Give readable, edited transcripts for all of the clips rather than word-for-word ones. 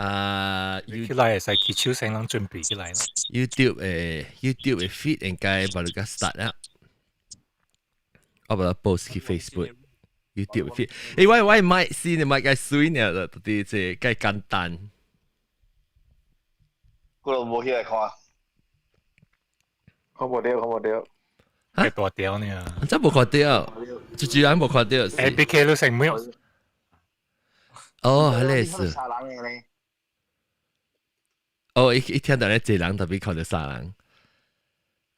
啊，起來會使起手先人準備起來咯。 YouTube 的 YouTube 的 feed 應該把你個 start 啦。我把它 post 去 Facebook YouTube feed。欸，我麥先，你麥個水呢，就啲這個簡單。我都無起來看。看無到，看無到。太大條呢。真無看到，就居然無看到。欸，BK 都成沒有。哦，係咧是。殺人的咧。哦，一聽到咧，這人特別看到殺人。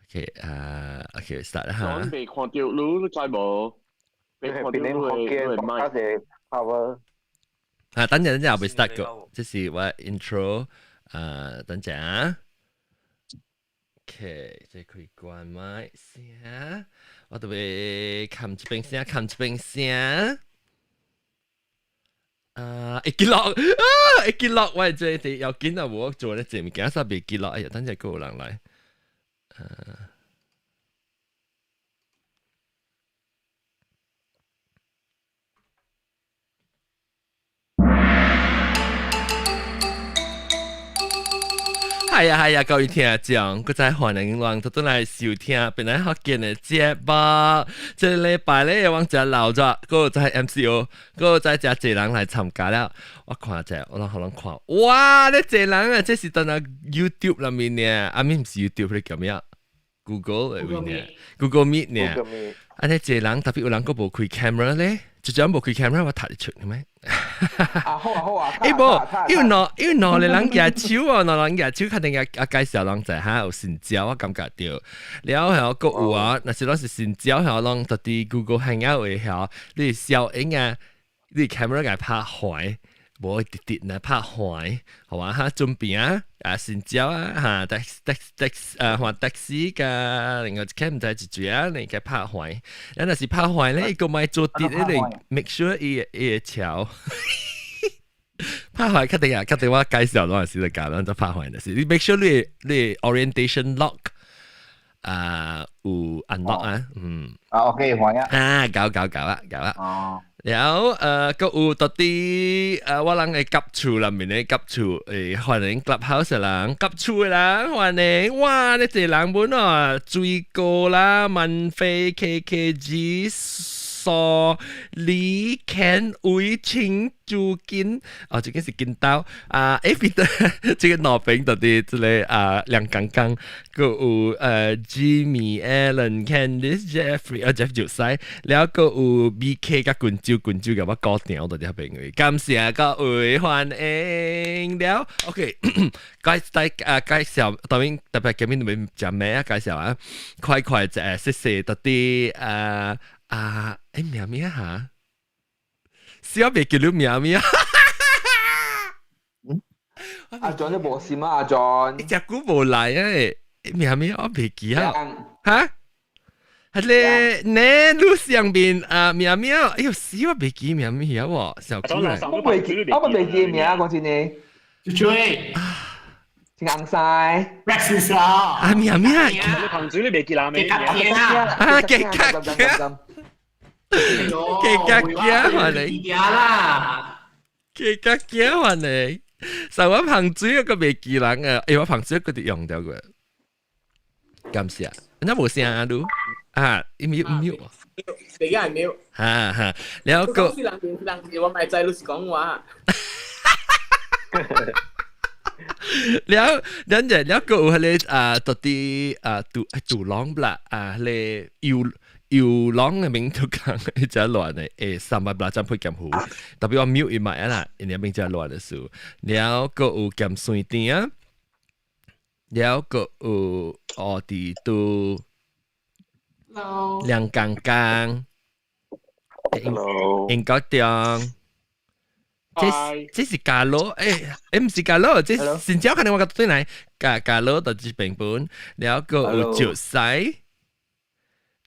OK，啊，OK，start 啦嚇。未看到，你知無？未看到你會會係 power。啊，等陣等陣，未 start 過，這是我 intro。啊，等陣啊。OK，這可以關麥先。我特別撳這邊聲，撳這邊聲。啊，會記錄啊，會記錄，我這啲要緊啊，我做咧這物件，煞袂記錄。哎呀，等陣閣有人來。啊。係啊係啊，各位聽眾，閣再歡迎攏倒轉來收聽本來福建的節目。這禮拜咧，我真老咗，閣再 MCO，閣再真濟人來參加了。我看者，我攏予人看，哇！你濟人啊，這是當那 YouTube 內面呢，啊，咪毋是 YouTube，你叫咩啊？Google 內面呢，Google Meet 呢。啊，你濟人特別有人閣無開 camera 咧，就這樣無開 camera，我睇得出，係咪？啊好啊好啊，欸無，因為兩個人舉手哦，兩個人舉手，肯定啊啊介紹人在下有成交，我感覺到。了後閣有啊，若是攏是成交，後攏到佇 Google Hangout 的遐，你消音啊，你 camera 共拍壞，無直直來拍壞，好啊哈，準備啊，啊成交啊，哈，taxi taxi 啊，換 taxi 甲另外一間毋知一嘴啊，你共拍壞，啊若是拍壞咧，伊閣莫做直，你 make sure 伊伊會翹。拍壞確定啊，確定我介紹嗰陣時就教咱做拍壞的是，你 make sure 你你 orientation lock 啊有 unlock 啊，嗯。啊，OK，壞啊。啊，搞搞搞啦，搞啦。哦。然後閣有到底我人的夾厝內面的夾厝，歡迎 Clubhouse 的人，夾厝的人歡迎，哇！你這人本哦，水哥啦，萬飛 KKG。蘇李肯偉清朱金，哦，這個是金刀啊！誒，彼得，這個老兵到底這個啊，梁剛剛，閣有Jimmy Allen Candice Jeffrey，啊 Jeff 就使，了閣有 BK 佮君州，君州共我搞定到底遐邊位，感謝各位歡迎了。OK，介介啊介紹，當然特別今日你們食咩啊？介紹啊，快快就謝謝到底啊。啊，欸名咩嚇？小未記你名咩？阿 John 都無心啊，阿 John。一隻久無來啊，名咩我未記啊。嚇？係咧，你路上邊啊名咩？哎呦死我未記名咩啊喎，小姑我未記，我未記名，講真的。豬豬。硬晒。 Rex 啊！啊名咩？你朋主你未記啦咩？啊，記得嘅。記得驚還你，記得驚還你。上我朋主一個未記人啊，欸我朋主佢哋用掉過。感謝。那無聲啊，你啊，伊沒沒有。你而家係沒。哈哈，了個。是人人，我咪知你是講話。了，等陣了個有彼個啊，到底啊，杜杜朗啦啊，彼個游游朗的名都講一隻亂的，欸，300八針配劍湖，特別我 mute 伊麥啦，因為名只亂的事。了個有鹹酸甜啊，了個有哦，佇都梁剛剛，英國中。這這是加羅，欸欸，毋是加羅，這新椒可能我甲對來，加加羅到這邊本，了個有石西，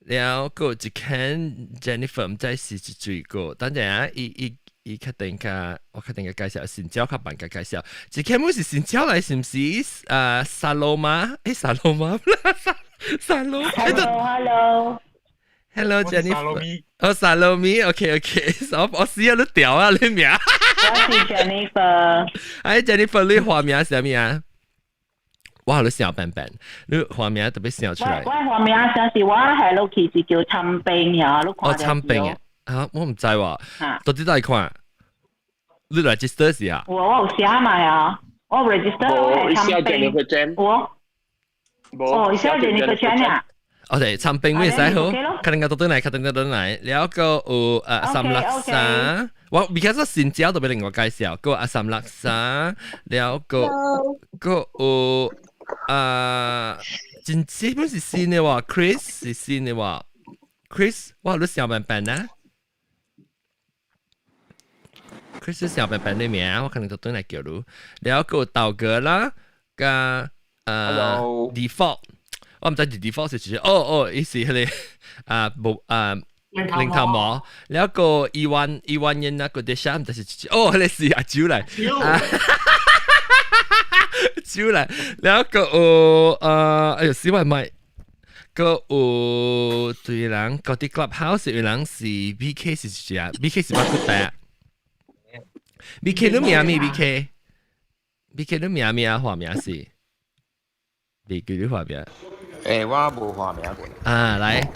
了個一間 Jennifer 毋知是一水果，等陣啊，伊伊伊確定較，我確定較介紹新椒較慢較介紹，這間本是新椒來，是毋是？啊，沙羅馬，欸，沙羅馬，沙沙羅，Hello Hello Jennifer，哦，沙羅米，OK OK，我我死啊，你屌啊，你名。我是 Jennifer。哎，Jennifer，你花名是啥物啊？哇，你小笨笨，你花名特別想出來。我花名上是我 Hello Kitty 叫參冰呀，你看哦，參冰啊！啊，我毋知喎。到底哪看？你 register 是啊？我有寫嘛呀，我 register 我係參冰。我。哦，寫 Jennifer Chan 啊。我哋參冰咩使好？可能個倒轉來，可能個倒轉來。了個有三六三，我而家說新招都俾另外介紹，個阿三六三，了個個有真基本是新的喎，Chris 是新的喎，Chris，哇，你小笨笨啊？Chris 是小笨笨的名，我可能就轉來叫你。了個豆哥啦，加default。我毋知是 default 是指，哦哦，伊是彼个啊無啊零頭毛，了個一萬一萬人那個底下，毋知是哦，彼個是阿周來，周來，了個有哎喲，死我咪，個有對人，嗰啲 clubhouse 有人是 BK 是誰啊？BK 是乜骨帶？BK 你名咩？BK，BK 你名咩啊？花名是？未記你花名。欸，我無花名過。啊，來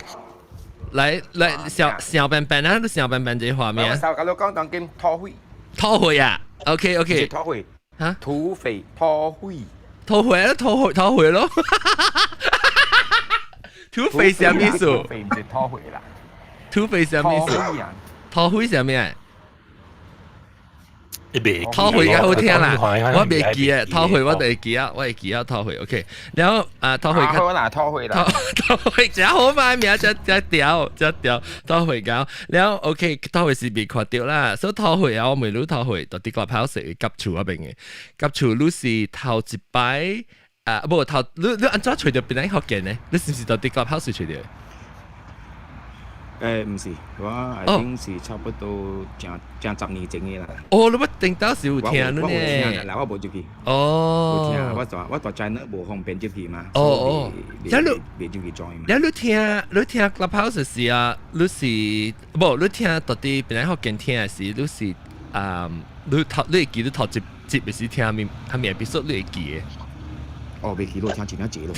來來，小小笨笨啊，你小笨笨這花名。我頭甲你講當今土匪。土匪啊？OK OK。土匪。嚇？土匪，土匪。土匪啊，土匪，土匪咯。土匪啥意思？土匪毋是土匪啦。土匪啥意思？土匪啥物啊？土匪較好聽啦，我袂記啊，土匪我就會記啊，我會記啊，土匪 OK。然後啊，土匪好啦，土匪啦，土匪真好嘛，名真真屌，真屌，土匪搞。然後 OK，土匪是未看著啦，所以土匪啊，我問你土匪，到底個跑勢會夾厝嗰邊嘅，夾厝你是頭一擺啊，無頭你按怎揣著邊個福建呢？你是毋是到底個跑勢揣著？毋是，我已經是差不多成成10年前的啦。哦，你捌頂當時有聽呢？我有聽，但我無入去。哦。有聽，我大仔無方便入去嘛。哦哦。你未入去 join 嘛？你聽 Clubhouse 時啊，你是無？你聽到底邊個福建聽的時，你是啊？你頭你會記得頭一集的時聽面，他面 episode 你會記的？哦，袂記咯，聽真濟咯。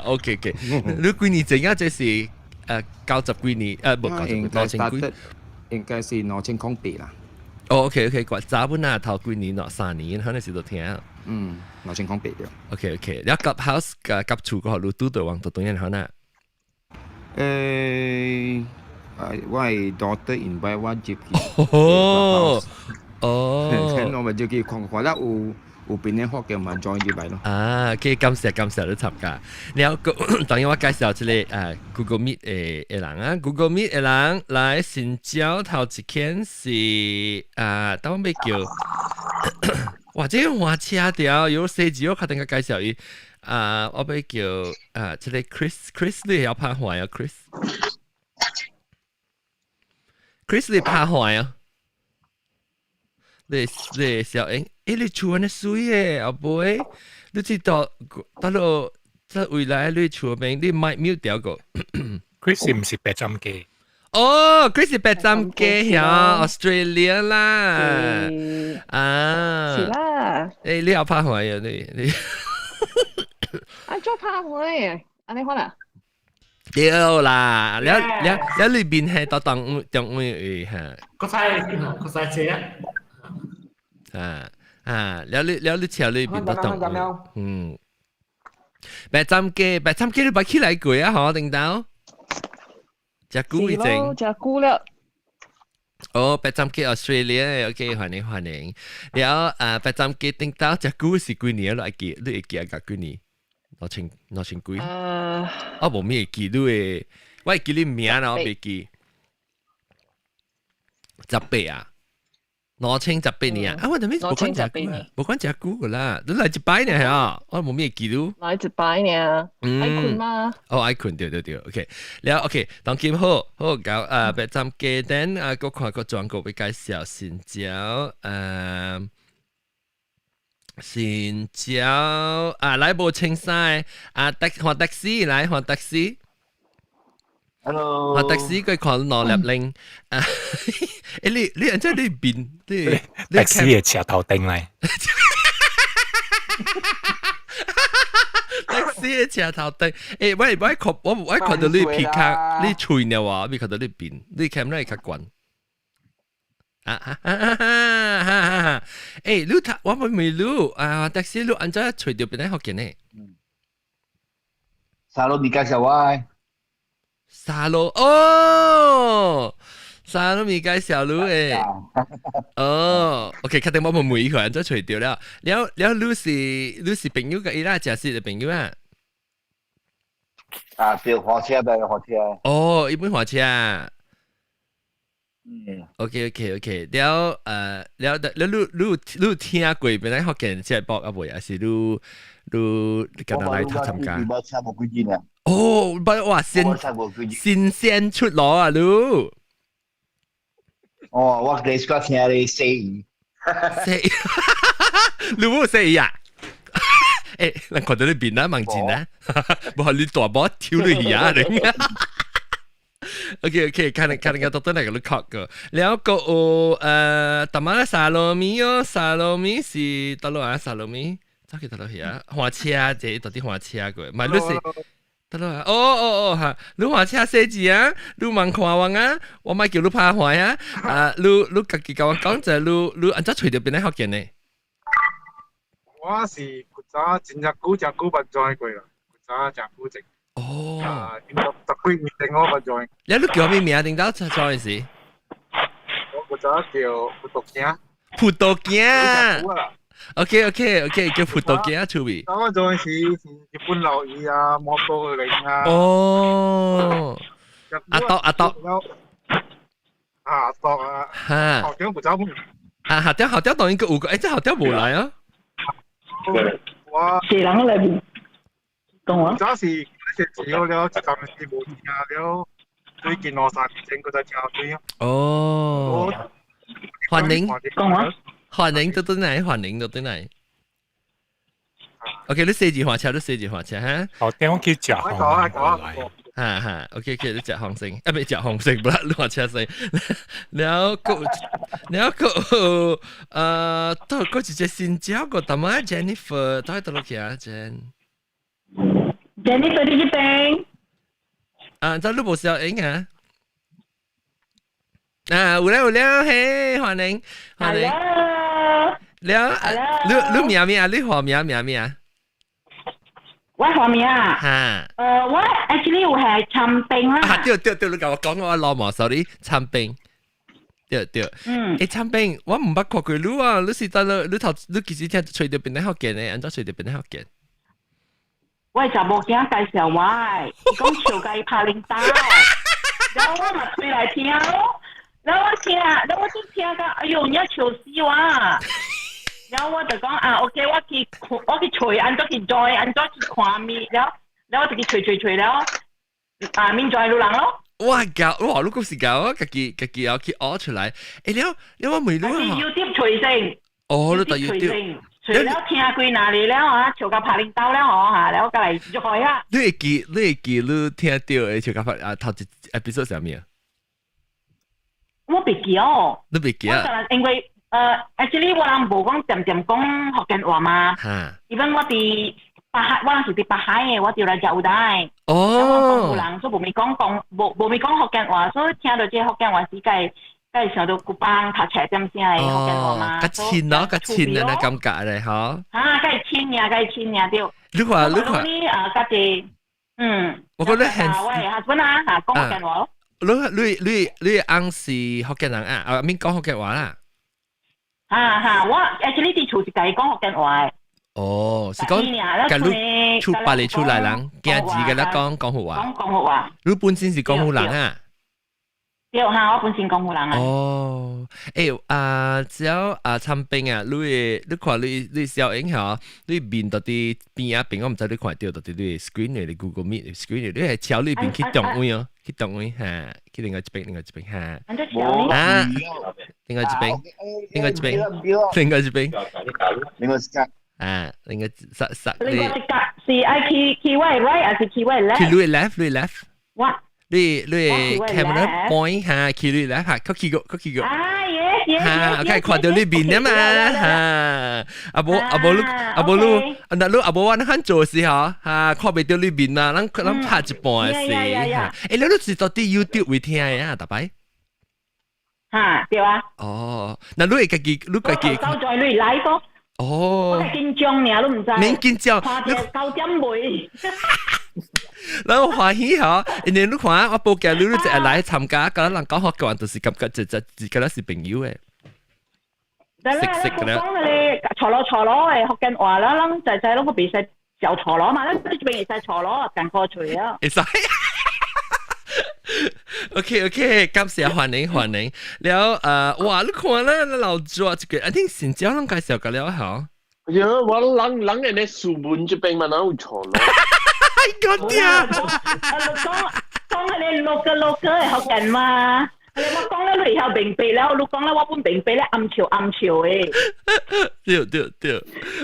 OK OK，你幾年前啊？這是？90幾年，無九十幾，兩千幾，應該是2008啦。哦，OK OK，早本啊，頭幾年咯，3年，可能是都聽。嗯，2008對。 OK OK，你 Clubhouse 嘅夾厝個你拄到往到當然可能。我係 daughter invite 我入去。哦哦，我咪入去看看啦，有邊個學嘅嘛，join 入來咯。啊，OK，感謝感謝你參加。然後當然我介紹這個Google Meet 的人啊，Google Meet 的人來新招頭一間是啊，當我欲叫，哇，這個換車條有設計，我較等下介紹伊。啊，我欲叫啊，這個 Chris，Chris 你會曉拍話啊，Chris，Chris 你拍話啊？你小英，你厝按呢媠的，阿妹，你知道，到落在未來你厝邊，你麥 mute 掉個。 Chris 毋是白針雞。哦，Chris 是白針雞呀，Australia 啦，啊，是啦。你有拍話啊？你。啊，做拍話，按呢款啊？對啦，了了了，裏邊係到當中位嚇。個菜個菜車。啊啊！了你了你車裏邊都當，白針雞白針雞你捌起來過啊？嗬，頂到，食久已經。食久了。哦，白針雞 Australia，OK，歡迎歡迎。了啊，白針雞頂到食久是幾年咯？會記你會記啊？幾年？兩千兩千幾？我無咩會記你的，我會記你名啦，我袂記。18啊？2018年啊！啊，我頭先無講食久，無講食久個啦，你來一擺呢嚇，我無咩記錄。來一擺呢？愛睏嗎？哦，愛睏，對對對，OK。了 OK，當今好好搞啊，白針雞等啊，閣看個全國欲介紹新招，新招啊，來無清晒啊，的換的士來換的士。Hello。啊，的士佢看兩粒零。啊，欸你按怎你變你的士嘅車頭燈嚟。的士嘅車頭燈。欸，我看到你皮卡，你喙呢話，未看到你變，你 camera 較懸。啊啊啊啊啊！欸，你睇我未你啊，的士你按怎揣著邊個福建呢？沙羅你介紹我。沙羅哦，沙羅咪介紹你誒。哦，OK，確定我冇問佢，按怎揣著了。了了，你是朋友佮伊啦，食食的朋友啊？啊，對，火車對，火車。哦，伊本火車。嗯。 OK，了了了，你有聽過邊個福建節目啊未？還是你今日來參加？我聽無幾句呢。哦，不哇，新新鮮出爐啊，你！哦，我第一次聽你洗魚。洗，你冇洗魚啊？欸，人看到你面啊，望真啊，無你大波跳你魚啊你。OK，看看個到底哪個你確個，了個有淡仔沙羅米哦，沙羅米是佗落啊？沙羅米，走去佗落去啊？換車這到底換車過？唔係你是佗落啊？哦哦哦哈！你換車細字啊？你茫看我啊？我莫叫你拍壞啊！啊，你家己共我講者，你按怎揣著邊個福建呢？我是古早真正久真久捌 join 過啦，古早真久前。哦。啊，十幾年前我捌 join。你叫咩名？頂到 join 時？我古早叫葡萄鏡。葡萄鏡。OK，叫葡萄鏡出味。我 join 時是日本老魚啊，摩托零啊。哦。阿多阿多。啊，阿多啊。哈。校長古早。啊，校長校長當然有個，欸，這校長無來啊。我。誰人來面？講我。早是食少了，一陣時無聽了，最近兩三年前閣再聽對啊。哦。歡迎。講我。歡迎到倒來，歡迎到倒來。OK，你寫字畫車，你寫字畫車哈。好，等我去食紅。哈哈，OK，你食紅星，啊，唔係食紅星，不啦，你畫車先。然後個，然後個，都個一隻新椒個，淡仔 Jennifer，到底佗落去啊，Jen？ Jennifer 佇這邊。啊，這你無小影啊？啊，有了有了，嘿，歡迎歡迎。了，你名咩啊？你號名名咩啊？我號名啊？哈。我 actually 有係參兵啦。啊，對對對，你共我講我老毛，sorry，參兵。對對。嗯。欸，參兵，我毋捌看過你啊！你是佗落，你頭你其實聽揣著邊個福建的？按怎揣著邊個福建？我查某囝介紹我，伊講笑共伊拍領帶，然後我嘛開來聽咯，然後我聽，然後我就聽到，哎喲，你笑死我！然後我就講啊，OK，我去揣，按怎去 join，按怎去看咪，然後然後我就去揣揣揣了，啊，免 join 路人咯。哇搞哇！你講是搞我家己家己要去學出來。欸，了了我問你啊。是 YouTube 揣先。哦，你佇 YouTube。揣了聽幾若日了啊，笑甲拍領刀了吼嚇，了過來 join 啊。你會記你聽著的笑甲拍啊頭一 episode 啥物啊？我袂記哦。你袂記啊？因為actually 我人無講恬恬講福建話嘛。哈。因為我佇北海，我人是佇北海的，我佇來食有代。哦。我人，所以無咪講講，無咪講福建話，所以聽著這福建話時，會會想到古板讀冊點聲的福建話嘛。較親咯，較親的那感覺咧，吼。啊，較親爾，較親爾對。你看，你看。你啊，家己，嗯。我覺得很。我的 husband 啊，嚇講福建話咯。你翁是福建人啊？啊，免講福建話啦。哈哈，我 actually 佇厝是家己講福建話的。哦，是講，假如出別裡出來人，驚字佮你講廣府話。講廣府話。你本身是廣府人啊？對哈，我本身廣府人啊。哦，欸啊，只要啊參兵啊，你會你看你小影吼，你面到底邊仔邊，我毋知你看著到底你 screen 的，你 Google Meet screen 的，你係朝你邊去動位哦，去動位哈，去另外一邊，另外一邊哈。啊，另外一邊，另外一邊，另外一邊，另外一邊。啊，另外實實另外一格是愛去去我的 right 還是去我的 left？去你 left，你 left。我。你 camera point 嚇，去你來嚇，佢去過佢去過。啊耶耶。嚇，OK，看到你面啊嘛嚇，啊無啊無你啊無你，啊那你啊無我咱做時候嚇，看袂到你面啊，咱咱拍一半的時嚇。欸，你你是到底 YouTube 會聽的啊，逐擺？嚇，對啊。哦，那你會家己，你家己。走在你來個。哦。我係緊張爾，你毋知。免緊張。看著9點尾。咱歡喜吼，因為你看我報價你，你一日來參加，佮咱人講學講，就是感覺就就自己是朋友的。但係你講咧，坐落坐落的福建話啦，咱仔仔攏個袂使嚼錯囉嘛，咱這邊會使錯囉，共好喙啊。會使。OK OK，感謝歡迎歡迎。了哇，你看啦，老左這個，I think 新椒攏介紹過了吼。喲，我人人哋咧樹門這邊嘛，哪有錯囉？個啲啊！講講佢哋六個六個的福建嘛。你我講了你會曉明白了，你講了我本明白了，暗笑暗笑的。對對對，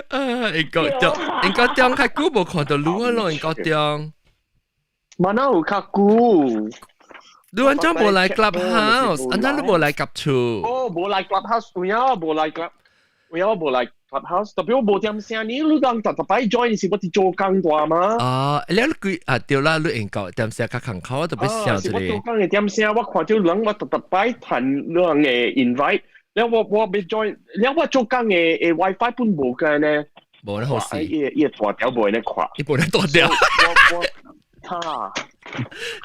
啊，應該中應該中較久無看到你啊咯，應該中。嘛哪有較久？你按怎無來 Clubhouse？按怎你無來夾厝？哦，無來 Clubhouse，有影我無來 Club，有影我無來 Clubhouse，特別我無點聲，你你講逐逐擺 join 是我佇做工大嗎？啊，你幾啊對啦，你應該點聲較艱苦，我特別想這個。是我做工的點聲，我看到人我逐逐擺彈人的 invite，了我我欲 join，了我做工的的 WiFi 本無個呢。無咧好事。伊伊大條無咧看。伊無咧大條。我我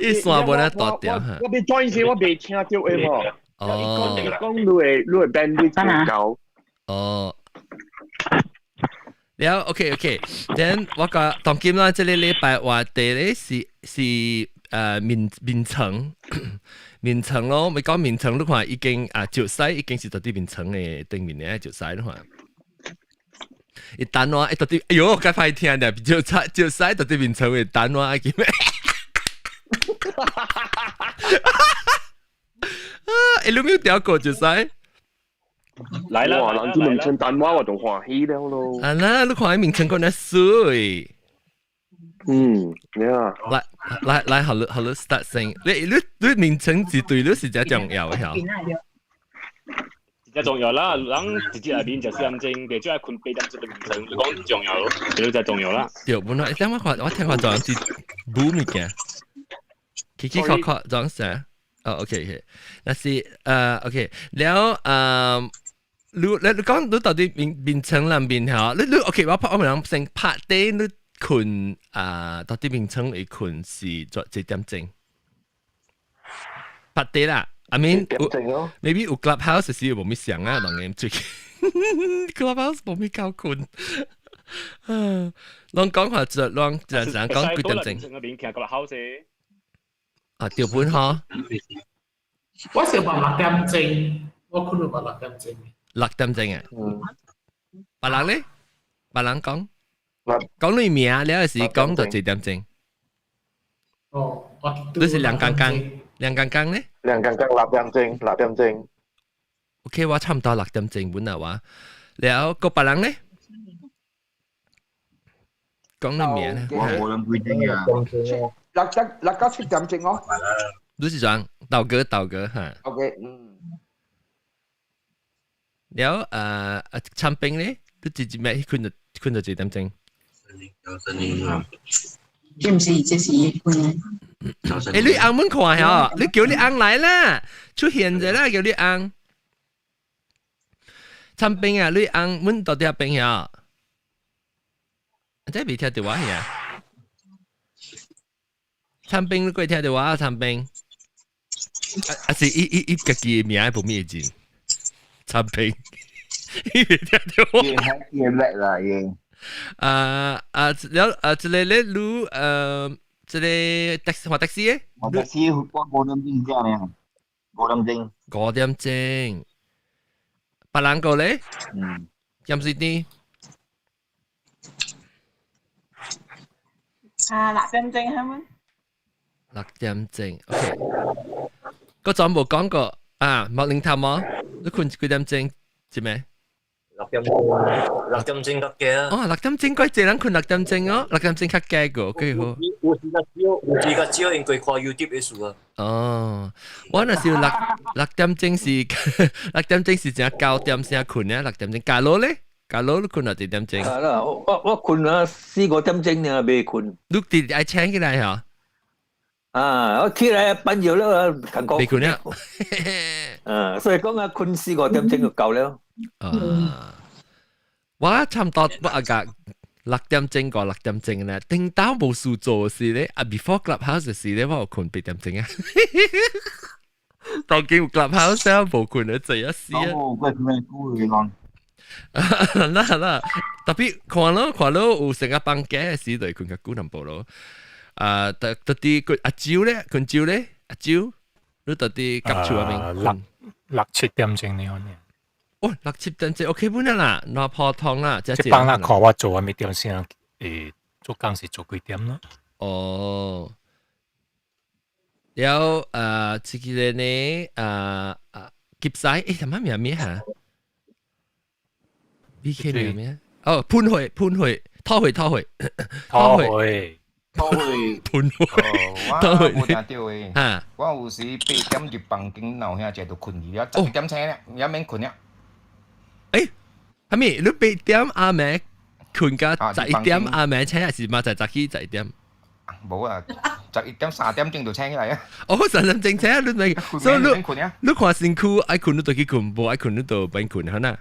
伊線無咧大條。我欲 join 時我袂聽到的吼。哦。伊講你的你的 bandwidth 無夠。哦。了，OK OK，then 我講當今啦，這個禮拜話題咧是是眠眠床眠床咯，咪講眠床你看已經啊石獅已經是到底眠床的頂面咧，石獅你看。伊等我，伊到底，哎喲，較歹聽咧，石獅石獅到底眠床會等我，記咩？啊，欸，你沒有聽過石獅？來啦！哇，人這眠床等我，我就歡喜了咯。啊啦，你看伊眠床閣那媠。嗯，呀。來來來，好了好了，start 先。你你你眠床是對你是真重要的嚇。真重要啦，人直接內面食四點鐘，就最愛睏8點鐘的眠床，你講重要，這就重要啦。對，本來聽我看，我聽看這樣子補物件，起起殼殼裝啥？哦，OK OK，那是OK，了你你你講你到底眠眠床內面嚇？你你 OK，我拍我問人先拍底你睏啊，到底眠床會睏是做幾點鐘？拍底啦。I mean，maybe 有 clubhouse 時無咩想啊，當然最近 clubhouse 無咩夠睏。攏講話就攏就就講幾點鐘？啊，對本嗬。我是話六點鐘，我睏到話六點鐘。六點鐘啊？別人咧？別人講？講你名，你還是講到幾點鐘？哦，我你是兩剛剛，兩剛剛咧？兩剛剛六點鐘，六點鐘。 OK，我差唔多六點鐘本來話，了個別人咧？講你名咧？我冇諗幾點啊？六點六到七點鐘哦。你是講豆哥豆哥嚇？OK，嗯。了產品咧，你直接咩？睏到睏到幾點鐘？這毋是，這是伊睏。欸，你翁們看下，你叫你翁來啦，出現者啦，叫你翁。產品啊，你翁阮到底邊遐？這未聽到我遐？產品你過聽到我啊？產品，啊啊是伊伊伊家己的名無咩字？產品，伊未聽到我。伊叻啦，伊。啊啊，了啊，這個咧，你這個的士，的士的？我的士我5點鐘這樣，五點鐘。五點鐘。別人個咧？嗯。點時啲？啊，六點鐘係咪？六點鐘，OK。個總無講過啊，莫靈頭毛，你睏幾點鐘？是咩？六點鐘，6點鐘較加啊。哦，六點鐘鬼濟人睏六點鐘哦，六點鐘較加個，幾好。有時較少，有時較少，因為看 YouTube 的事啊。哦，我若是六點鐘是六點鐘是正9點先睏啊，六點鐘。假如咧，假如你睏到幾點鐘？啊啦，我睏啊四五點鐘呢，未睏。你直愛醒起來嚇？啊，我起來半夜了，感覺未睏了。啊，所以講啊，睏四五點鐘就夠了。啊，我差唔多我阿個六點鐘過六點鐘咧，頂到無事做時咧，啊 before clubhouse 時咧，我有睏8點鐘啊。當今 clubhouse 啊，無睏得濟啊死啊！哦，怪咩久嘅人。啦啦，特別看咯看咯，有成個放假嘅時就會睏較久淡薄咯。啊，特特啲佢阿蕉咧，睏蕉咧，阿蕉，你特啲夾厝入面六七點鐘呢可能。哦，六七點鐘 OK 本啦，攞破湯啦，這幫啦看我做啥物點先，做工是做幾點咯？哦，了這個呢，夾西，什麼名咩嚇？BK 名咩？哦，潘慧，潘慧，拖會，拖會，拖會，拖會，潘會，我無聽到的。嚇！我有時8點入房間，老兄姐就睏去了，11點醒了，也免睏了。係咪？你8點阿妹睏到11點阿妹醒，還是嘛就早起11點？無啊，11點3點鐘就醒起來啊！哦，3點鐘醒，你咪所以你你看身軀愛睏你就去睏，無愛睏你就免睏，好呐？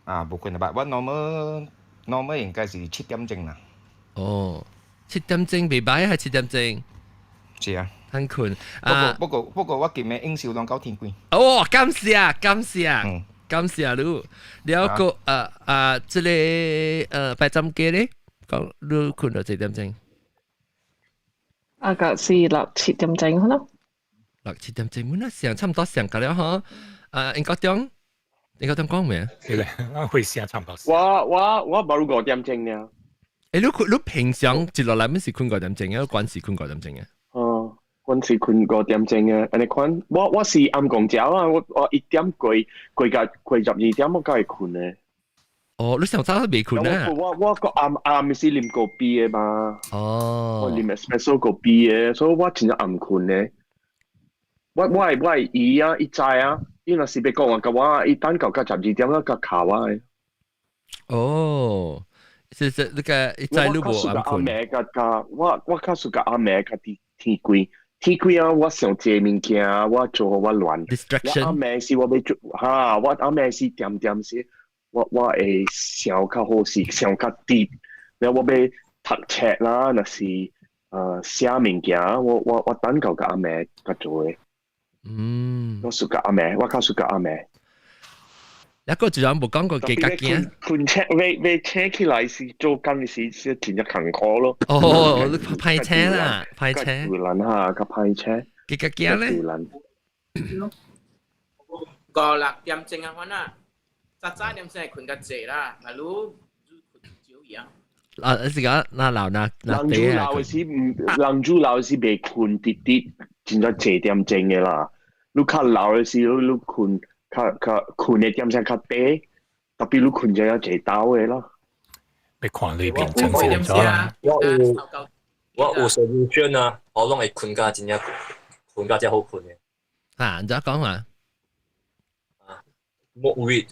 啊，無睏啦，我 normal normal 應該是7點鐘啦。哦，七點鐘袂歹，係七點鐘。是啊，通睏。不過我今暝應酬攏到天光。哦，感謝感謝。感謝你，了個這個白針雞咧，講你睏到幾點鐘？啊，個是六七點鐘可能。六七點鐘，本來上差唔多上個了嗬。啊，英國中，英國中講咩？對咧，我會上差唔多。我冇5點鐘呢。你平常一落來，咪是睏5點鐘啊？慣時睏五點鐘啊？哦，慣時睏五點鐘啊。按呢款，我是暗暝食啊，我1點過過個過12點，我才會睏的。哦，你上早都未睏啊？我個暗暗是啉咖啡的嘛。哦。我啉 espresso 咖啡的，所以我真正暗睏的。我的姨啊，伊知啊，伊若是欲講話共我，伊等到12點了，才敲我的。哦，是是，那個伊知你無暗睏。暗暝較較，我較喜歡暗暝較佇天光，天光啊，我想這物件，我做我亂。 Distraction。我暗暝時我欲做，哈，我暗暝時點點時，我會想較好勢，想較 deep。了我欲讀冊啦，若是寫物件，我等到暗暝才做的。我喜歡暗暝，我較喜歡暗暝。一個就無講過幾個件。睏醒，欲醒起來是做工時是真正艱苦咯。哦，你歹醒啦，歹醒。難哈，較歹醒。幾個件咧？五六點鐘啊，反啊，早早點鐘會睏較濟啦，嘛你睏少一樣。啊，是講那老那那人主老是毋，人主老是袂睏直直真正濟點鐘的啦。你較老的時，你睏較較睏的點鐘較短，特別你睏這樣濟晝的啦。欲看裏邊真正咗啦。我有 solution 啊，我攏會睏甲真正睏甲真好睏的。啊，你怎講嘛？ Smoke weed。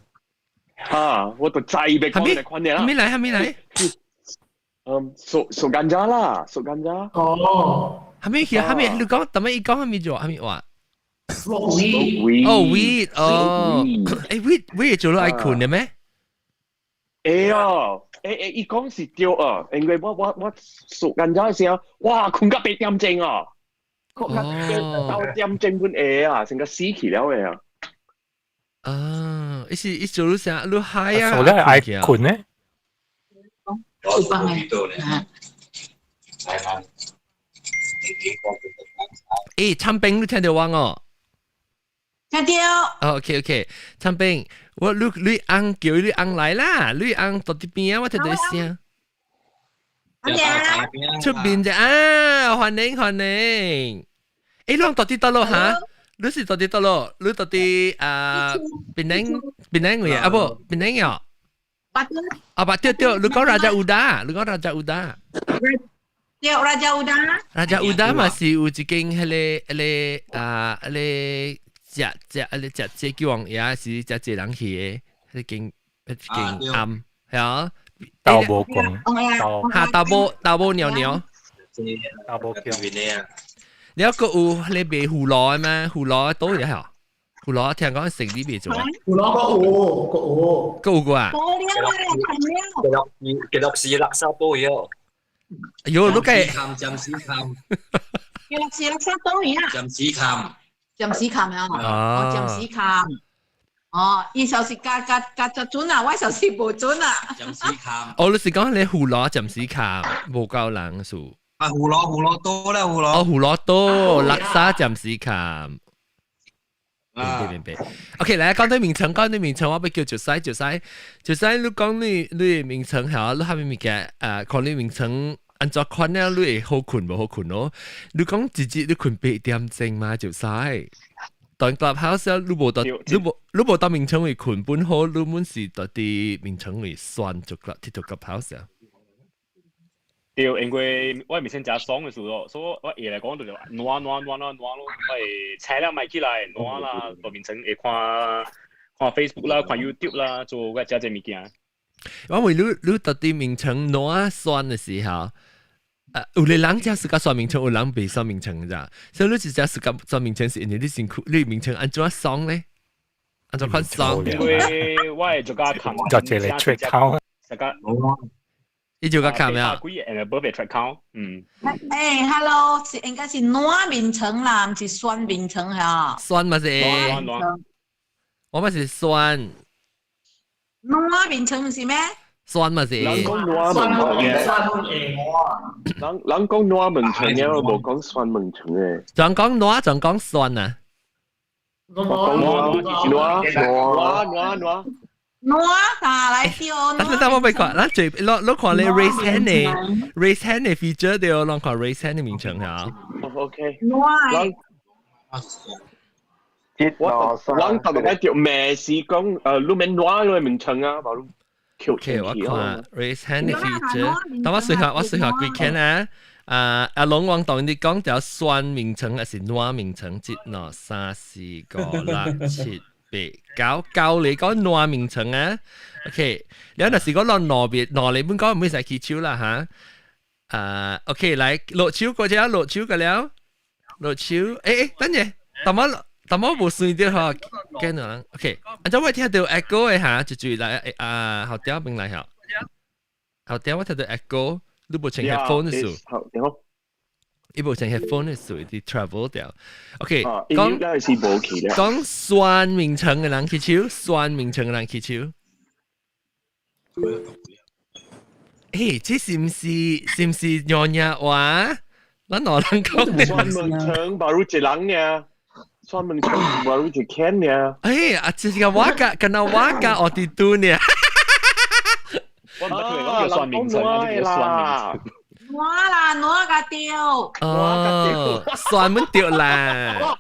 啊，我就知欲講你款啦。還沒來，還沒來。嗯，數甘蔗啦，數甘蔗。哦。還沒去，還沒你講，等下伊講還沒做，還沒話。 Smoke weed。哦，weed，哦，weed 做了愛睏的咩？會啊，伊講是對啊，因為我數甘蔗時候，哇，睏到8點鐘啊，睏到9點鐘本會啊，成個死去了的啊。啊，伊是伊做了啥？你 high 啊？做了愛睏呢？有幫的。參冰你聽到我哦？聽到。哦，OK OK，參冰，我你翁叫你翁來啦，你翁到佇邊啊？我聽到聲。出邊啫啊！歡迎歡迎。你攏到佇佗落哈？你是到佇佗落？你到佇啊？檳城檳城位啊？無檳城喲。啊，不對對，你講 Raja Uda，你講 Raja Uda。對，Raja Uda。 Raja Uda 嘛是有一間彼個啊，彼個食食彼個食這叫王爺是食這人去的，彼間暗係啊。豆無光，哈豆母豆母尿尿。豆母叫。你一個有你賣葫蘆的咩？葫蘆倒嘢嚇？葫蘆聽講食啲未做啊？葫蘆個有個有，個有過啊？記錄記錄是垃圾煲嘢。哎呦，你計？暫時冚。記錄是垃圾煲嘢啊？暫時冚。暫時冚啊！哦，暫時冚。哦，伊就是加加加就準啊，我就是無準啊。暫時冚。哦，你是講你葫蘆暫時冚，無夠人數。啊，葫蘆葫蘆多啦，葫蘆。哦，葫蘆多，垃圾暫時冚。明白明白。OK，來講對名稱，講對名稱，我欲叫就使就使就使。你講你名稱嚇，你下面物件誒，看你名稱按怎款咧，你會好睏無好睏咯？你講一日你睏8點鐘嘛就使。當 Clubhouse 你無到眠床位睏本好，你滿是到佇眠床位算就 club 佇到 Clubhouse 啊。對，因為我面先食爽的時候，所以我夜來講就暖暖暖暖暖咯，我會請了麥起來暖啦，到眠床會看看 Facebook 啦，看 YouTube 啦，做我食這物件。我為你到佇眠床暖酸的時候，有的人才是個算眠床，有人袂算眠床咋？所以你一隻是個算眠床，是因為你辛苦，你眠床按怎爽咧？按怎款爽？因為我會做較看，就這個 track count，這個。你就個看咩啊？幾個誒，無別 track count，嗯。欸，hello，是應該是暖眠床啦，毋是酸眠床嚇。酸嘛是？我嘛是酸。暖眠床毋是咩？酸嘛是？人講暖眠床嘅，人人講暖眠床嘅，我無講酸眠床嘅。仲講暖，仲講酸啊？我講暖暖暖暖暖。暖啊，來跳。但但我未看，咱最攞攞看你 raise hand 嘅 raise hand 嘅 feature 對，攏看 raise hand 嘅名稱嚇。 OK。暖。我人特別條咩是講你免暖你眠床啊，無你 OK，我看 raise hand 嘅 feature，等我試下，我試下幾間啊。啊，阿龍王當你講條酸眠床還是暖眠床？一、兩、三、四、五、六、七、八、九，九嚟講暖眠床啊。OK，你若是講落挪別挪你本講唔會使起手啦嚇。啊，OK，來落手過只落手個了，落手，欸欸，等陣，淡仔淡仔無算著吼，見到人，OK，按怎我聽到 echo 的嚇，就注意來啊，後點邊來嚇，後點我聽到 echo，你無穿 headphone 的時候，伊無穿 headphone 的時候，佇 travel 掉。OK，講講酸眠床的人舉手，酸眠床的人舉手。欸，這是毋是娘惹話？咱兩人講酸眠床，無如一人爾，酸眠床無如一間爾。欸，啊，這是個我甲，敢若我甲奧迪杜呢？我唔捌聽講叫酸眠床，還是叫酸眠床？暖啦，暖甲對。哦，酸門對啦。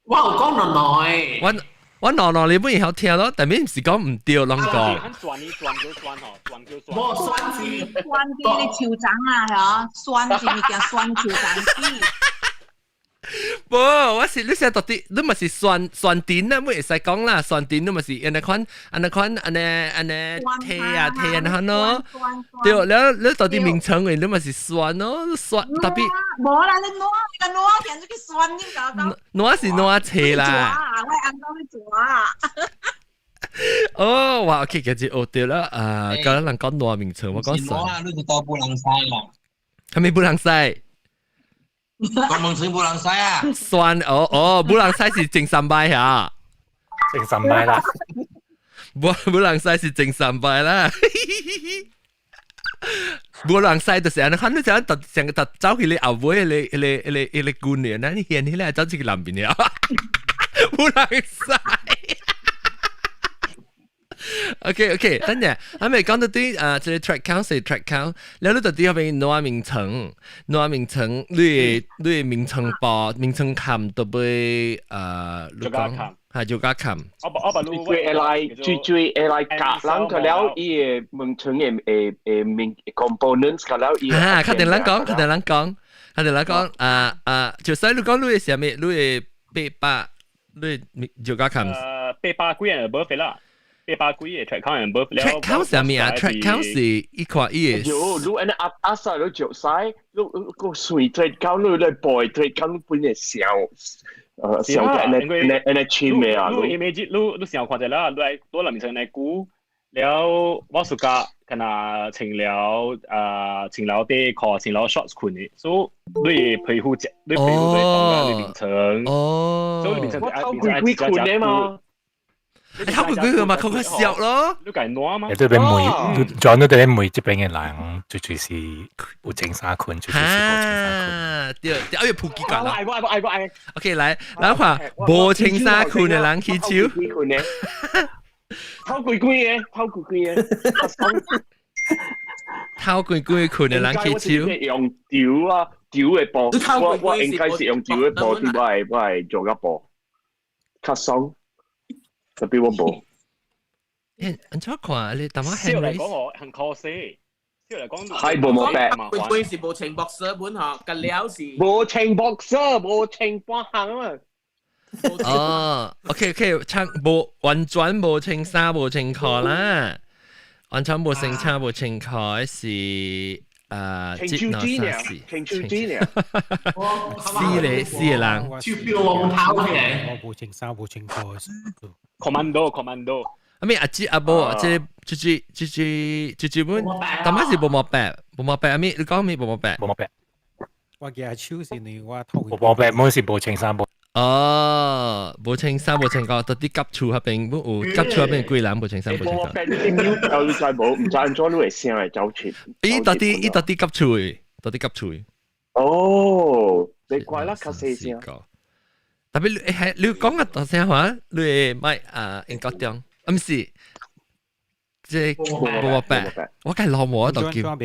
我有講暖暖。我暖暖你本會曉聽咯，但係毋是講毋對，攏講。酸你酸叫酸吼，酸叫酸。無酸是酸啲你樹欉啊，嚇，酸是物件酸樹欉子。無，我是你寫到底，你嘛是酸酸甜啊，會使講啦，酸甜你嘛是按呢款按呢款按呢按呢提啊提按呢款咯。對，了你到底眠床的你嘛是酸咯，酸特別。無啦，你暖你個暖變做去酸，你搞到。暖是暖車啦。我按到你做啊。哦，哇，OK，今日學對啦，啊，剛剛人講暖眠床，我講酸。啊，你是到布朗西啦。係咪布朗西？講眠床布朗西啊？酸哦哦，布朗西是正三擺嚇，正三擺啦。布朗西是正三擺啦。布朗西就是按呢，看你這樣特成個特走去你後尾彼個姑娘，你現起來走去南邊了。布朗西。OK OK，等陣，啱咪講到啲啊，這個 track count 是 track count，了你到底後邊暖眠床，暖眠床，你的眠床包、眠床冚都欲你講嚇，係就加冚。我把最最會來最最會來夾人個了，伊個門窗的的的面 components 個了，伊啊，較定人講，較定人講，較定人講，啊啊，就使你講你係啥物？你係800，你就加冚。800幾人 above 啦，800幾個 thread count above 了。 Thread count 啥物啊？Thread count 是一塊伊個。有，你按呢壓壓晒你著使，你個算 thread count 你來背 thread count 本嚟小。小嘅，按呢按呢簽嘅啊，你 image 你你想看者啦，你愛多林面上來估，了我暑假敢若穿了啊穿了底褲，穿了 shorts 困的，所以你皮膚你皮膚就會放在你面層，所以你面層我偷鬼鬼困的嘛。偷鬼鬼嘛，佢佢笑咯。你計暖嘛？你對邊問，轉到對邊問這邊的人，最最是有穿衫困，最最是無穿衫困。對，對，哎呀，普及感啦。愛我愛我愛我愛。 OK，來，來看無穿衫困的人起手。偷鬼鬼的，偷鬼鬼的。偷鬼鬼困的人起手。用丟啊，丟的布，我應該是用丟的布，啲我係做個布，較鬆。特別我無。欸，按怎看？你淡仔笑嚟講我很可惜。笑嚟講係無毛病。佢佢是無穿 boxer 本嗬，個料是無穿 boxer，無穿半項啊。哦，OK OK，穿無完全無穿衫無穿褲啦，完全無穿衫無穿褲是啊，穿手指呢？穿手指呢？四個四個人。手錶我冇偷嘅。我無穿衫無穿褲。 Commando Commando。阿咩阿姊阿母，這這這這這這這本，淡仔是無毛病，無毛病。阿咩你講咩無毛病？無毛病。我舉手是因為我頭無毛病，滿是無穿衫無。哦，無穿衫無穿褲，到底夾厝彼邊有夾厝彼邊幾人無穿衫無穿褲？無毛病，你瞄你知無？毋知按怎你會聲會走出？伊到底伊到底夾厝的，到底夾厝的。哦，你怪啦，較細聲。特別你係你講個大聲話，你會買啊英國中，啊毋是，這無毛病，我計老母都叫，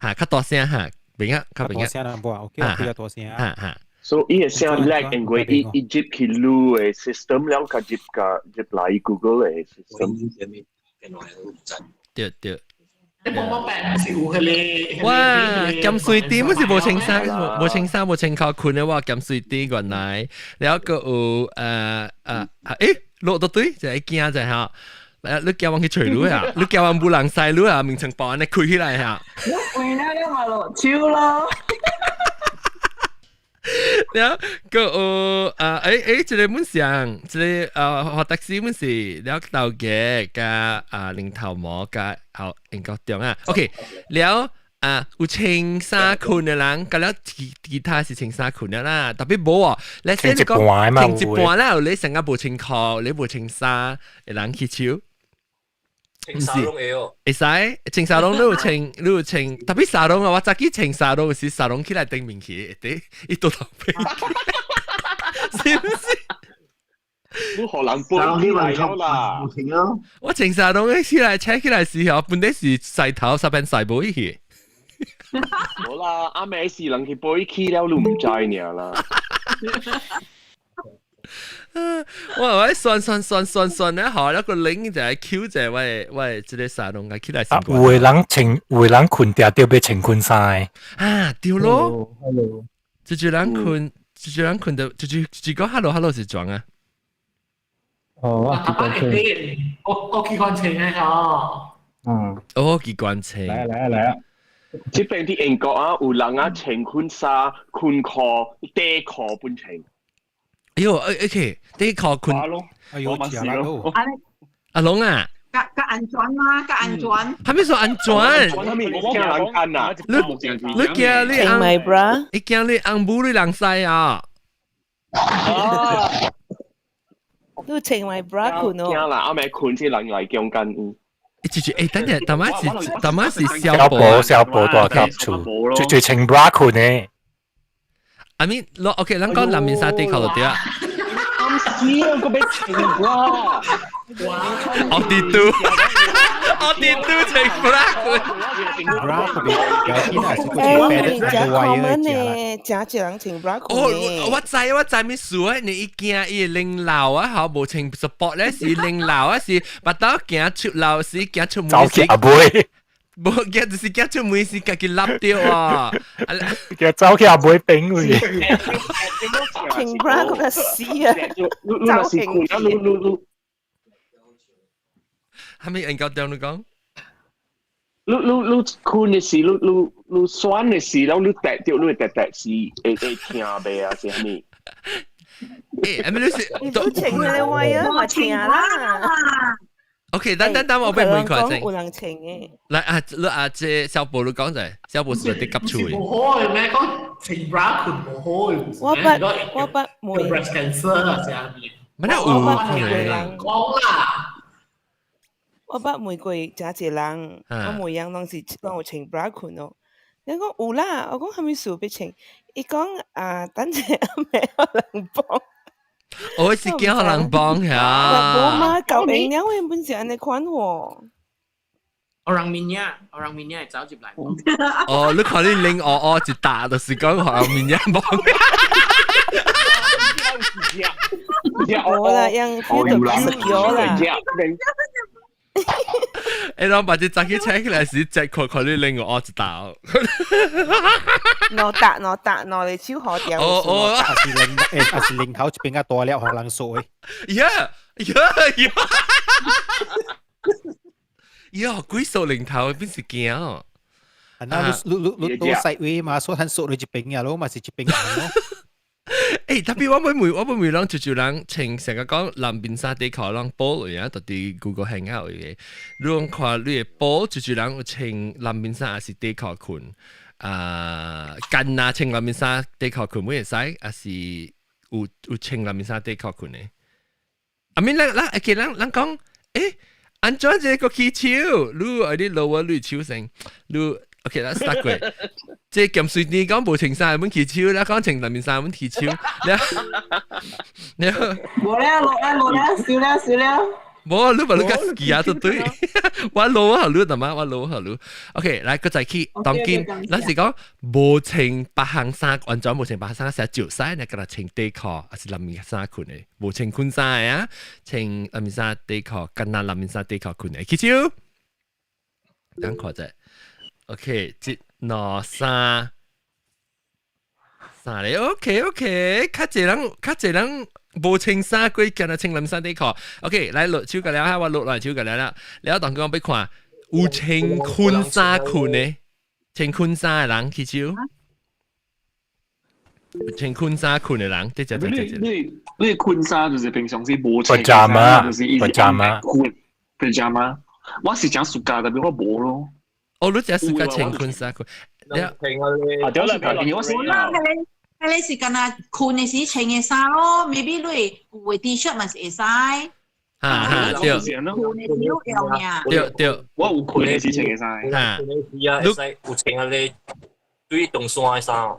嚇較大聲嚇，明啊，較明啊。大聲啦，無啊，我叫比較大聲。嚇嚇。 So 伊個聲叻，因為伊伊入去你的 system 了，較入較入來 Google 的 system。對對。你無毛病是有彼個。哇！減水滴，毋是無穿衫，無穿衫無穿褲困的話，減水滴原來，了閣有欸，落到對，就會驚者吼。你叫我去揣你啊？你叫我無人駛你啊？眠床包按呢開起來嚇。我為了你嘛落手咯。了閣有啊，欸欸，這個阮上，這個啊，學的士阮是了頭家佮啊零頭毛佮後英國中啊。OK，了啊有穿衫裙的人，佮了其其他是穿衫裙的啦，特別無哦。你穿一半嘛，穿一半啦，你成個無穿褲，你無穿衫的人起手。穿沙龍會哦，會使穿沙龍，你有穿，你有穿，特別沙龍啊！我早起穿沙龍是沙龍起來頂面去，會伊倒頭皮，是毋是？你予人背起來了啦！我穿沙龍起來扯起來時候，本底是洗頭，十邊洗無去。無啦，阿妹是人去背起了，你毋知爾啦。我我算算算算算咧，好，那個零就係 Q 就係我我這個沙龍起來。啊，有的人穿，有的人睏定著欲穿裙衫。啊，對咯。這隻人睏，這隻人睏到，這隻這個 hello hello 是裝啊。哦，我機關車。我機關車嘅嗬。嗯。哦，機關車。來啊來啊來啊！這邊佇英國啊，有人啊穿裙衫、裙褲、底褲本穿。哎呦，OK，底褲裙。哎呦，食咯。阿龍啊。較較安全嗎？較安全。還沒說安全。我驚人看啊！你你驚你穿 my bra？你驚你翁母你人知啊？你穿 my bra 睏哦。驚啦，阿妹睏是人來強姦伊。欸，就是欸，等下，淡仔是淡仔是小寶小寶大夾厝，最最穿 bra 睏的。 I mean，OK，咱講南面衫底褲就對啊。暗死啊！個俾穿 bra。我啲都，我啲都穿 bra。 bra 特別有啲係是欸，真 common 呢，真濟人穿 bra 哦，我知我知咩事啊？你一驚伊領老啊，好無穿 support 咧，是領老啊，是腹肚行出老時行出門走去阿妹，無驚就是行出門時家己笠掉啊！叫走去阿妹頂去。穿 bra 個死啊！你你若是困啊，你你你。係咪研究掉你講？你你你困的時，你你你酸的時，然後你趯著，你會趯趯是會會疼袂啊？是啥物？欸，係咪你是？你都穿嗰個位啊，嘛疼啦。 OK，等等等，我俾問佢先。有人穿嘅。來啊，你啊，這小寶你講者，小寶是啲急厝嘅。無好嘅咩？講穿 bra 困無好嘅。我捌問。 breast cancer 啊，啥物？乜有我捌問過人。講啦。我捌問過誠濟人，我問人攏是攏有穿 bra 困哦。你講有啦，我講啥物事欲穿？伊講啊，等者暗暝予人幫。我是驚予人幫呀。無嘛，舊年了原本是按呢款喎。 Orang minyak, orang minyak 走入來。哦，你看你拎哦哦一打，就是講予人物件幫。無啦，用 feel 到比較啦。欸，人把這早起請起來時，再看看你拎哦一打。兩打兩打兩個手好掉。哦哦，還是零欸，還是零頭一邊較大粒，予人數的。呀呀呀！呀，鬼數零頭邊是驚？啊，那你你你你倒細位嘛，所以咱數你一邊啊，咯嘛是一邊人咯。欸，特別我每每我每每人就就人穿成日講藍邊衫底褲，人報嚟啊，特別 Google Hangout 嘅。你講看你的報就就人有穿藍邊衫，還是底褲裙？啊，干那穿藍邊衫底褲裙，會使，還是有有穿藍邊衫底褲裙的？啊，咪咱咱，其咱咱講，欸，按怎這個起手？你愛你 lower 你手先，你。OK，咱 start 過。這鹹水你講無穿衫，阮起手；咱講穿內面衫，阮起手。你，無了，落了，落了，少了，少了。無，你把你個記啊，都對。我老啊，你他媽，我老啊，你。OK，來，閣再去。當今，咱是講無穿別項衫，完全無穿別項衫，成少使，你閣來穿底褲，還是內面衫裙的？無穿困衫的啊，穿內面衫底褲，干焦內面衫底褲裙的。起手。等看者。OK，一、兩、三，三個 OK OK，較濟人較濟人無穿衫，過干焦穿藍衫底褲。OK，來落手個了，哈，我落來手個了啦。了當講欲看有穿困衫裙的，穿困衫的人起手，穿困衫裙的人，這隻這隻。你你困衫就是平常時無穿 pajama 就是 pajama 困 pajama。我是講暑假，特別我無咯。哦，你這是個穿困衫褲，你啊，對啦，無啦，彼個是干焦睏的時穿的衫咯，maybe 你有的 T-shirt 嘛是會使。哈哈，對。睏的時有用爾。對對，我有睏的時穿的衫。哈，睏的時啊，會使有穿啊咧對長山的衫。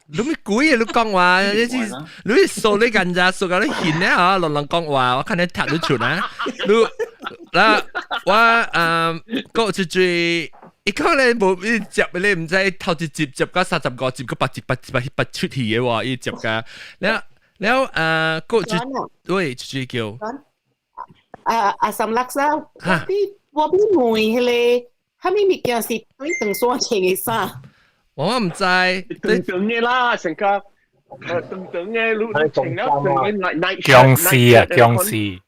你咪鬼啊！你講話，你是你數你近咋數到你現咧嚇，落人講話，我看你踢你出啊！你嗱我誒個最最。伊講咧無伊接你毋知頭一集接到35集，閣八集八八八出去的喎，伊接甲了了誒，閣一對一叫啊啊，三六三，我欲問彼個，啥物物件是對長山穿的衫？我毋知，長長的啦，成個長長的，你穿了長的 night 僵屍啊，僵屍。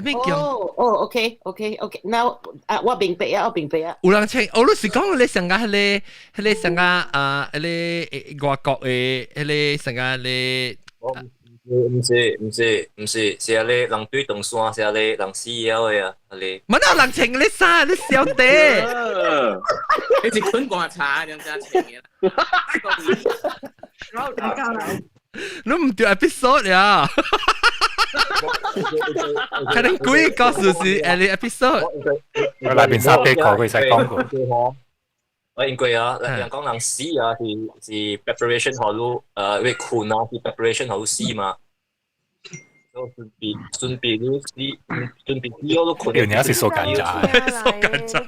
哦哦，OK，OK，OK，now 啊，我明白啊，我明白啊。有人穿，哦，你是講你上個彼個，彼個上個啊，彼個外國的，彼個上個咧。毋是毋是毋是，是啊咧人對長山，是啊咧人死了的啊，啊咧。乜有人穿你衫，你小弟。你是困棺材，兩隻穿嘅。你毋對 episode 呀？可能鬼故事是 any episode。我內邊衫底褲佢使講過。我因為啊，人講人死啊，是是 preparation 予你，為睏啊，是 preparation 予你死嘛。準備準備你準備你我都困。有你是數緊咋？數緊咋？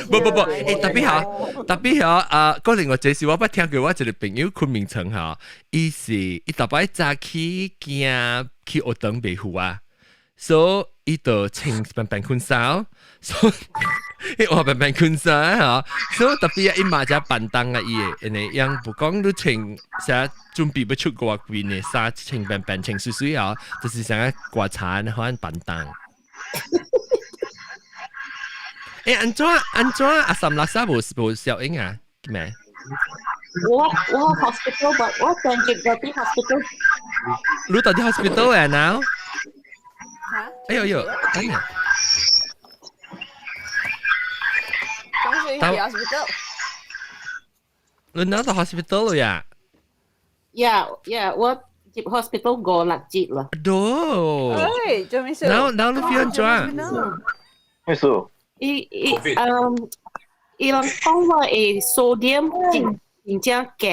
不不不，欸，特別嚇，特別嚇啊！嗰另外這是我捌聽過，我一個朋友昆明城嚇，伊是伊逐擺早起驚去學堂袂赴啊，所以伊就穿平平困衫，所以伊話平平困衫嚇，所以特別啊，伊嘛只便當啊，伊會，因為樣不講你穿啥準備欲出國邊的衫，穿平平穿水水啊，就是想要刮擦款便當。欸，按怎按怎阿三六三無無效應啊？咩？我我 hospital，我上日嗰啲 hospital。你到底 hospital 啊？now？哎呦呦，等下。講水去 hospital。你拿到 hospital 了呀？Yeah, 我入 hospital 五六節啦。多。哎，做咩事？然後然後你 feel 怎？咩事？伊伊嗯，伊人講話會 sodium 真真正低。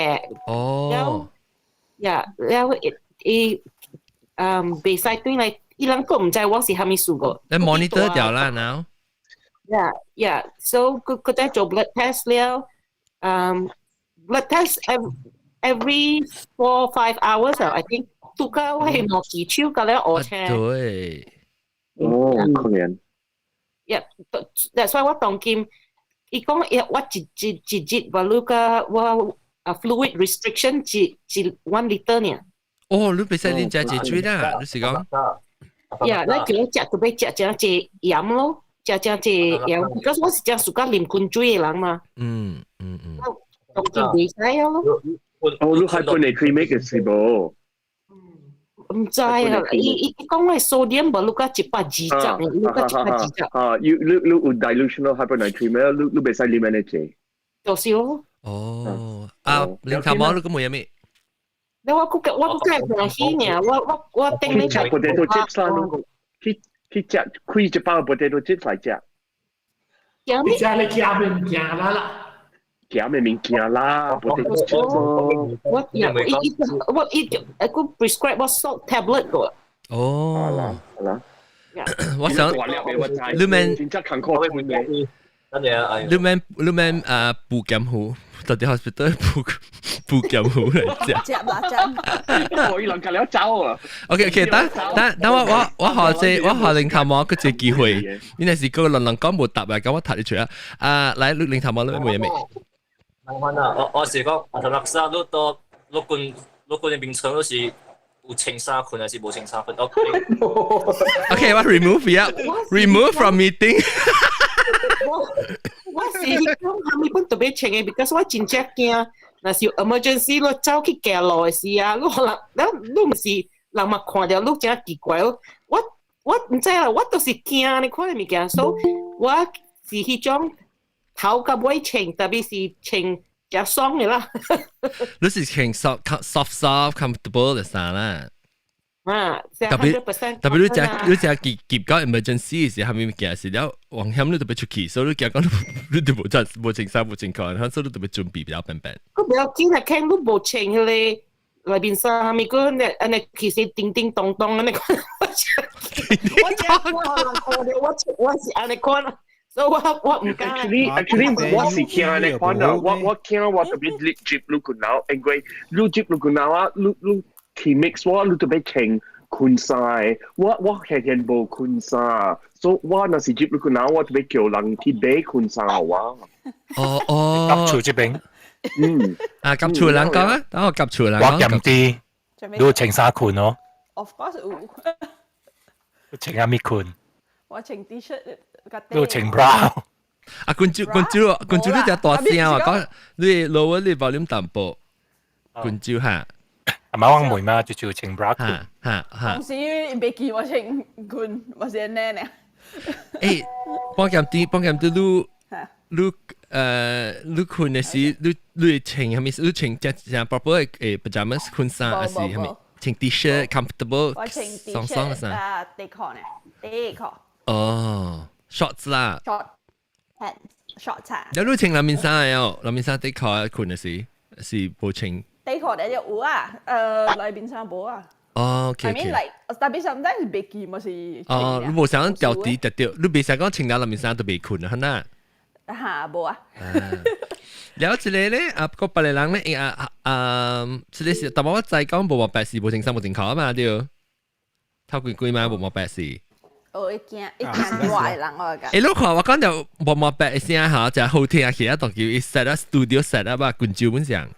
哦。呀，了後伊伊嗯，袂使轉來，伊人閣毋知我是啥物事個。你 monitor 掉啦，now。 Yeah, so 佢佢在做 blood test 了，嗯，blood test every 4-5 hours 啊，I think，拄到我係莫技手甲了學車。對。哦，可憐。 Yeah, that's why 我當今，伊講我一一一日我你個我啊 fluid restriction 一一 1 liter 呢。哦，你袂使啉遮濟水啦，你是講？ Yeah，你叫我食就欲食誠濟鹽咯，食誠濟鹽，because 我是誠喜歡啉滾水的人嘛。嗯嗯嗯。當今袂使啊咯。哦，你 hyponatremic 嘅是無？毋知啊，伊伊講我 sodium 無你甲120，你甲120。啊，你你你有 dilutional hyponatremia，你你袂使啉按呢濟。就是咯。哦，啊，啉頭毛你個冇有咩？你我閣我閣歡喜爾，我我我頂禮去食 potato chips 啦，去去食開一包 potato chips 來食。你食你夾的物件啦啦。夾的物件啦，potato chips 咯。我伊伊我伊就一個 prescribe 我 salt tablet 個。哦，好啦，好啦。我想你們真正艱苦嘅。你們你們啊，補減糊，到底 hospital 補補減糊來食。食啦食。我伊人隔了走啊。 OK OK，等等等我我我學這我學領頭毛個這機會，你若是個人人講無答啊，咁我讀你出啊。啊，來，你領頭毛你問咩？我啊，我我是講，阿頭六三，你到你困你困的眠床，你是有穿衫困還是無穿衫困？ OK，我 remove 呀，remove from meeting。我我是講啥物本特別穿的，because 我真正驚，若是有 emergency，你走去行路的時啊，你可能你你毋是人嘛看著你誠奇怪，我我毋知啦，我就是驚你看的物件，所以我是彼種頭到尾穿，特別是穿誠爽的啦。你是穿 soft soft soft comfortable 的衫啦。啊，特別特別你食你食急急到 emergency 時，啥物物件是了，危險你特別出去，所以你驚講你都無穿無穿衫無穿褲，所以你特別準備比較平平。佢不要緊啊，看你無穿彼個內面衫，啥物個按呢按呢其實叮叮咚咚按呢款。我真我人看著我我是按呢款，所以我我毋敢。 Actually，我是驚按呢款啊，我我驚我特別入你個腦，因為你入你個腦啊，你你去 mix 我，你特別穿困衫，我我係見無困衫，所以我若是入你個腦，我特別叫人去買困衫予我。哦哦，夾厝這邊，嗯，啊夾厝人講啊，等我夾厝人講。我減啲，你有穿衫困哦？ Of course 有。穿啥物困？我穿 T 恤個你有穿 bra？啊，君主君主君主，你只大聲啊！講你 lower 你 volume 淡薄，君主哈。阿媽我妹嘛，就就穿 bra 困。哈哈。當時袂記我穿裙，我是按呢呢。欸，幫減啲，幫減啲，你你你困的時，你你會穿啥物？你穿只只 proper 的 pajamas 困衫，還是啥物？穿 T 恤 comfortable，我穿 T 鬆鬆的衫。恤啊，底褲呢？底褲。哦，shorts 啦。 short pants short 啊。有你穿內面衫的哦，內面衫底褲困的時是無穿。底褲咧就有啊，內面衫無啊。哦。哦，OK。 I mean like 特別 sometimes 袂記嘛是。哦，你無想調啲特掉，你袂使講穿了內面衫都袂睏啊，係呐？嚇，無啊。了一個咧，啊，個別個人咧，啊啊，這個是，但我知講無毛白事，無穿衫無穿褲啊嘛，對。頭幾幾嘛無毛白事。哦，會驚會驚熱的人我講。欸，你看我講到無毛白的聲嚇，真好聽起啊，當叫伊 set up studio set up 啊，滾酒本上。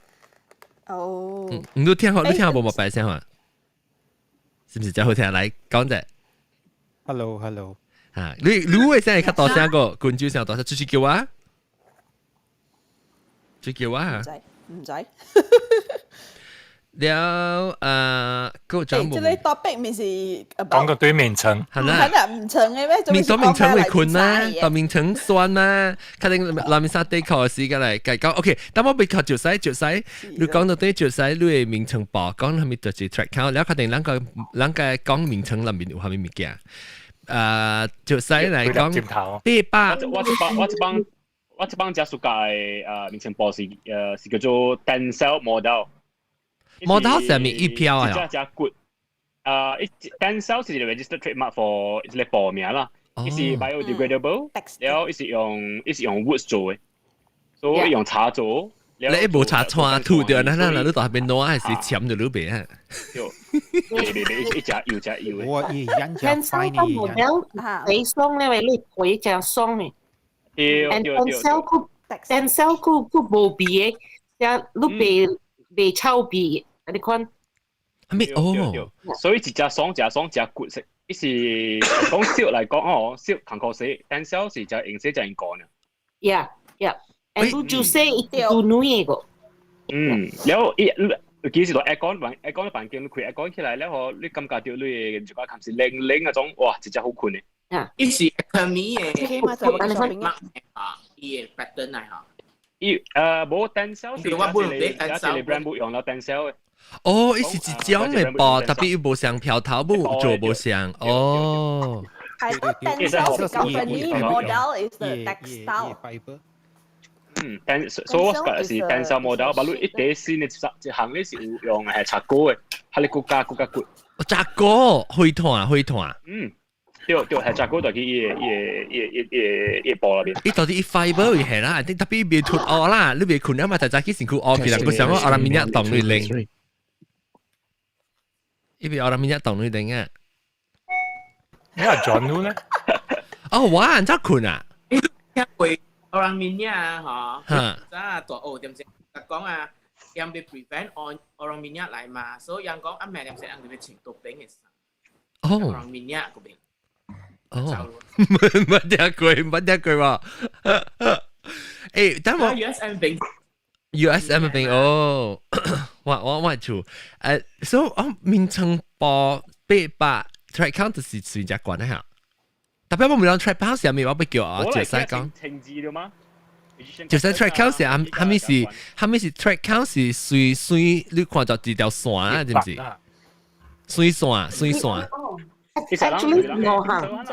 哦。嗯，你聽好，你聽無毛白聲嘛？是毋是真好聽？來講者。 Hello，Hello。嚇，你你會聲會較大聲個，滾酒聲大聲，出去叫我。出去叫我。唔知唔知。了啊，個欸，這個 topic 咪是講個對眠床，係啦，係唔床嘅咩？面當眠床會困啦，當眠床酸啦，肯定內面衫底褲時間來計講。OK，但我被靠就使就使，你講到對就使，你的眠床布講係咪就是 thread count？了肯定咱個咱個講眠床內面有啥物物件？就使來講800。我這幫家屬界眠床布是叫做 Tencel modal。 Modal 上面一票啊？只只骨，一 Tencel 是一個 registered trademark for 一個布名啦，伊是 biodegradable，然後伊是用 wood 做的，所以用茶做。你無茶穿吐掉，那那那你到邊攞還是潛到裏邊啊？對，別別一隻油隻油的。我伊人家 Tencel modal 你爽咧，你皮真爽嘅。對對對。 Tencel 佢 Tencel 佢佢無味的，只你袂袂臭味。你看，係咪哦？所以一隻爽，一爽，一骨色，伊是講 silk 來講哦，silk 同個色，Tencel 是隻用色隻用乾嘅。 Yeah，and 你就說伊做軟的個。嗯，然後伊其實到 aircon 環 aircon 環境，你開 aircon 起來了後，你感覺到你的一個含是冷冷嗰種，哇，真正好睏的。啊，伊是 Acme 的，啊，伊的 pattern 來吼。伊無 Tencel 是一個一個 brand 冇用了 Tencel 的。哦，伊是一種的布，特別伊無像飄頭布做無像哦。 I thought Tencel 是 company modal is the textile。嗯，但所以我講是 Tencel modal，把你一啲新的一行咧是有用係茶膏的，係你國家國家骨。茶膏火炭火炭。嗯，對對，係茶膏就去伊個伊個伊個伊個伊個布內面。伊到底伊 fiber 係啦，特別袂脫烏啦，你袂睏啊嘛，大早起身軀烏起來，佢想講阿拉面一動你拎。伊邊阿拉面一動你拎啊。你係 John 咧？哦，我按怎睏啊？聽過 orang minyak 啊，嗬，早大學點先？講啊，人被 prevent on orang minyak 來嘛，所以人講暗暝點先人就要穿多邊嘅衫。哦。 orang minyak 嗰邊。哦，冇聽過，冇聽過喎。欸，等我 USM 邊 USM 邊哦，我厝所以我眠床布800 thread count 就是算只慣啦。特別我唔講 thread count 是咪我不叫啊？就使講。停止了嗎？就是 thread count 是蝦米是蝦米是 thread count 是隨隨你看到一條線啊，知唔知？水線水線。 Actually 五項。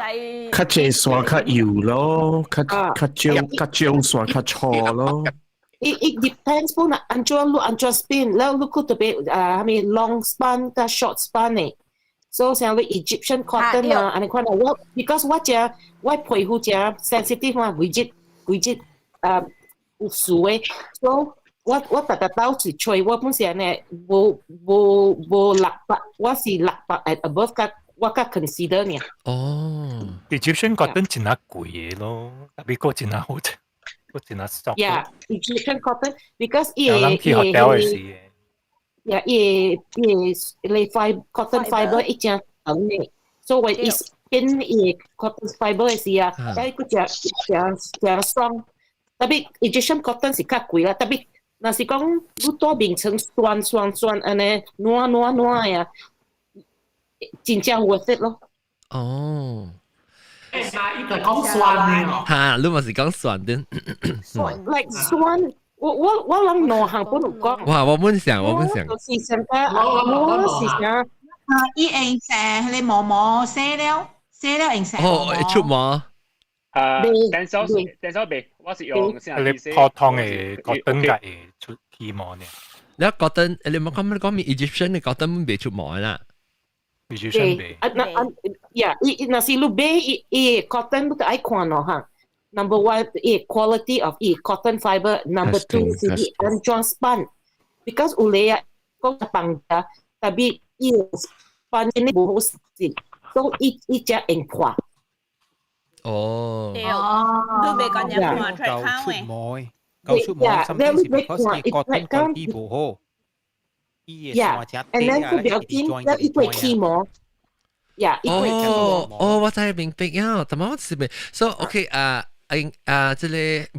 較濟線較幼咯，較較少較少線較粗咯。 It depends 本啊，按怎你按怎 spin，แล้ว你佢特別啊，係咪 long span 加 short span 呢？所以像你 Egyptian cotton 啊，按呢款啊，我 because 我只我皮膚只 sensitive 嘛，規日規日啊有事的，所以我逐逐斗是吹，我本身呢無無無600，我是600 and above 較我較 consider 呢。哦，Egyptian cotton 真係貴嘅咯，特別個真係好食，個真係 soft。 Yeah，Egyptian cotton because 伊個有人去 hotel 嘅時。 Yeah，伊個伊個你 fiber cotton fiber 一正長嘅，所以伊 spin 伊個 cotton fiber 嘅時啊，所以佢正正正爽。特別 Egyptian cotton 是較貴啦，特別若是講你帶眠床酸酸酸按呢，軟軟軟呀，真正 worth it 咯。哦。欸，那伊就講酸的哦。哈，你嘛是講酸的。 Like 酸，我攏兩項本有講。哇！我本想，我本想。就是上個，我是想。啊，伊用洗迄個毛毛洗了，洗了用洗。哦，出毛。啊，Tencel Tencel 袂，我是用你普通的 cotton 嘅會出起毛呢？你 cotton，你冇講咩講咩 Egyptian 嘅 cotton 袂出毛啦。對，啊那啊，呀，伊若是你買伊伊 cotton 你愛看咯哈。Number one，伊 quality of 伊 cotton fiber。Number two 是伊按怎 spun，because 有咧啊，講放價，tapi 伊 spun 呢無好勢，所以伊伊才會破。哦。對，你袂講嘢看出來出毛，夠出毛，sometimes because 伊 cotton quality 無好。 Yeah，and then 佢比較緊，那伊會起毛。Yeah，伊會起毛。哦，哦，我知明白啊，但係我是明，所以 OK 啊，啊，這個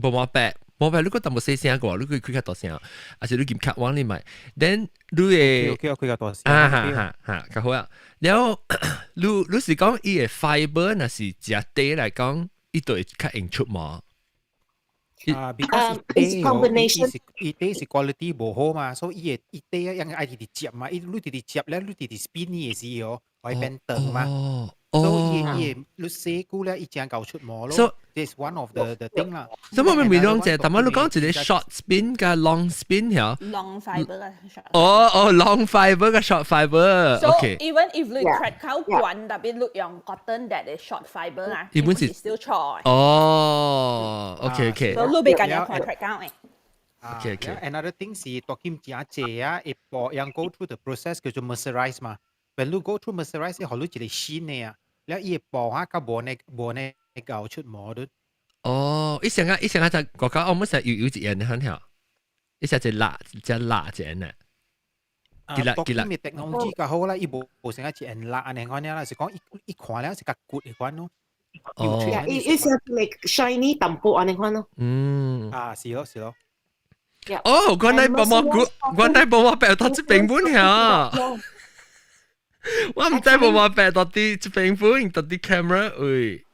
無毛白，毛白，你個淡薄細聲個，你可以開較大聲，還是你撳卡往你買，then 你會，OK，開較大聲，啊哈哈哈，較好啊。然後你你是講伊個 fiber 若是食地來講，伊就會較會出毛。啊，because 伊底伊底是 quality 無好嘛，所以伊會伊底啊應該愛直直接嘛，伊你直直接咧，你直直 spin 伊的時候，會變長嘛。所以伊伊你洗久咧，伊正夠出毛咯。This one of the thing 啦。所以我咪講者，但係你講一個 short spin 加 long spin 嚇。 Long fiber 嘅 short。哦哦，long fiber 加 short fiber。 So OK。 even if 你 thread 口滾，tapi 你用 cotton that is short fiber 啊，伊本是 still 錯。哦，OK OK。所以你袂緊要看 thread 口嘅。 OK OK。 Another thing 是當今真濟啊，會播樣 go through the process 叫做 mercerize 嘛。When 你 go through mercerize，予你一個新的啊，了伊會薄啊，較無呢無呢夠出毛的。哦，伊成個伊成個就國家，我們成有有一樣的很條，伊成隻辣隻辣隻呢。幾啦幾啦。當今嘅 technology 較好啦，伊無無成個一樣辣按呢款啦，是講伊伊看了是較骨的款咯。哦。伊伊是 like shiny 淡薄按呢款咯。嗯。啊，是咯是咯。哦，原來幫我估，原來幫我白到這邊本呀。我毋知無我白到底這邊本，到底 camera 位。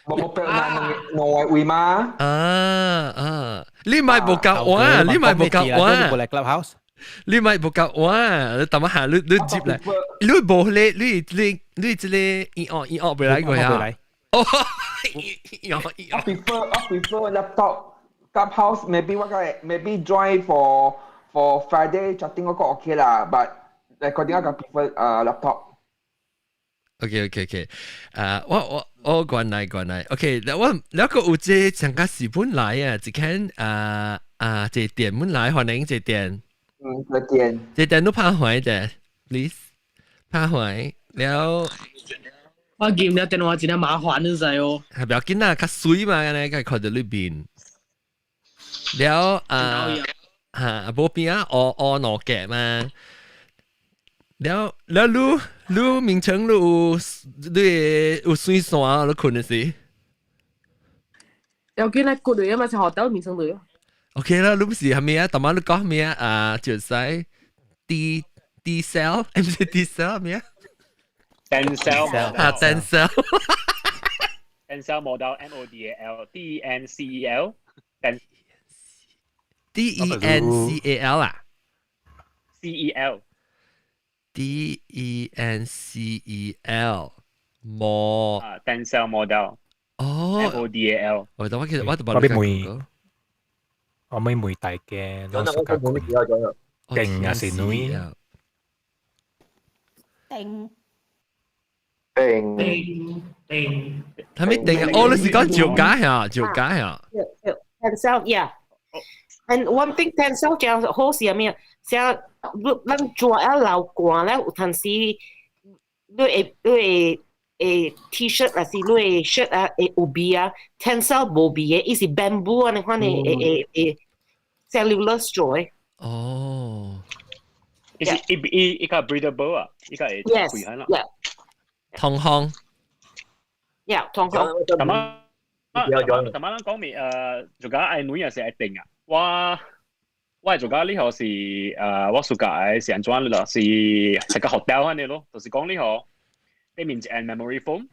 無白那兩位嗎？啊啊！你咪無夾我，你咪無夾我。你無來 clubhouse？你咪無夾我，你等下你你接來，你無咧，你你你這個一哦一哦袂來過呀？哦，一哦一哦。 I prefer laptop clubhouse maybe 我個 maybe join for Friday chatting 嗰個 OK 啦，but recording 我個 prefer 啊 laptop。 OK OK OK，啊，我我我原來原來，OK，我那個有這上個是本來啊，一間啊啊，這店本來歡迎這店，嗯，這店，這店都拍壞的，please，拍壞了。我見了電話真係麻煩，你知哦。係不要緊啦，較水嘛，按呢個看到裏邊。了啊嚇，無邊啊，烏烏兩格嘛。了了，你你名稱你有你有水線你睏的時？要緊咧，骨類啊嘛，是學到名稱類。 OK 啦，你不是係咩啊？逐晚你講咩啊？啊，就是 D D cell，唔是 D cell 咩啊？Tencel 啊，Tencel。 Tencel model M O D A L D E N C E L D E N C A L 啊？C E L D E N C E L 模啊，Tencel model 哦，M O D A L。我等我其實我我俾問，我咪問大家，攞暑假困，定還是女？定定定定，係咪定啊？哦，你是講照假呀？照假呀？Tencel yeah。And one thing Tencel 講好是啥物？像你咱做啊流汗咧，有陣時你會你會會 T-shirt 還是你會 shirt 啊會有味啊，Tencel 無味的，伊是 bamboo 按呢款的會會會 cellulose 做的。哦，伊是伊伊伊較 breathable 啊，伊較會開啦。通風。 Yeah，通風。咁啊，咁啊，咱講咪就講愛女也是愛定啊。我我做家呢個是我暑假是按怎咯？是食個 hotel 按呢咯，就是講呢個對面一按 memory foam，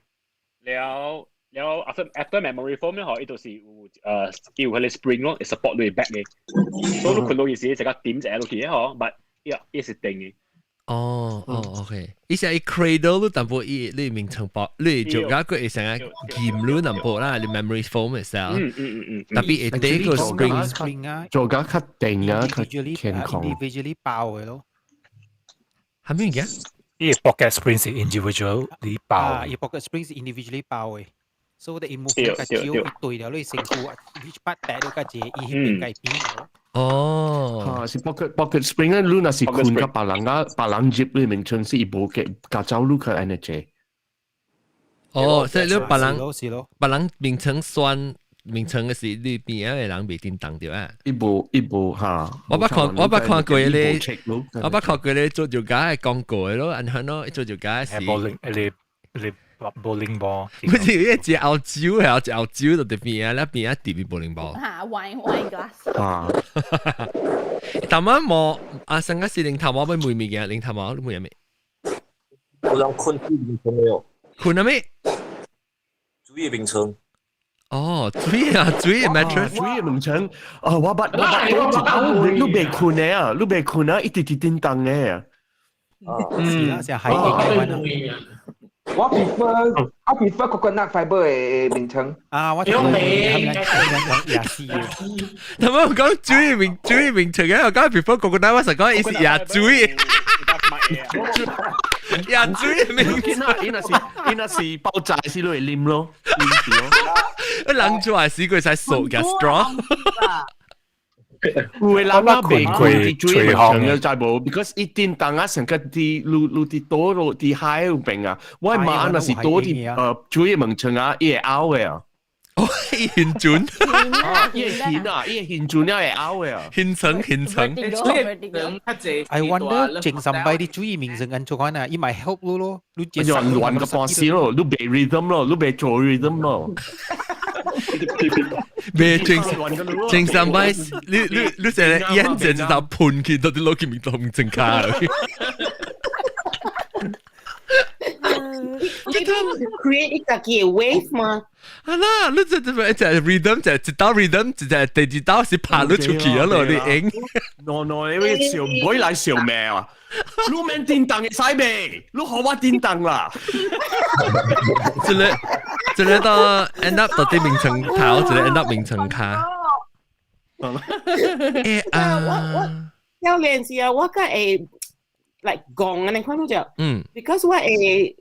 了了 after memory foam 咧，伊就是有有彼個 spring 咯，會 support 你 back 嘅，所以你睏落去時，一個點一下落去嗬，but 伊伊是定嘅。哦哦，OK，伊是伊 cradle 你淡薄伊你眠床包，你做家佢會成個劍你淡薄啦，你 memory foam 嘅時候，嗯嗯嗯嗯， tapi 會第個 spring 啊，做家較定啊，較健康。 individually 包嘅咯。係咩嘅？伊 pocket spring 是 individually 包。啊，伊 pocket spring 是 individually 包嘅，所以伊 movement 較少，伊對了你身軀，你一擺帶了較濟，伊彼邊該變咗。哦，啊，是 pocket spring 咧，你若是睏佮別人啊，別人入你眠床是伊無嘅，共走你去按呢濟。哦，所以你別人是咯，別人眠床選眠床嘅時，你邊仔嘅人袂叮當著啊？伊無伊無哈。我捌看過咧，我捌看過咧做瑜伽嘅廣告嘅咯，按怎咯？做瑜伽是 bowling，你你 bowling ball，不是一隻澳洲係一隻澳洲就佇邊仔，咧邊仔佇邊 bowling ball。嚇，wine glass。啊！頭仔毛啊，上個是零頭毛欲問物件，零頭毛你問啥物？有人睏水眠床的哦。睏啥物？水的眠床。哦，水啊，水的 mattress，水的眠床。哦，我捌講一擺，你袂睏的啊，你袂睏啊，一直直叮當的。是啦，是海鷹嘅款。我 prefer coconut fiber 嘅眠床。啊，我用椰絲嘅。頭先我講水眠床嘅，我講 prefer coconut，我實講伊是椰水。椰水眠床。伊若是爆炸時，你會啉咯，啉住咯。人出來死過使數嘅 straw。有的人啊袂睏佇水眠床嘅知無？because 伊叮當啊，成個佇滷滷佇倒落佇海有邊啊。我媽若是倒佇水眠床啊，伊會嘔的啊。哦，伊現準。伊會現啊，伊會現準了會嘔的啊。現成現成。 I wonder 前三擺你水眠床按怎款啊？伊咪 help 你咯，你就亂個半死咯，你袂 rhythm 咯，你袂做 rhythm 咯。未正正三擺，你成日眼睛就噴去到啲落去面頭正卡。你 create 一個嘅 wave 嘛？啊啦，你這這一隻 rhythm 就一道 rhythm，一隻第二道是拍你出去啊咯，你應。 no no，你會笑唔會來笑咩啊？你免叮當會使未？你予我叮當啦。這個這個到 end up 到啲眠床頭，這個 end up 眠床跤。欸啊！我少年時啊，我較會 like 講按呢款就，because 我會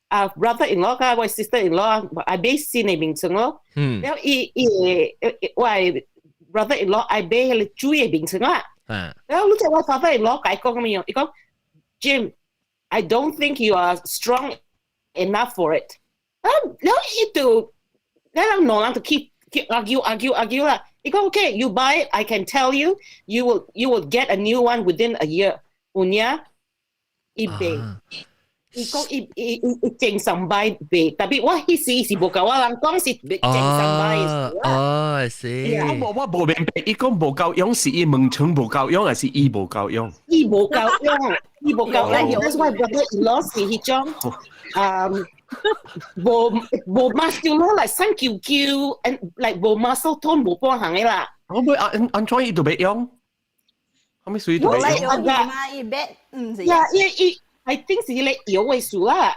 啊 brother in law 佮我 sister in law 愛買新的眠床咯，了伊伊我 brother in law 愛買彼個水的眠床啊，了你知我 father in law 共伊講啥物樣？伊講 Jim，I don't think you are strong enough for it。啊，了伊就，了人兩人就 keep keep argue argue argue 啦。伊講 OK，you buy it，I can tell you you will get a new one within a year。有影，伊袂。伊講伊伊伊伊前三擺袂，特別我彼時是無共我人講是前三擺的事啦。哦，是。我無明白，伊講無夠用是伊眠床無夠用，還是伊無夠用？伊無夠用，伊無夠用。That's why brother in law 是彼種，無 muscular like 瘦球球，and like 無 muscle tone 無半項的啦。我會按按怎伊就欲用？啥物事就欲用？嘛，伊別毋是。呀，伊伊。I think 是彼個搖的事啦。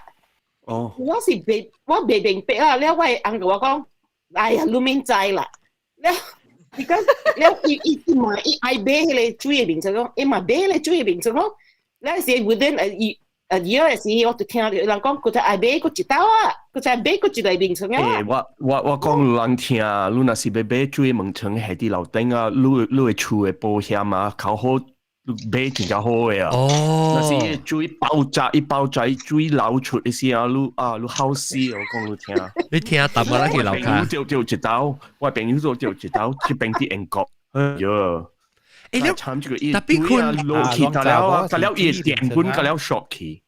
哦。我是袂，我袂明白啦。了，我的翁共我講，哎呀，你免知啦。了，because 了，伊伊伊嘛，伊愛買彼個水的眠床講，伊嘛買彼個水的眠床講。了時 within a year 的時，我就聽著人講，閣再愛買閣一兜啊，閣再買閣一個眠床啊。欸，我講人聽，你若是欲買水眠床，下佇樓頂啊，你的厝的保險啊，較好。買真正好的啊！哦，若是水爆炸，一爆炸，水流出的時啊，你啊，你好死，我講你聽。你聽淡薄仔去樓跤。就就一兜，我朋友做就一兜，這邊佇英國。哎喲，欸，你慘這個伊特別睏落去，得了，得了伊電本，得了 shock 去。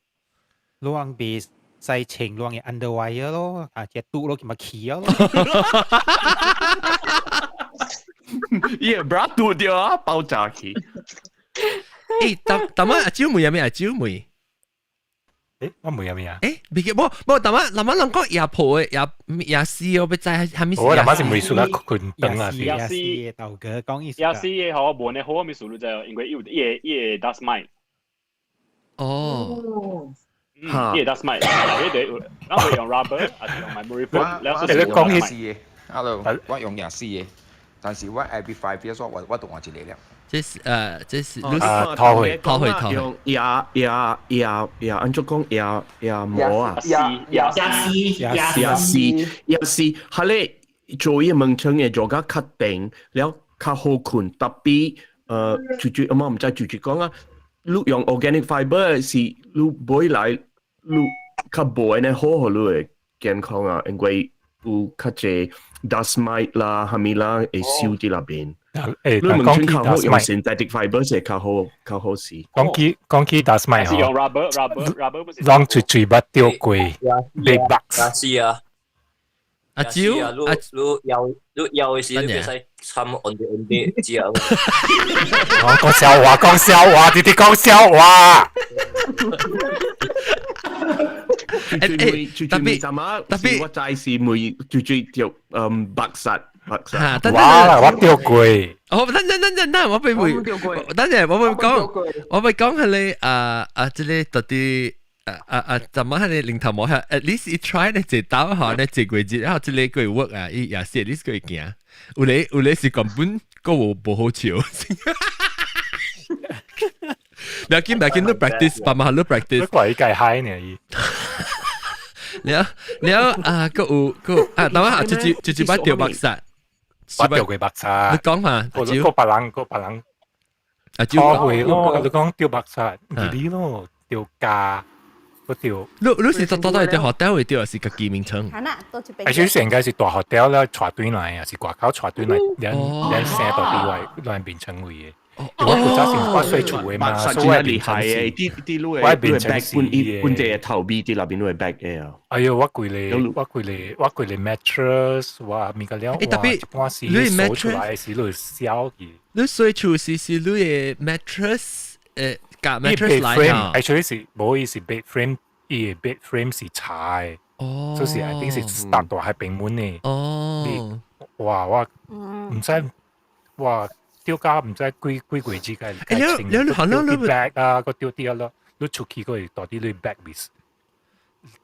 你往袂使穿你的 underwire 咯，啊，隻拄落去嘛起啊咯。伊個 bra 拄著啊，爆炸去。欸，淡淡仔阿姊妹有咩阿姊妹？欸，我問啥物啊？欸，袂記無無，淡仔淡仔人講椰婆的椰椰絲我欲知啥物我淡仔是未輸啊，睏長啊是。椰絲豆哥講意思。椰絲的好，無呢好，啥物事你知哦？因為伊有伊個 dust mite。哦。伊個 dust mite，伊個咱會用 rubber，還是用 memory foam？我你講意思嘅，hello，我用椰絲嘅。但是我 every 5 years 我都換一个了。這是啊，拖回拖回拖用椰椰椰椰，按怎講椰椰膜啊？椰椰絲椰絲椰絲，係咧做伊門床會做甲較定，了較好睏。特別住住，我毋知住住講啊，你用 organic fiber 是你買來你較無按呢好予你的健康啊，因為有較濟 dust mite 啦、啥物啦會收佇內邊。你門床較好用 synthetic fiber 是較好較好勢。講起 dust mite 是用 rubber rubber rubber 不是？攏最最捌著過 bed bugs。是啊。阿蕉，你你搖你搖的時，你袂使摻 on the on the 之後。我講笑話，講笑話，弟弟講笑話。誒特別特別我知是每最最著白實白實。哇！我著過。哦，等等等等等，我被會，等陣我會講，我會講係你啊啊，這個到底。啊啊啊！怎麼係你零頭毛下？at least 伊 try 咧一刀吼咧一個月，然後這個過 work 啊，伊也是 at least 過行。有咧有咧是根本閣無無好笑。不要緊，不要緊，你 practice，爸媽你 practice。你怪伊介嗨呢？伊。了了啊，閣有閣啊，等下直接直接把掉白殺，我著過白殺。你講嘛？個別人個別人。啊，拖回咯，你講著白殺，你咯著加。個著，你是到到底佇 hotel 會著，還是家己眠床？係啦，多一邊。而且應該是大 hotel 了，帶轉來啊，是外口帶轉來，連生到佇外來眠床位的。我古早是我睡厝的嘛，所以我眠床是，我眠床是本地的頭尾佇內邊會 bag 的啊。哎喲，我規個 mattress，我物個了，欸，特別我是鎖出來時你燒去。你睡厝是你的 mattress 誒？夾 mattress 來啊？Actually 是無伊是 bed frame，伊的 bed frame 是柴的，就是一定是搭大喺平門的。哦，哇！我毋知，哇！丟家毋知幾幾月之間。欸，你你可能你 bag 啊，個丟啲咯，你出去個會大啲你 bag 咪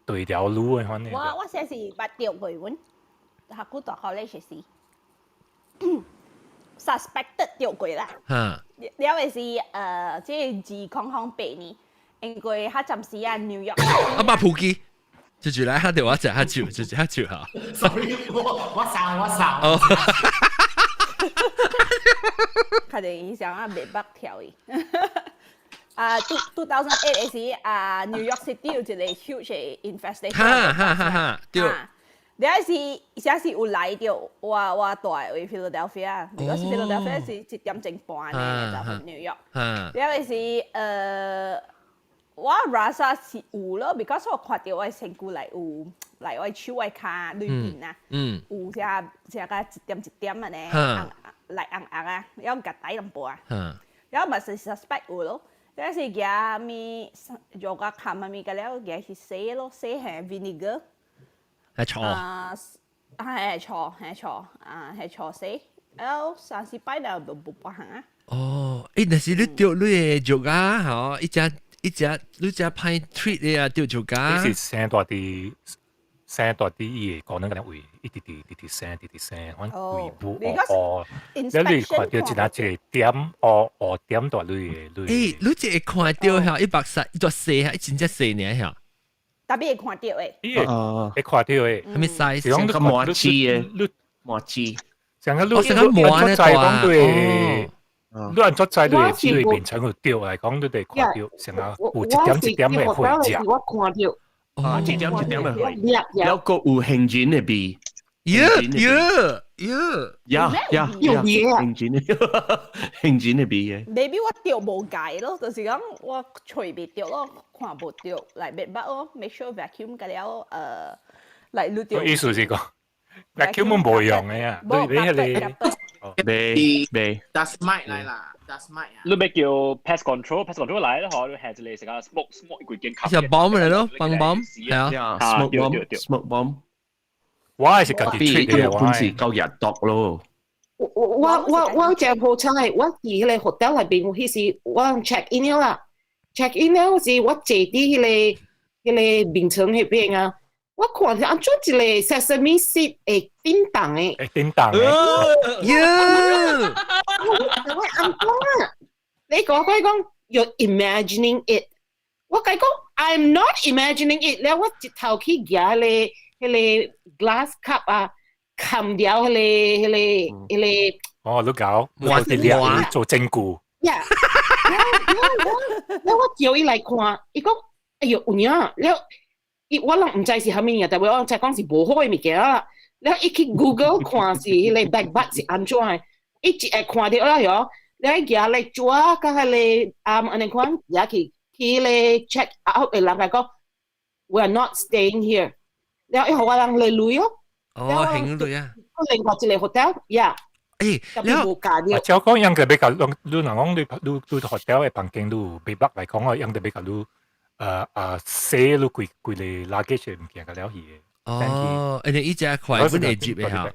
對條路的反正。我先是捌著過阮，學久大學咧時 suspected 著過啦。嚇！了的是這2008年，因為較暫時啊紐約。阿爸普基，就住來，他對我食較少，就較少嚇。 Sorry，我我瘦我瘦。哦。較濟影響啊，袂捌跳伊。啊，2008的時啊，New York City 有一個 huge infestation。哈哈哈哈，對。了是，啥是有來著我住的位 Philadelphia，如果是 Philadelphia 是一點鐘半呢，就去 New York。了是我 rasa 是有咯，because 我看著我的身軀內有，來我的手我的跤裏邊啊，有啥啥個一點一點的呢，紅來紅紅啊，了共帶淡薄啊，了嘛是 suspect 有咯，了是舉物藥甲含物個了，舉去洗咯，洗下 vinegar。係錯。啊，係錯，係錯，啊係錯死，然後三四擺了就無別項啊。哦，欸，但是你著你的藥啊，吼，一隻一隻你隻歹 treat 的啊，著藥啊。你是生大佇生大佇伊會可能個位，一直直直直生，直直生，反正胃部哦哦，了你看著一若一個點烏烏點大你的。欸，你這會看著吼，伊目屎伊大細哈，伊真正細爾吼。特別會看著的。伊會會看著的。啥物 size？像個麻糬的，麻糬。像個你像個麻呢大。對。你按怎知你會只會變成個著來講，你得看著，像個有一點一點的血跡。我看著。啊，一點一點的血。了閣有杏仁的味。耶耶耶！呀呀呀！杏仁的杏仁的味的。 Maybe 我著無解咯，就是講我揣袂著咯，看無著，來袂捌咯，make sure vacuum 個了，來你著。意思是講 vacuum 無用的啊，你你彼個。袂袂。 Dust mite 來啦，dust mite 啊。你欲叫 pest control，pest control 來了嗬，你下一個成個 smoke smoke 規間是 bomb 來咯，放 bomb 係啊，smoke bomb，smoke bomb。我係是家己吹的，我本是夠熱毒咯。我真好彩，我佇彼個 hotel 內邊，彼時我 check in 了啦，check in 了時我坐佇彼個眠床彼邊啊，我看著按怎一個 sesame seed 會叮當的，會叮當的。呀！我按怎啊？你講我講，you're imagining it。我共伊講，I'm not imagining it。了我一頭去舉彼個 glass cup 啊，冚掉彼個。哦，你搞，我啲做證據。呀！了我叫伊來看，伊講，哎喲，有影了。伊我攏毋知是啥物嘢，但係我知講是無好的物件啦。了伊去 Google 看是彼個 bed bug 是按怎的，伊一會看著了喲，了伊舉來紙佮彼個按呢款，也去去彼個 check out 的人來講，We are not staying here。了伊予我人來鐳哦。哦，還鐳啊！另外一個 hotel，呀。誒，了無價了。照講，應該比較，你若講你 hotel 的房間你有 bed bug 來講哦，應該比較你。洗你規規個 luggage 物件個了去的。哦，而且伊只快本會接的哈。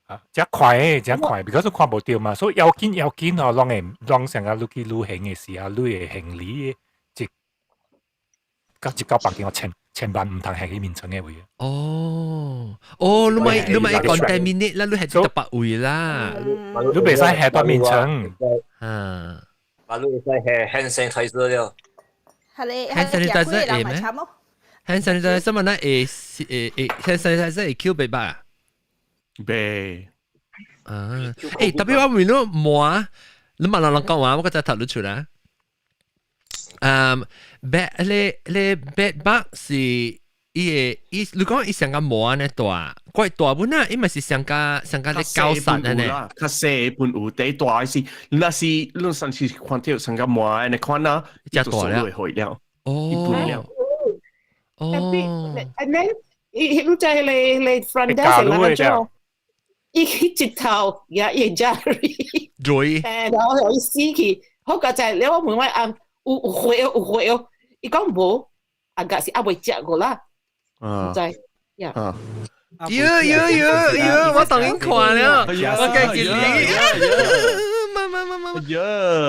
啊，遮快遮快，because 看無著嘛，所以要緊要緊哦，攏會攏上個你去旅行的時候，你的行李一到一到房間，千千萬毋通下去眠床的位。哦，哦，你莫 contaminate 啦，你係特別位啦，你袂使下到眠床。啊，啊，你會使下 hand sanitizer 了。係你 hand sanitizer 會咩？hand sanitizer 什麼呢？會會會 hand sanitizer 會 kill bed bug 啊？袂。啊，特別我問你摸，你問人人講話，我個就頭你出來。bed 你你 bed bug 是伊個伊，你講伊上個毛呢大，怪大本啊，伊咪是上個上個咧高實的呢。較細本有，第大是，若是你上次看到上個毛呢款啊，就大了。了。哦。哦。 And then 伊你知彼個彼個 front desk 人做，伊去一頭也伊 Jerry。對。然後伊死去，好個就係你我問我翁有有血哦有血哦，伊講無，啊個是猶未食過啦。啊。知，呀。啊。喲喲喲喲！我當然看了，我計記你。媽媽媽媽！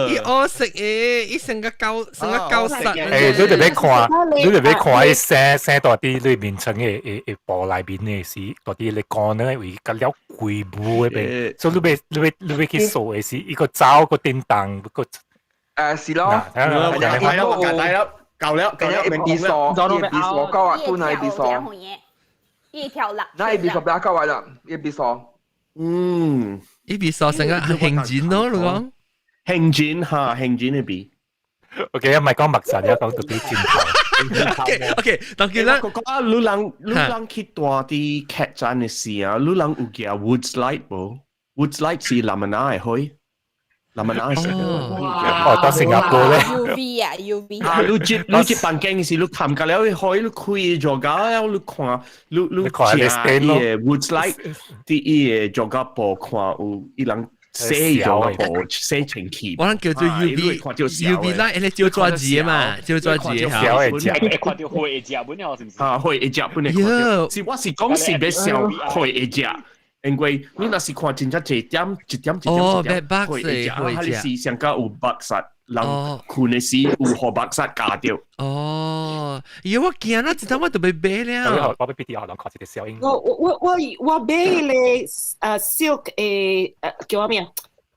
伊烏色的，伊成個膠成個膠實。誒，你特別看，你特別看，伊生生到佇你眠床的的的布內面的是，到佇你乾的位，甲了規霧嗰邊，所以你欲你欲你欲去掃的是，伊個走個叮當個。是咯。係啦，我夾底啦，夠了，夠了，一比數，一比數，夠啊，本來一比數。一條辣。那一比數比較夠啊啦，一比數。嗯，一比數成個行錢咯，你講。行錢嚇，行錢嘅比。 OK，唔係講陌神，而講到啲箭頭。 OK，當然啦。我講你人你人去蹛佇客棧的時啊，你人有行 Woods Light 無？Woods Light 是南門仔的火，南門仔的。哦，到新加坡咧。 UV 啊，UV。啊，你這你這房間是你看個了，火你開咗個，你看你你食伊的 Woods Light，佇伊的做個布看有伊人。洗咗個布，洗清氣。我諗叫做 UV UV light，你照抓字啊嘛，照抓字嚇。會看著火會食本了，是毋是？啊，火會食本來看著。是我是講是欲想火會食，因為你若是看真正一點一點一點一點火會食，啊，你是上較有白煞，人睏的時有予白煞咬著。哦，咦，我驚啦，一陣我就欲買了。我欲 BTR 人看一個效應。我我我我買咧silk 的叫啥物啊？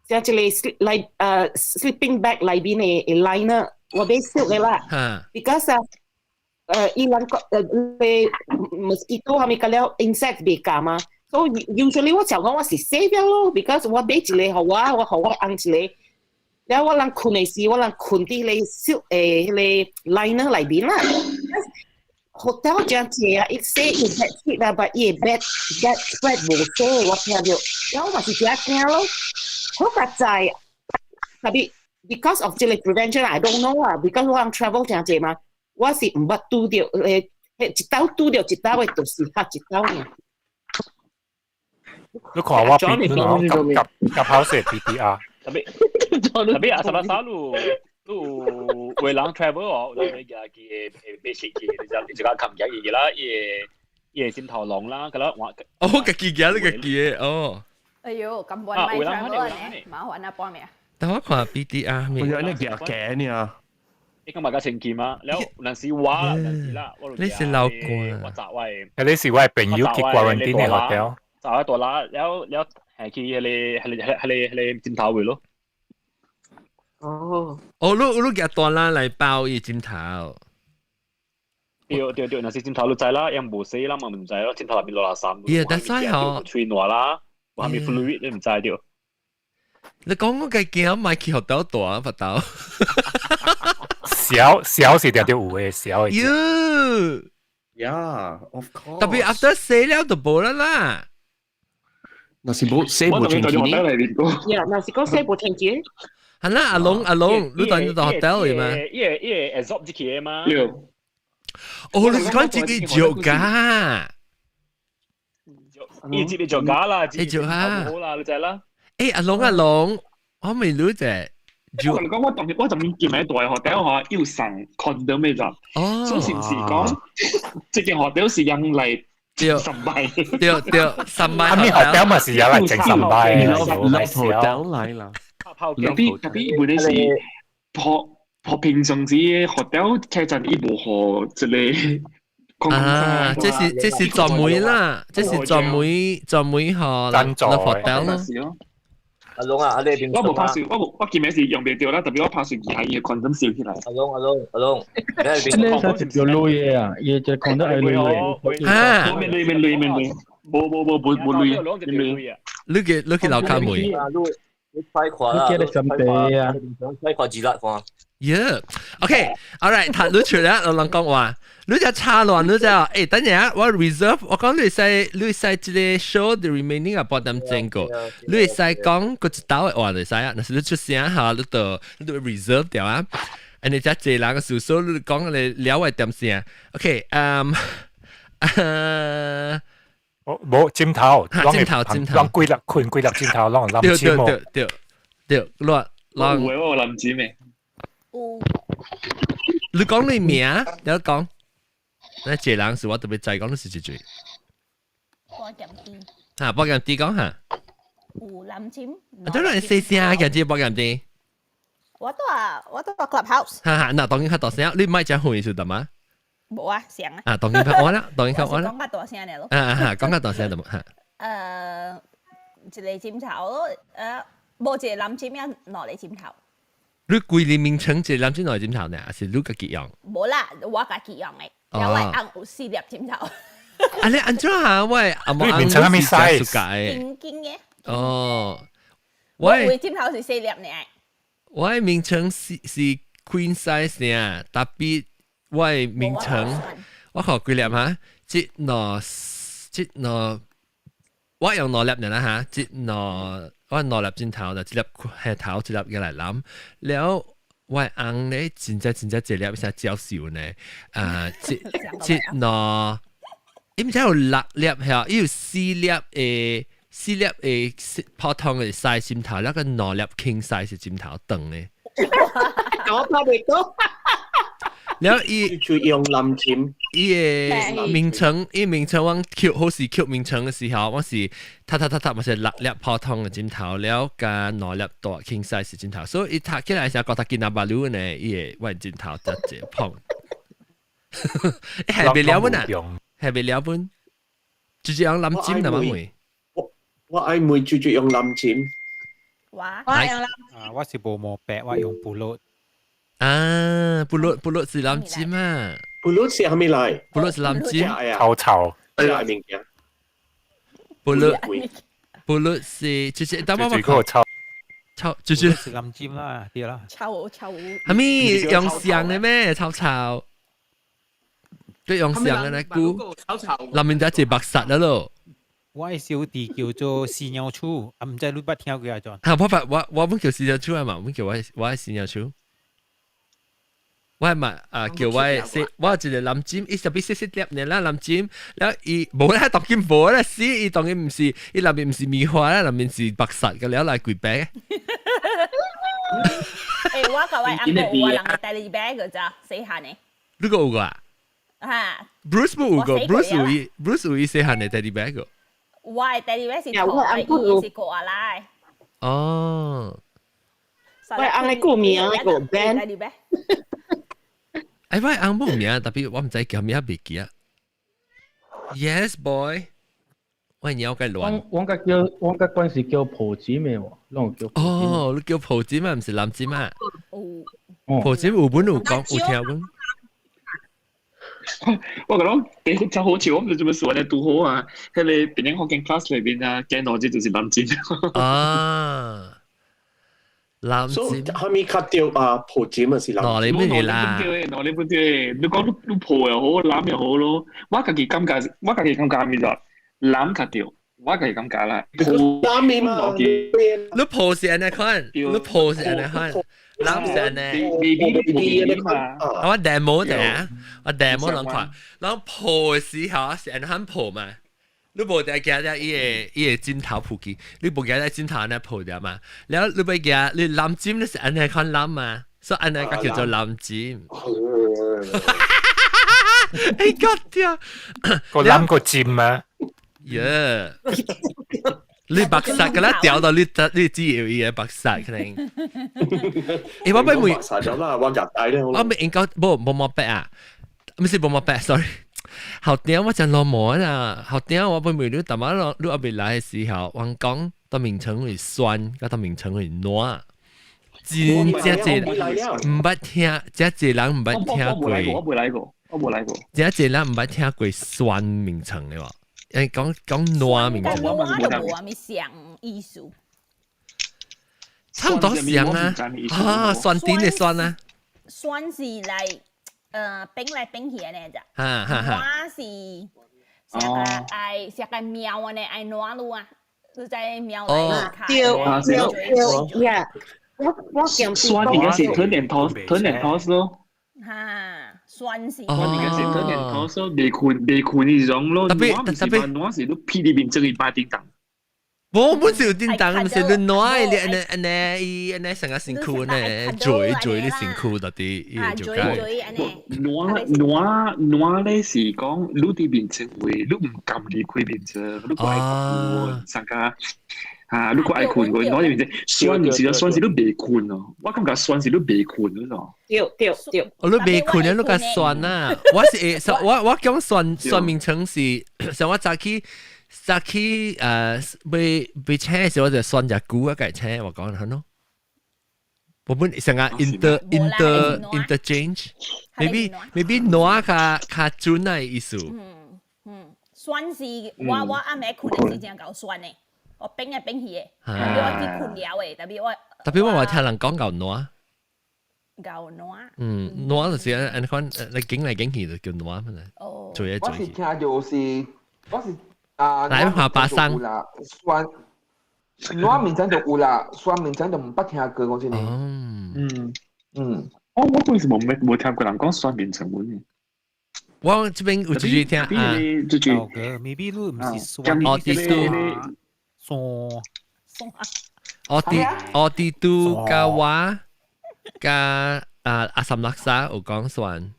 像一個 sleep sleeping bag 內面的 liner，我買 silk 的啦。Because 啊，伊人講咧 mosquito 啥物個了 insect 袂咬嘛。所以 usually 我想講我是 safe 咯，because 我買一個予我，我予我翁一個。了我人睏的時，我人睏佇彼個 silk 的彼個 liner 內面啦。hotel 真濟啊，伊寫伊 bedsheet 啦，但伊的 bed bedspread 無寫，我聽著，了我嘛是真驚咯。好佳哉，特別 because of 這個 prevention，I don't know 啊，because 我人 travel 真濟嘛，我是毋捌拄著，一兜拄著一兜的，就是嚇一兜爾。你看我比你講夾夾夾跑寫 BTR，特別特別啊，什麼啥路路為人 travel 哦，有人會記會買設計，你就你就講冚嘢伊啦，伊伊個枕頭籠啦，個啦換。哦，家己行你家己的哦。哎呦，咁晚買 travel 呢，麻煩啊，報名。等我看 BTR 咩？我有那行行呢。伊講嘛較清氣嘛，了有陣時我啦，有陣時啦，我你是老官我雜位。你是我朋友去 quarantine 嘅 hotel。雜位大啦，了了係去迄個迄個迄個迄個枕頭位咯。哦。哦，你你夾大啦來包伊枕頭。對對對，若是枕頭你知啦，用無洗啦嘛唔知咯，枕頭內面落垃圾。耶，但係嗬，吹暖啦，無蝦米 fluid 你唔知對。你講我計驚買去學到大發豆。小小是定定有嘅，小嘅。喲。 Yeah, of course。特別 after 洗了就無啦啦。若是無洗無清氣呢？呀，若是講洗無清氣。係啦，阿龍阿龍，你當你到 hotel 嘅嘛？伊會伊會 absorb 入去嘅嘛？哦，你是講自己做㗎？伊接你做假啦，你做下好啦，你知啦。誒，阿龍阿龍，我未女啫。我同你講，我當我當面見喺大學底下要送 condom 嘅咋，所以是唔是講，這間學校是用嚟神拜？對對，神拜。阿咪學校嘛是有嚟整神拜嘅， love hotel 嚟啦。特別特別問題是，學學平常時學校其實伊無學一個。啊，這是這是專門啦，這是專門專門學贊助學校咯。阿龍啊，阿你邊？我無拍算，我無我見名是用袂著啦，特別我拍算其他伊個 condom 燒起來。阿龍阿龍阿龍，你使食條鐳嘅啊？伊就講得係鐳嘅。啊！免鐳免鐳免鐳，無無無無無鐳，免鐳。你去你去樓卡梅。你快看啦！你叫你心地啊！快看字啦，看。 Yeah, OK, all right，睇你出嚟，我人講話，你只插亂，你只，誒，等陣我 reserve，我講你使你使這個 show the remaining 啊，八點鐘個，你使講個一道嘅話就使啊，若是你出聲嚇，你就你就 reserve 掉啊，啊，你只濟人嘅數數，你講你了嘅點聲，OK，嗯，無枕頭，枕頭枕頭，攏幾粒困幾粒枕頭，攏冧枕對對對對，亂亂。有我冧枕嘅。你講你名，你講，那這人是我特別在講，你是幾歲？保險啲。嚇，保險啲講嚇。有藍尖。啊，當然細聲嘅，這保險啲。我都話我都話 clubhouse。哈哈，那當然較大聲，你唔係講遠是得嗎？無啊，聲啊。啊，當然較安啦，當然較安啦。講較大聲咧咯。啊啊，講較大聲得冇嚇。一個枕頭咯，無一個藍尖，啊，兩個枕頭。你規個名稱一個藍尖兩個枕頭呢？還是你家己用？無啦，我家己用的，因為翁有四粒枕頭。啊，你按怎啊？喂，阿無名稱啥物 size？堅堅的。哦，我的枕頭是四粒呢。我的名稱是是 queen size 呢，特別我的名稱，我看幾粒哈？一兩一兩，我用兩粒呢啦哈，一兩。我兩粒枕頭，就一粒下頭，一粒過來攬。了我翁咧真正真正一粒啥嬌羞呢？啊，這這兩，伊毋知有六粒嚇，伊有四粒的，四粒的普通的 size 枕頭，那個兩粒 king size 枕頭長的。我拍袂到。了伊就用藍枕，伊的名稱，伊名稱我 Q 好時 Q 名稱的時候，我是讀讀讀讀，嘛是六粒普通的枕頭，了加兩粒大 king size 枕頭，所以伊讀起來時覺得見阿巴魯呢，伊的我枕頭得一碰，係未了本啊？係未了本？直接用藍枕的嘛會？我我愛每直接用藍枕。我我用藍。啊，我是無毛白，我用布魯。啊，布魯布魯是藍枕啊！布魯是蝦米來？布魯是藍枕，臭臭。係物件？布魯布魯是就是，等我我臭臭就是是藍枕啦，對啦。臭臭。蝦米用上的咩？臭臭。對用上的來估，內面就一隻白實了咯。我的小弟叫做死鳥鼠，啊，毋知你捌聽過啊？陣？嚇，我捌我我本叫死鳥鼠啊嘛，我叫我我死鳥鼠。我係嘛啊叫我細，我一個藍枕，伊特別細細粒呢啦藍枕，了伊無啦，當然無啦，死伊當然毋是，伊內面毋是棉花啦，內面是白實嘅了來跪白。欸，我甲我翁有啊，人會帶你白個咋，細漢的。你個有個啊？嚇！Bruce 冇有個，Bruce 有伊，Bruce 有伊細漢的 teddy bear 個。我的 teddy bear 是兔的，伊是狗仔來。哦。我翁的古名那個 Ben。哎，我翁某名，特別我毋知叫咩袂記啊。Yes boy，我鳥個亂。我我甲關是叫抱子咩喎？攏叫。哦，你叫抱子嘛，毋是男子嘛？抱子有本有講有聽本。我講第真好笑，我毋知做乜事，我哋拄好啊，迄個別人學間 class 裏邊啊，見到這就是男子。啊，男子。哈咪較對啊，抱子嘛是男。哦，你咩啦？喏，你不對，你講你抱又好，攬又好咯。我家己感覺，我家己感覺咪就攬較對，我家己感覺啦。攬咪嘛，你抱是按呢款，你抱是按呢款。攬是按呢。 B B 嘛。我 demo 者，我 demo 人看，人抱的時候是按呢抱嘛。你無得行在伊個伊個枕頭附近，你無行在枕頭按呢抱著嘛。然後你欲行，你攬枕你是按呢款攬嘛，所以按呢個叫做攬枕。哎，個掉，個攬個枕啊！耶！你白殺噶啦，掉到你你知有伊個白殺可能。欸，我欲問，殺咗啦，我入帶咧。我未應該無無毛白啊，毋是無毛白，sorry。後點我真老毛啊！後點我欲問你，逐擺你猶未來的時候，我講到眠床會酸，佮到眠床會爛。真正濟毋捌聽，真濟人毋捌聽過。我未來過，我無來過。真濟人毋捌聽過酸眠床的喎，欸講講爛眠床。爛就無啥物相意思。差毋多相啊，啊酸甜的酸啊。酸是來。變來變去按呢隻，哈哈哈。我是成個愛成個貓按呢愛挪路啊，你知貓來卡。對對對呀，我我嫌酸應該是吞點頭，吞點頭咯。哈，酸是。酸應該是吞點頭咯，未困未困呢種咯。特別特別，我是都屁裏面整一把叮當。無，本是有叮當，毋是你挪的，你按呢按呢伊按呢成個身軀呢，嘴嘴你身軀到底伊就解。挪挪挪咧是講你佇眠床位，你毋甘離開眠床，你閣愛睏，啥個啊？你閣愛睏個，挪佇眠床，酸毋是啊，酸是你袂睏哦。我感覺酸是你袂睏嗰種。對對對。哦，你袂睏啊，你較酸啊。我是會，我我講酸酸眠床是，像我早起。早起欲欲醒的時候，我就選隻龜啊，共醒，我講係咯。我本成個 inter inter interchange，maybe maybe 挪較較準的意思。嗯嗯，酸是我我暗暝睏的時陣夠酸的，我變來變去的，我去睏了的，特別我。特別我話聽人講夠挪。夠挪。嗯，挪就是按款你景來景去就叫挪嘛。哦。做嘢做。我是聽就是，我是。啊，來下巴生。酸，我眠床就有啦，酸眠床就毋捌聽過，講真的。嗯嗯，我我本是無沒無聽過人講酸眠床阮的。我這邊有一句聽啊，這句。 maybe 你毋是酸，哦，啲都酸。我啲我啲都加我加啊阿三垃圾有講酸。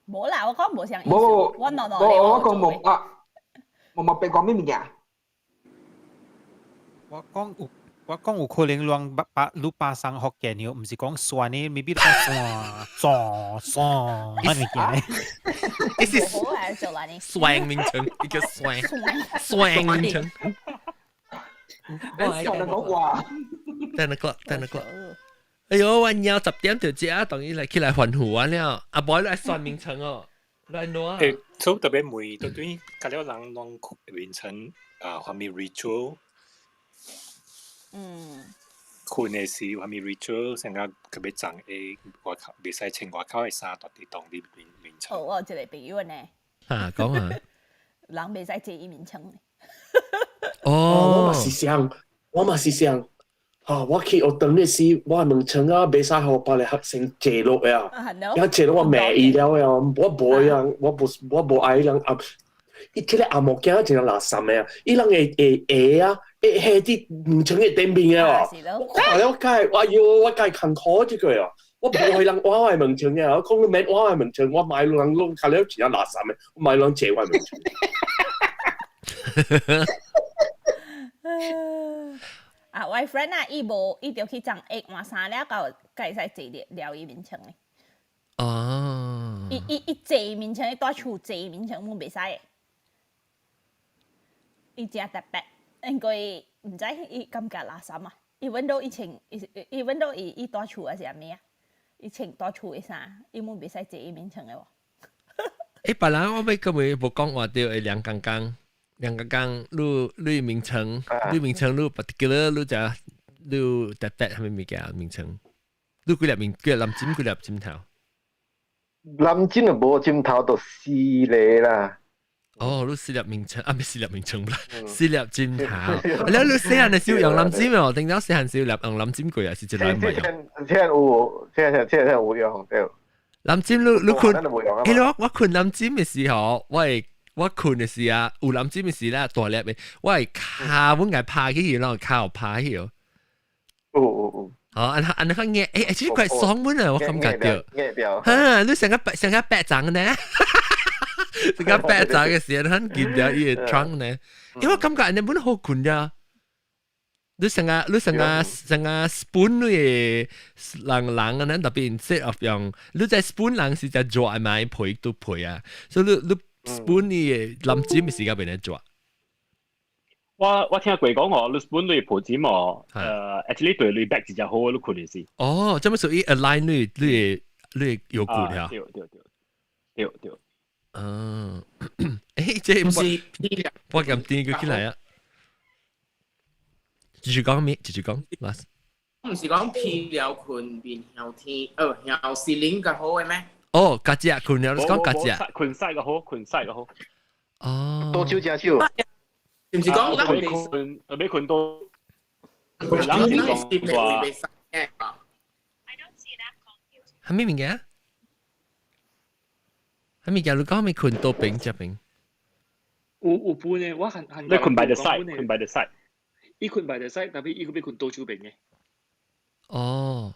無啦，我講無啥意思。無，我喏喏。無，我講無啊。我冇白講咩物件？我講有，我講有可能亂把你巴生福建的，毋是講酸的，maybe 講酸酸酸乜物件咧？呢是酸眠床，呢叫酸酸眠床。我講話。 10 o'clock, 10 o'clock。哎喲，我鳥10點就食，當伊來起來歡呼我了。阿伯來酸眠床哦。來挪。欸，所以特別問，到底甲了人攏眠床啊，啥物 ritual？嗯。睏的時啥物 ritual，成個特別髒的外口，袂使穿外口的衫，蹛佇當佇眠眠床。哦，我有一個朋友呢。啊，講啊。人袂使坐伊眠床。哦，我嘛是想，我嘛是想，啊，我去學堂的時，我眠床啊，袂使予別个學生坐落啊，然後坐落我罵伊了啊，我無啊，我無我無愛人啊，伊這個阿毛囝真垃圾的啊，伊人會會會啊，會下佇眠床的頂面的哦，我看了我哎喲，我該艱苦這個哦，我無予人倚我的眠床的，我講你免倚我的眠床，我莫人攏較了真垃圾的，我莫人坐我的眠床。啊，我 friend 啊，伊無，伊著去送鞋換衫了，到會使坐了伊眠床的。哦。伊伊伊坐眠床，伊蹛厝坐眠床，阮袂使的。伊誠特別，因為毋知伊感覺垃圾啊。even though 伊穿，even though 伊伊蹛厝還是啥物啊？伊穿蹛厝的衫，伊阮袂使坐伊眠床的喎。誒，別人我欲根本無講話著，會涼剛剛，涼剛剛，你你眠床，你眠床你 particular 你就你特別啥物物件眠床，你幾粒眠幾粒枕幾粒枕頭？枕枕就無枕頭，就四個啦。哦，你四粒眠床啊？毋四粒眠床啦，四粒枕頭。你你細漢的時候用枕枕哦，頂到細漢時候用枕枕過啊，是一個唔用。現在有，現在現在有用對。枕枕你你睏，欸我我睏枕枕的時候，我會我睏的時啊，有枕枕的時啦，大粒的，我會跤阮共拍起去，然後跤拍起哦。有有有。哦，按按那個硬，欸，其實怪爽滿啊，我感覺著。硬掉。哈，你成個白成個白髒呢？成個白髒嘅時候，很見掉伊個窗呢。因為我感覺按呢本好睏咋。你成個你成個成個 spoon 你嘅人人按呢，特別 instead of 用，你在 spoon 人是只抓嘛，皮都皮啊，所以你你 spoon 你嘅枕枕時間變嚟抓。我我聽過講哦，你 spoon 你抱枕哦，actually 對你 back 比較好，你睏的時。哦，這麼屬於 align 你你你有骨呀？對對對對對。嗯，誒，這我我撳電佢起來啊！繼續講咩？繼續講，last。毋是講披了睏面向天，向 ceiling 較好的咩？哦，家只睏了，你講家只。睏曬較好，睏曬較好。哦。多手正手。是毋是講咱未睏，未睏到。人是講話。啥物物件？啥物件？你講咪睏倒邊這邊？有有半的，我韓韓你睏 by the side，睏 by the side。伊睏 by the side，特別伊閣欲睏倒手邊的。哦。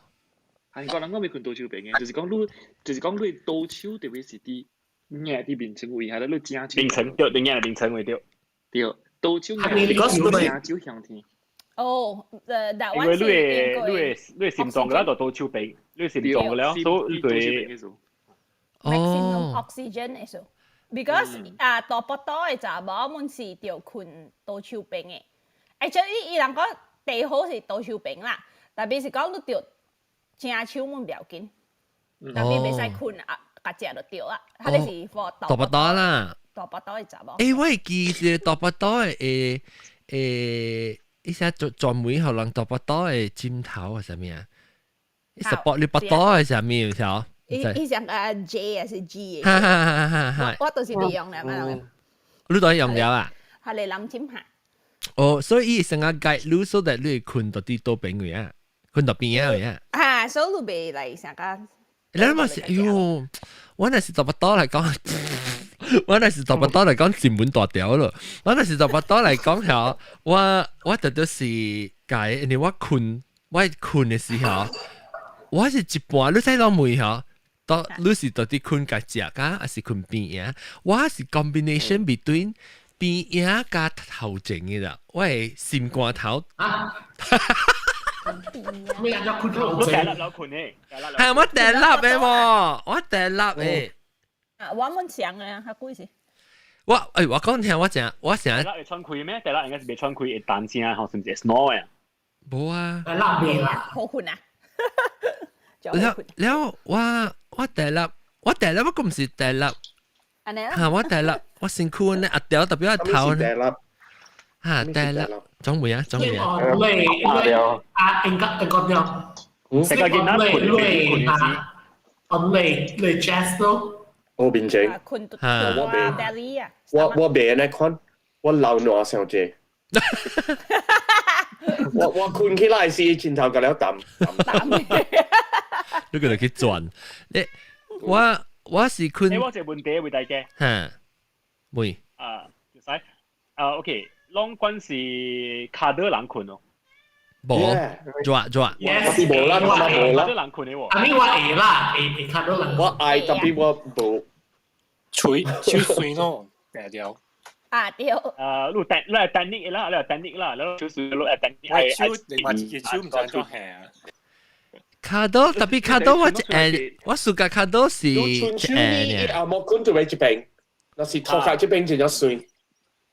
韓國人講欲睏倒手邊的，就是講你，就是講你倒手特別是佇硬佇眠床位，還是你正手？眠床對，硬眠床位對。對，倒手硬正手向天。哦，因為你的你的你的心臟個就倒手邊，你的心臟個了，所以對。 maximum oxygen 的數，because 啊，大腹肚的查某們是著睏倒手邊的。Actually，伊人講最好是倒手邊啦，特別是講你著正手阮袂要緊，特別袂使睏啊，共食就對啦。彼个是 for 大腹肚啦。大腹肚的查某。欸，我會記是大腹肚的誒誒，伊啥專專門予人大腹肚的枕頭啊，啥物啊？伊 support 你腹肚的啥物，有無？伊伊上個 J 還是 G 哈哈哈哈哈！我都是利用了嘛。你都用了啊？係你諗尖下。哦，所以伊成個 guide 你，so that 你會睏到佇倒邊位啊，睏到邊仔位啊。啊，所以你袂來成個。你嘛是，哎喲，我若是大腹肚來講，我若是大腹肚來講，新聞大條咯。我若是大腹肚來講，吼，我我特別是改，因為我睏，我睏的時候，我是一半，你使攏問吼。到你是到底睏共食啊，還是睏邊仔？我是 combination between 邊仔佮頭前的啦，我的心肝頭。啊！咩人叫睏頭前？第粒睏的，係我第粒的喎，我第粒的。啊，我們想啊，較貴是。我誒，我講聽我誠，我成。第粒會喘氣咩？第粒應該是袂喘氣，會彈聲，吼，是毋是 snore 啊？無啊。第粒袂啦。好睏啊！了了，我我第粒，我第粒，我閣毋是第粒。嚇！我第粒，我身軀呢壓掉特別我頭呢。嚇！第粒，總會啊，總會啊。累累啊，應該應該點？成個囡仔睏累啊，哦累累 chest 咯。我變成，我袂，我我袂按呢款，我流汗傷濟。我我睏起來時，枕頭共了澹。你個就去轉，你我我是睏。欸，我一個問題問大家。嚇，問。啊，使啊，OK，攏管是跤肚人睏哦。無，抓抓。 Yes，無啦，我無啦。跤肚人睏的喎。啊，你我會啦，會會跤肚人。我愛，特別我無。喙手水喏，定掉。啊對。啊，你單你係單力啦，你係單力啦，你手水你係單力。我手另外一隻手毋知怎下。跤 Cuddle 特別 cuddle 我一我暑假 cuddle 是你春秋呢？阿毛棍就喺這邊，若是頭殼這邊就較水。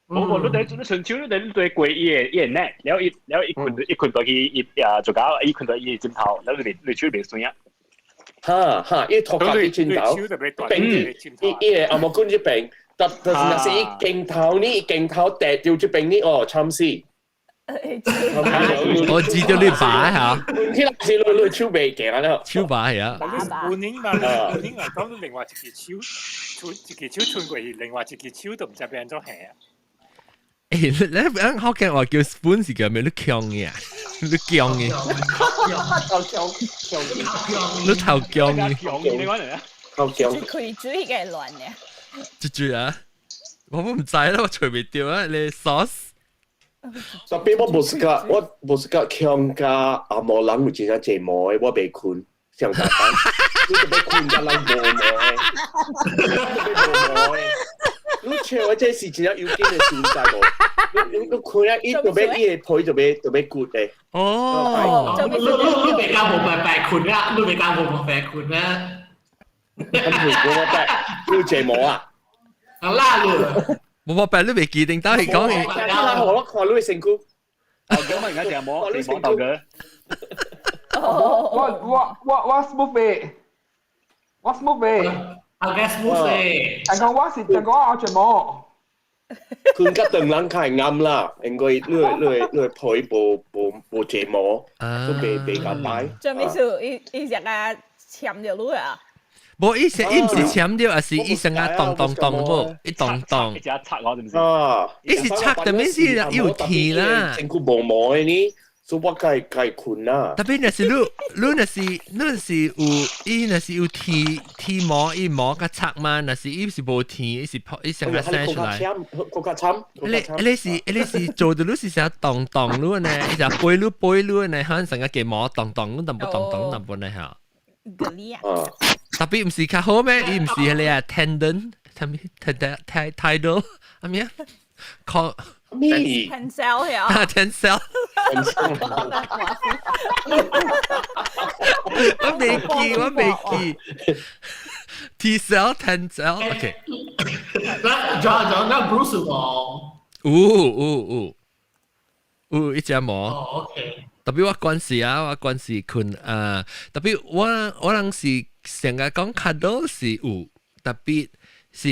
冇冇，你哋你春秋你哋你對過伊個伊個 neck，然後伊然後伊困伊困到去伊啊做搞，伊困到伊枕頭，然後你你手袂酸啊。哈哈，伊頭殼啲枕頭，邊伊伊個阿毛棍這邊，特特是若是伊鏡頭呢，鏡頭掟掉這邊呢，哦，慘死！我知道你擺嚇，起來是你你手袂行啦，手擺係啊。半年嘛，半年嚟講，另外一隻手，一隻手穿過去，另外一隻手都唔知變做係啊。誒，你你福建話叫 spoon 是叫咩？你強嘅啊？你強嘅？頭強強，你頭強嘅？頭強。開水嘅亂嘅。豬豬啊！我唔知啦，我隨便掉啊！你 sauce。特別我無是甲，我無是甲強加阿毛人有真正濟毛的，我袂困，上下班，你就欲困甲人無毛的，你就欲無毛的。你笑我這是真正有勁的存在無？你你困啊，伊就欲伊的皮就欲就欲骨的。哦，你你你袂教無白白困啊？你袂教無白白困啊？咁佢我白，你有濟毛啊？啊啦你。冇冇白你未記定，但係講嘅。我看你的身軀。我咁啊，而家淨係摸，淨摸頭嘅。我我我我 smooth 嘅，我 smooth 嘅。啊，嘅 smooth 嘅。但講我是但講我全毛。困甲長人較會啱啦，因為你你你皮無無無濟毛，都袂袂較歹。做咩事？伊伊只個簽著你啊？無，伊是伊毋是簽著，抑是伊成個咚咚咚無，伊咚咚。伊只插我，是毋是？啊！伊是插，但係是伊有天啦。身軀無毛的呢，所以我較會較會困啦。特別若是你，你若是你若是有，伊若是有天天毛，伊毛較插嘛，若是伊是無天，伊是伊成個生出來。較較慘。你你是你是做到你是成咚咚你呢？伊就背你背你呢，可能成個雞毛咚咚，淡薄咚咚淡薄呢嚇。特別毋是較好咩？伊毋是彼個啊 tendon，啥物 tendon tidal，啥物啊？靠咩？Tencel 係啊，Tencel。我未記，我未記。T cell Tencel，OK。那仲有仲有那 Bruce 無？有有有有一隻毛。哦，OK。特別我關事啊，我關事困啊，特別我我人是成日講 cuddle 是有，特別是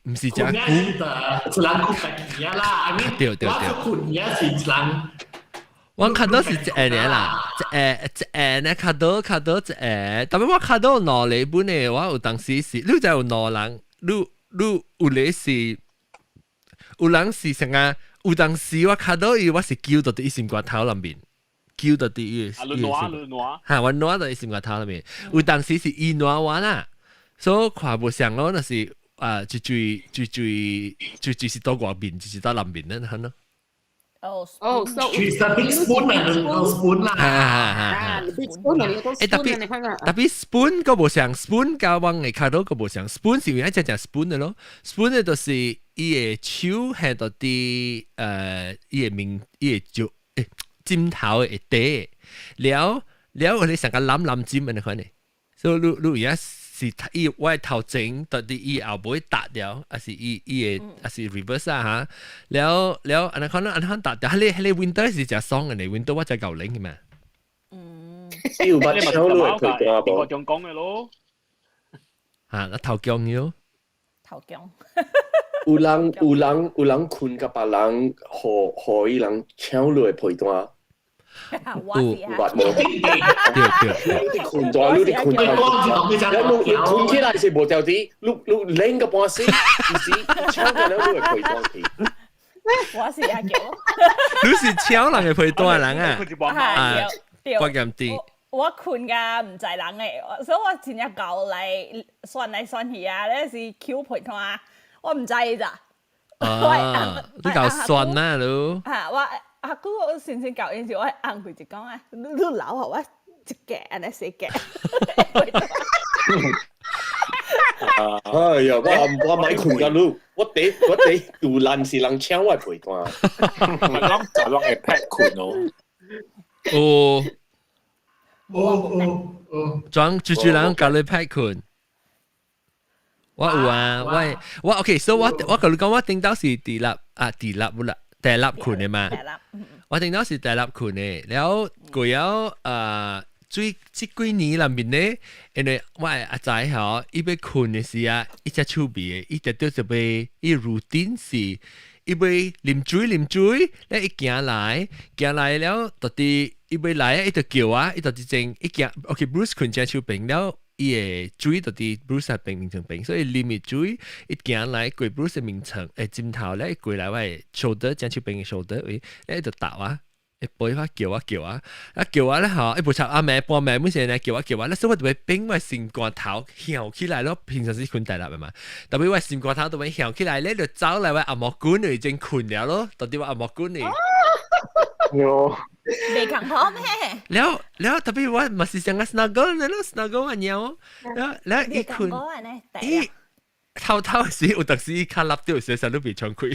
毋是誠久？一人困家己啦，對對對。我困也是一人。我 cuddle 是一個爾啦，一個一個呢 cuddle cuddle 一個，特別我 cuddle 兩個本的，我有當時是，你知有兩人，你你有個是，有人是成日有當時我 cuddle 伊，我是揪到佇伊心肝頭內面。叫到佇伊個，嚇，我挪到伊心肝頭內面。有當時是伊挪我啦，所以看無像咯，就是啊，最最最最最最是到外面，就是到南面咧，係咯。哦哦，so 其實 big spoon 啊，兩個 spoon 啦。啊，big spoon 啊，兩個 spoon 啊，你看啊。特別 spoon 個無像 spoon 佮阮的跤肚個無像 spoon 是用一隻隻 spoon 的咯，spoon 的就是伊的手係到佇伊的面，伊的腳誒。枕頭的底，了了，你成個攬攬枕按呢款的，所以你你而家是伊我的頭前到佇伊後尾搭了，抑是伊伊的抑是 reverse 啊哈，了了按呢款按呢款搭掉，彼個彼個 winter 是誠爽的呢，winter 我誠夠冷的嘛。嗯，有捌搶你的皮帶無？我中講的咯。嚇，那頭強喲。頭強。有人有人有人睏共別人，予予伊人搶你的被單。有有捌無？對對，你佇睏單，你佇睏單，你你睏起來是無條啲，你你冷個半死，其實搶緊了你的被單去。我是阿叫。你是搶人的被單的人啊？啊，我咁啲。我睏甲毋知人的，所以我真正𠢕來旋來旋去啊！咧是搝被單，我毋知咋。啊，你𠢕旋啊你？啊，我阿姑我先先𠢕伊時，我翁佢就講啊，你你留予我一格按呢細格。哎呀，我我莫睏共你，我第我第杜蘭是人搶我被單。我攏會拍睏哦。哦。哦哦哦，裝豬豬人教你拍困。我有啊，我 OK，所以我共你講，我頂到是佇立啊，佇立不啦，第立困的嘛。我頂到是第立困的，然後過了最這幾年內面咧，因為我的阿仔吼，伊欲睏的時啊，伊才趣味的，伊直直就欲伊 routine 是，伊欲啉水啉水，咧伊行來行來了，到底伊欲來伊就叫我，伊就一陣伊行，OK，Bruce 睏正手邊了。伊的水就佇 Bruce 的邊眠床邊，所以啉的水，伊行來過 Bruce 的眠床，枕頭咧，過來我的 shoulder 正手邊的 shoulder 位，咧就搭我，伊陪我叫我叫我，啊叫我咧吼，伊無插阿暝半暝每時咧叫我叫我，咧所以我就會變我心肝頭翹起來咯，平常時睏大粒的嘛，特別我心肝頭就會翹起來咧，就走來我阿毛管就已經睏了咯，到底我阿毛管呢？喲，未共好咩？了了，特別我嘛是想個 snuggle 咧咯，snuggle 我尿，了了伊睏，伊偷偷時有當時伊較立掉時，時都袂敞開。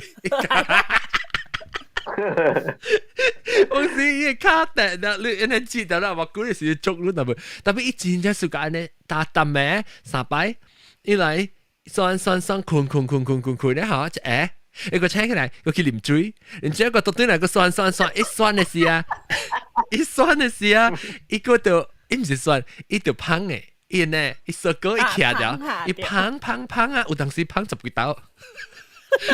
有時伊跤趯啦，你按呢折到啦，我估你是捉你特別，特別伊真正暑假按呢，逐逐暝三擺，伊來酸酸酸睏睏睏睏睏睏咧吼，一下。一個請起來，個去啉水，啉水個倒轉來個酸酸酸，一酸的時啊，一酸的時啊，伊個就伊毋是酸，伊就芳的，伊呢，伊雪糕伊徛掉，伊芳芳芳啊，有當時芳十幾兜，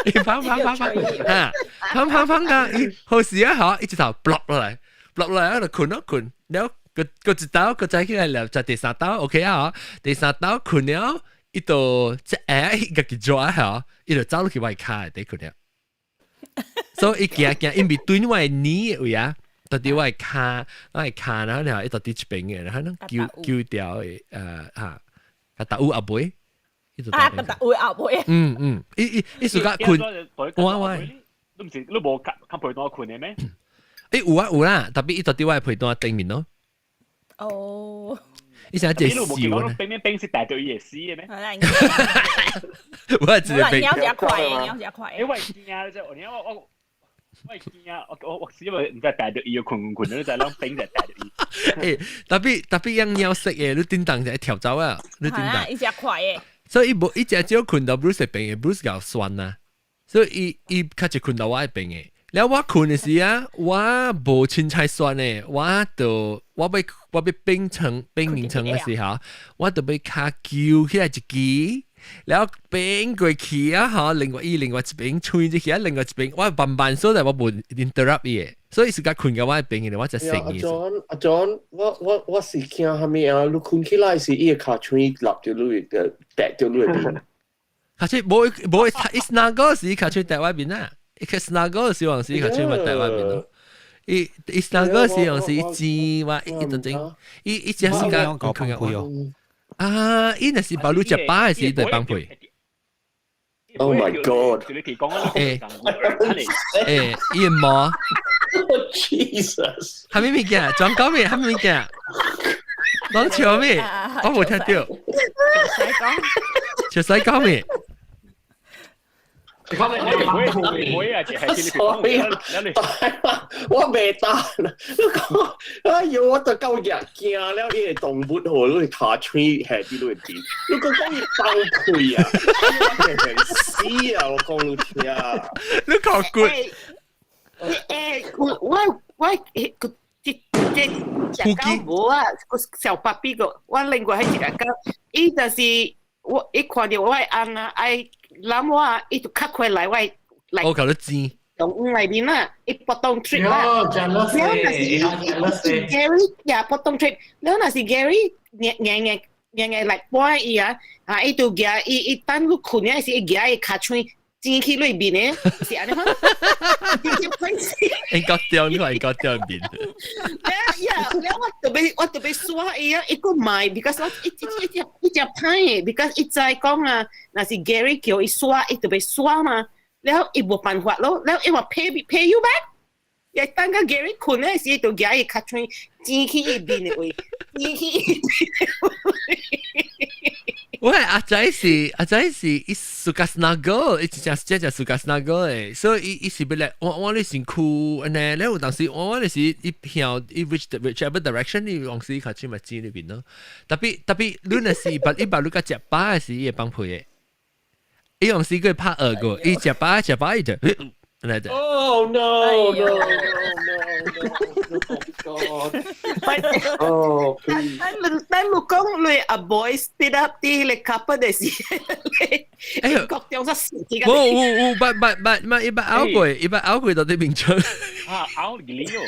伊芳芳芳芳，哈，芳芳芳啊，伊好時啊，吼，伊一頭 block 落來，block 落來啊，就睏咯睏，了閣閣一兜，閣再起來了，再第三兜，OK 啊，第三兜睏了。伊就一下伊家己抓吼，伊就走落去我跤底睏了。所以伊行行，因為對我的耳的位啊，到佇我的跤，我的跤，然後然後伊到佇這邊的，然後攏揪揪掉的，嚇，啊，達有後尾，啊，達有後尾。嗯嗯，伊伊伊暑假睏，我我，你毋是你無較較被單睏的咩？欸有啊有啦，特別伊到佇我的被單頂面咯。哦。伊成隻笑呢？冰冰冰是帶對伊會死的咩？我係一個冰。鳥只快，鳥只快。欸，我會驚啊！這我我我會驚啊！我我我是因為毋知帶對伊睏睏睏，你知攏冰就帶對伊。欸，特別特別樣鳥色的，你叮當就會跳走啊！你叮當。伊只快的。所以伊無伊只少睏到 Bruce 邊的，Bruce 較酸啊，所以伊伊較濟睏到我的邊的。了我睏的時啊，我無凊彩酸的，我就我欲我欲變床變眠床的時候，我就欲跤揪起來一支，了變過去啊，吼，另外伊另外一邊吹入去啊，另外一邊我慢慢所在我無 interrupt 伊的，所以是較睏到我的邊的，我才醒伊。阿 John 阿 John，我我我是驚啥物啊？你睏起來時，伊的跤喙立著你的，趯著你的面。跤喙無無，伊 snuggle 時跤喙趯我面啊。伊去 snuggle 時往時跤喙嘛趯我面咯。伊伊 snuggle 時往時煎我伊陣陣，伊伊只時間講放屁哦。啊！伊若是包你食飽的時就放屁。 Oh my god！欸欸，伊毛。 Jesus！啥物物件？裝講咩？啥物物件？講笑咩？我無聽到。就使講咩？唔會啊，所以我袂當，你講，哎喲，我都夠日驚了，伊個動物吼，你跤喙下佇你邊，你講講伊放屁啊，我會死啊！我講你聽，你講骨。欸，我我我個這這食狗無啊，個小芭比個，我另外彼一個狗，伊就是我伊看著我的翁啊，愛攬我，伊就較快來我來。我共你煎。動內面啊，伊 potong trip 啦。了若是伊 Gary 呀 potong trip，了若是 Gary 硬硬硬硬硬來搬伊啊，啊伊就舉伊伊等你睏的時，伊舉伊跤喙煎去裏面的，是按呢款。應該掉，你話應該掉面。呀，了我特別我特別刷伊啊，伊閣買，because 我伊伊伊只伊只歹的，because 伊知講啊，若是 Gary 叫伊刷，伊特別刷嘛，了伊無辦法咯，了伊話 pay pay you back，伊等到 Gary 睏的時，就舉伊跤喙煎去伊面的位，煎去伊面的位。我阿仔是伊 suka snuggle，伊真正真正 suka snuggle 的，所以伊伊是欲來我我咧身軀按呢，咧有當時我我咧是伊向伊 whichever direction 伊往時較少嘛擠裏邊咯。特別特別你若是捌伊捌你共食飽的時，伊會放屁的。伊用時佢拍顎個，伊食飽食飽伊就來的。 Oh no no no no no God! Oh please! 但但你講你阿 boy spit up 啲你 carpet 的時，哎呦，各種死無有有，捌捌捌，嘛伊捌拗過，伊捌拗過到啲眠床。啊，拗幾哩哦。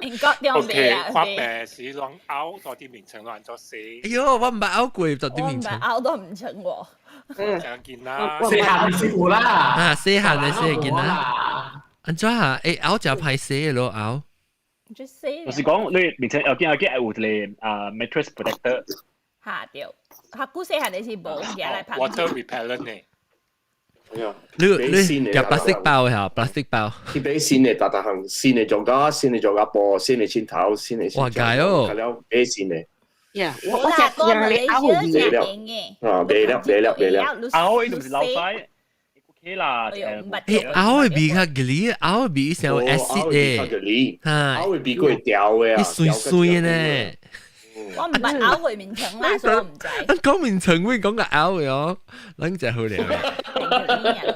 英國中 OK，啊，看病時亂拗到啲眠床亂咗死。哎喲，我毋捌拗過到啲眠床。拗都唔成喎。嗯，見啦，細漢是有啦，啊，細漢的細見啦。按怎啊？欸，拗誠歹勢的咯，拗。我是講你眠床有見有見有一個啊 mattress protector。嚇對，較古細漢的是無，而來拍。 water repellent 呢？你你夾 plastic 包嚇，plastic 包。去買新的，逐逐項新的塑膠，新的塑膠布，新的枕頭，新的。哇，解哦！了買新的。呀，我我食用你拗袂了，啊，袂了，袂了，袂了。拗伊就是流屎，OK 啦。欸，拗的味較吉利，拗的味像有 acid 的，哈，拗的味過調的啊，伊酸酸的。我毋捌拗過眠床啦，所以我毋知。咱講眠床會講個拗的哦，咱就好了。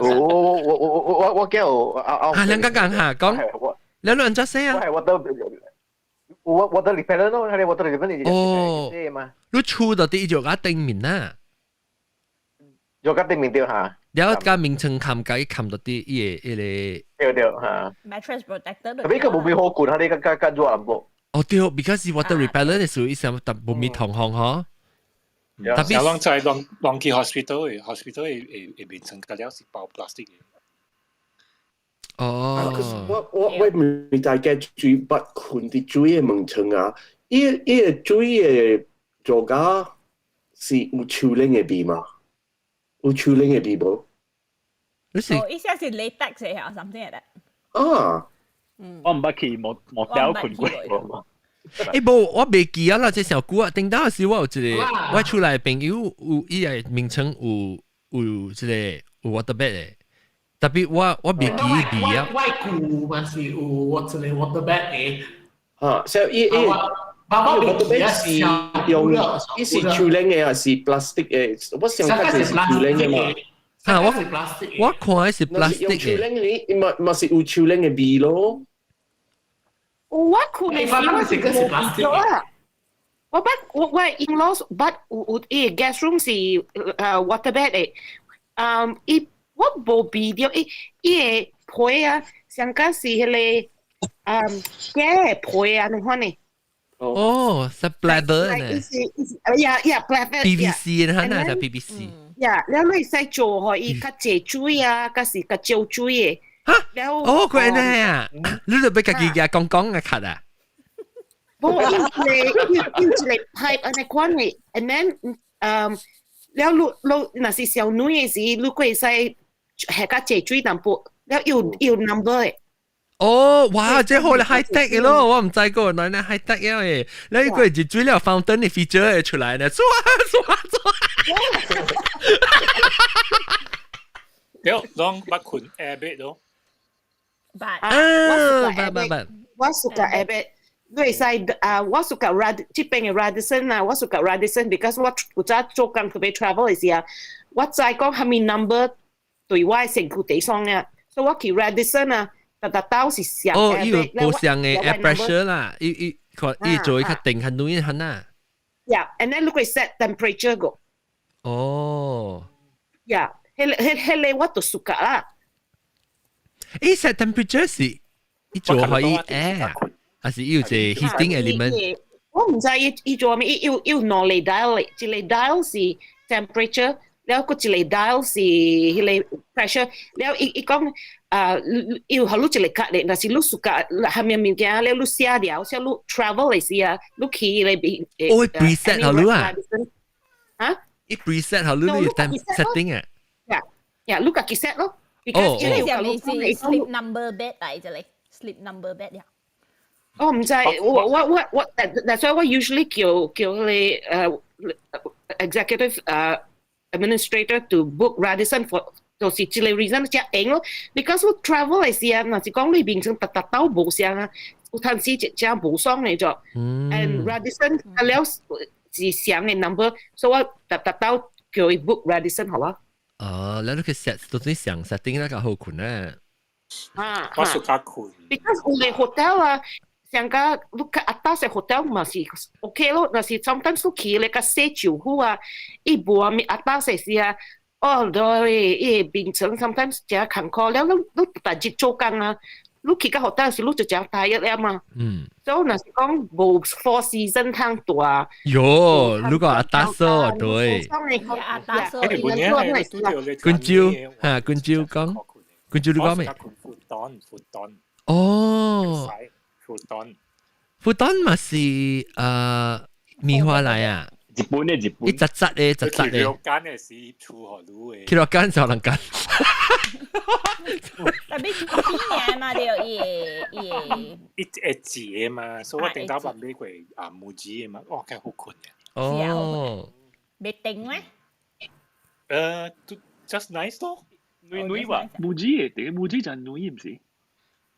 我我我我我我驚有拗拗。啊，兩個講下講，兩兩怎說啊？我係 water 我 water repellent 咯，係 water repellent 哦，嘛。你厝到底就較頂面啦，就較頂面對嚇。了共眠床冚共伊冚到底伊個伊個。對對嚇。 Mattress protector。特別佢無味好滾，佢較較較熱淡薄。哦對，because 是 water repellent 的時候，伊啥特無味通風嗬。特別攏在攏攏去 hospital 的，hospital 的會會眠床較了是包 plastic 的。哦。我我我問大家水捌睏佇水的眠床啊，伊伊个水的塑膠是有樹奶的味嗎？有樹奶的味無？哦，意思是 latex 的嚇，something like that。啊。我毋捌去莫莫雕睏過。欸，無，我袂記啊啦，這上久啊。頂當時我有一個，我厝內朋友有伊個眠床有有這個有 waterbed 的，特別我我袂記味啊。我舊嘛是有我一個 waterbed 的。啊，所以伊伊。爸爸 waterbed 是用，伊是樹奶的還是 plastic 的？我想看是樹奶的嘛。啊，我我看的是 plastic 的。樹奶的，嘛嘛是有樹奶的味咯。我睏的時我啊，我捌我我 in-laws 捌有有伊 guest room 是waterbed 的，嗯，伊我無鼻著伊伊个被啊，上加是彼個嗯假的被啊，你看呢？哦，是 pleather 呢？是是，呀呀 pleather。 PVC 呢？那是 PVC。呀，了你會使做予伊較濟水啊，較是較少水的。哈？哦，佢按呢啊？你就欲家己舉講講个卡啊？無，伊一個伊伊一個 pipe 按呢款的，and then 嗯，了你你若是小女的時，你閣會使下較濟水淡薄，了有有 number 的。哦，哇！這好咧 high tech 的咯，我毋知過，原來呢 high tech 了的，你個一水了 fountain 的 feature 會出來呢，唰唰唰。對，攏捌睏 airbed 咯。捌啊，捌捌捌。我 suka airbed，你會使啊，我 suka Rad 這邊的 Radisson 啊，我 suka Radisson，because 我有早做工特別 travel 的時啊，我知講啥物 number 對我的身軀地爽啊，所以我去 Radisson 啊，逐逐兜是上哦，伊有無相的 air pressure 啦，伊伊看伊做較定較暖較呐。 Yeah，and then 你可以 set temperature 個。哦。 Yeah，彼個彼彼個我就 suka 啦。伊 set temperature 是伊做予伊 air，還是伊有一個 heating element？我毋知伊伊做啥物，伊有有兩個 dial，一個 dial 是 temperature，了閣一個 dial 是彼個 pressure，了伊伊講啊，伊有予你一個卡咧，若是你 suka 啥物物件，了你寫了，寫你 travel 的時啊，你去彼個邊。哦，preset 予你啊？啊？伊 preset 予你，你有 setting 啊？呀呀，你家己 set 咯。哦，這個是 sleep number bed 來這裡，sleep number bed 呀。我毋知，我我我我，但所以我 usually 叫叫你 executive administrator to book Radisson for 就是這個 reason 才用咯。Because 我 travel 的時啊，若是講你眠床逐逐兜無相啊，有陣時真正無爽的咗。And Radisson 了是相的 number，所以我逐逐兜叫伊 book Radisson 好啊。哦，你都去 set 到底上 setting 那個好困咧。啊，我暑假困。 Because 有的 hotel 啊，上個你較 atas 的 hotel 嘛是 OK 咯，若是 sometimes 你去咧較細住戶啊，伊無啥物 atas 的時啊，哦對，伊的眠床 sometimes 誠艱苦了，你你逐日做工啊，你去到 hotel 時你就誠 tired 了嘛。所以若是講無 Four Seasons 通住。喲，如果 atas 哦，對。 Atas 君朝嚇，君朝講，君朝你講咩？ Futon futon。哦。 Futon。 Futon 嘛是棉花來啊？日本的日本。伊扎扎的，扎扎的。去間的是厝予你的。去落間就人間。特別邊嘛對，伊伊伊會字的嘛，所以我頂頭捌買過啊 Muji 的嘛，哇，較好困的。哦。袂定咩？ Just nice 咯。軟軟吧。 Muji 的，Muji 就軟毋是？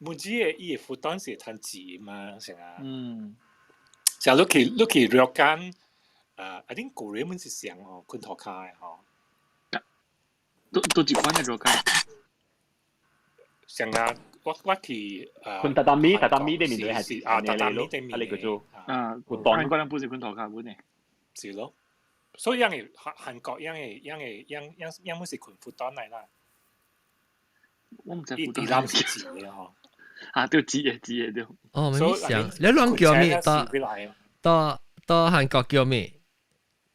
Muji 的伊的負擔是趁錢嘛，成啊。像你去 ryokan，I think 古人們是上吼，困塗跤的吼。都一款的 ryokan。上啊，我去困榻榻米，榻榻米裡面係是啊，榻榻米裡面啊，你叫做啊，韓國人不是困塗跤本的。是咯，所以樣嘅韓國樣嘅樣嘅樣樣樣本是困 futon 來啦。我毋知伊地南是字的吼。啊，對，字的字的對。哦，沒想，你亂叫咩？到韓國叫咩？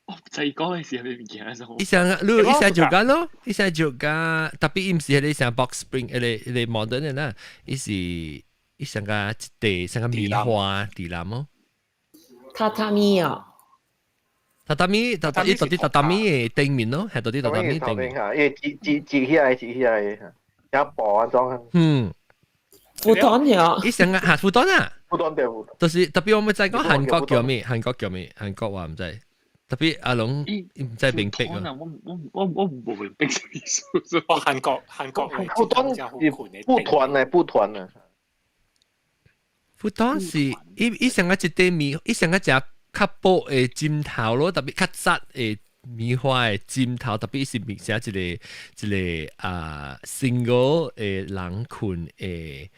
我唔知講嘅是係咩物件。伊想你伊想做緊咯，伊想做緊，特別伊毋是彼個像 box spring，彼個 modern 的啦，伊是伊像個一地像個棉花地藍哦。榻榻米啊。榻榻米，榻榻伊到底榻榻米的頂面咯，係到底榻榻米頂面。嚇，伊摺摺摺起來，摺起來，有薄安裝。Futon 呀。伊像個嚇 futon 啊。 Futon 對。就是特別我們知講韓國叫咩？韓國叫咩？韓國話毋知。特別阿龍毋知明白啊！我無明白啥意思。哦，韓國 Futon 是布團的布團啊。 Futon 是伊像個一塊棉，伊像個隻較薄的枕頭咯，特別較紮的棉花的枕頭，特別是變成一個一個啊 single 的人睏的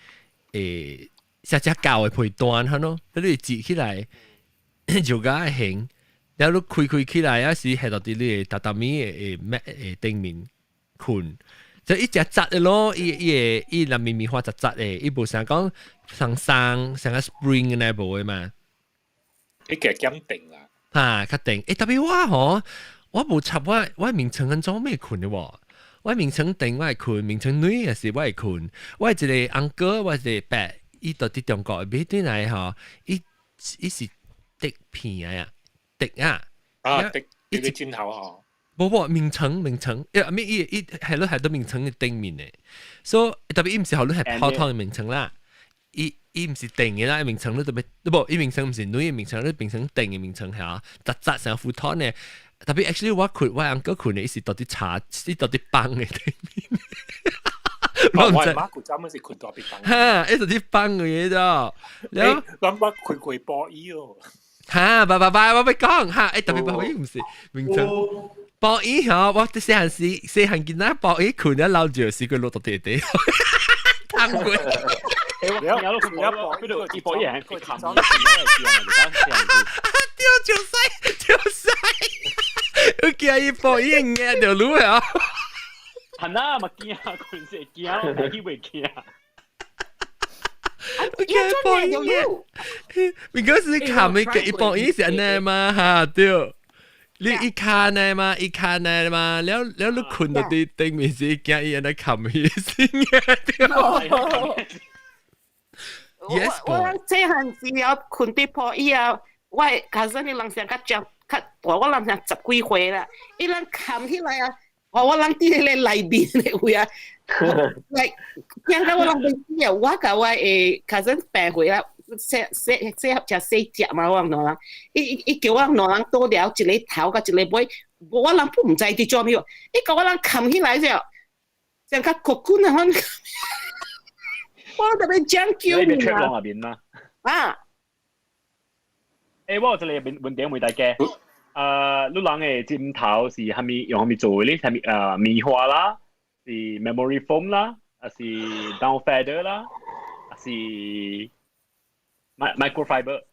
的，像隻厚的被單哈咯，你摺起來就較型。然後你開開起來，也是係到佇你的榻榻米的的的頂面睏，就一隻紮的咯，伊伊個伊內面棉花紮紮的，伊無像講像鬆像個 spring 那無的嘛。伊個減定啦。哈，較定。欸，特別我吼，我無插我我眠床安怎咩睏的喎？我眠床頂我會睏，眠床內也是我會睏。我一個 uncle，我一個伯，伊到佇中國買轉來吼，伊伊是竹片的啊。竹啊！啊，竹一個枕頭吼。無無眠床眠床，欸，咩伊伊係咯係到眠床的頂面的，所以特別伊毋是予你係普通的眠床啦，伊伊毋是定的啦，眠床你特別，無伊眠床毋是軟的眠床，你變成定的眠床嚇，紮紮成 futon 的。特別 actually 我睏我 uncle 睏的，伊是到佇茶，是到佇放的頂面。我媽古早物是睏大筆放。哈，伊是佇放的嘢啫。然後咱捌睏過布椅哦。哈，拜拜拜，我欲講哈，欸，特別布椅毋是眠床。布椅吼，我細漢時細漢囡仔布椅睏了老少時過落到地底，燙過。欸，我我我嗰度布椅係佢冚住對，就使就使，我驚伊布椅壓著你啊！係啦，嘛驚，佢是驚，我去袂驚。我驚布椅壓，because 你冚伊個布椅是按呢嘛哈對。你一卡呢嘛，一卡呢嘛，了了你睏到佇頂面是驚伊按呢冚伊先嘅對。Yes，我細漢時了睏佇鋪椅啊，我 cousin 的人上較較較大，我人上十幾歲啦，伊人冚起來啊，我人佇彼個內面的位啊，來驚到我人欲死啊！我共我的 cousin 病歲啊，細細細盒食細隻嘛，我兩人，伊伊伊叫我兩人倒了一个頭佮一个尾，我人不毋知佇做咩，伊共我人冚起來了，像較骨棍啊，我特別講究你別出落下邊啦。啊！欸，我有一個問問題問大家。你人的枕頭是蝦米用蝦米做的咧？蝦米棉花啦，是 memory foam 啦，還是 down feather 啦，還是 microfiber？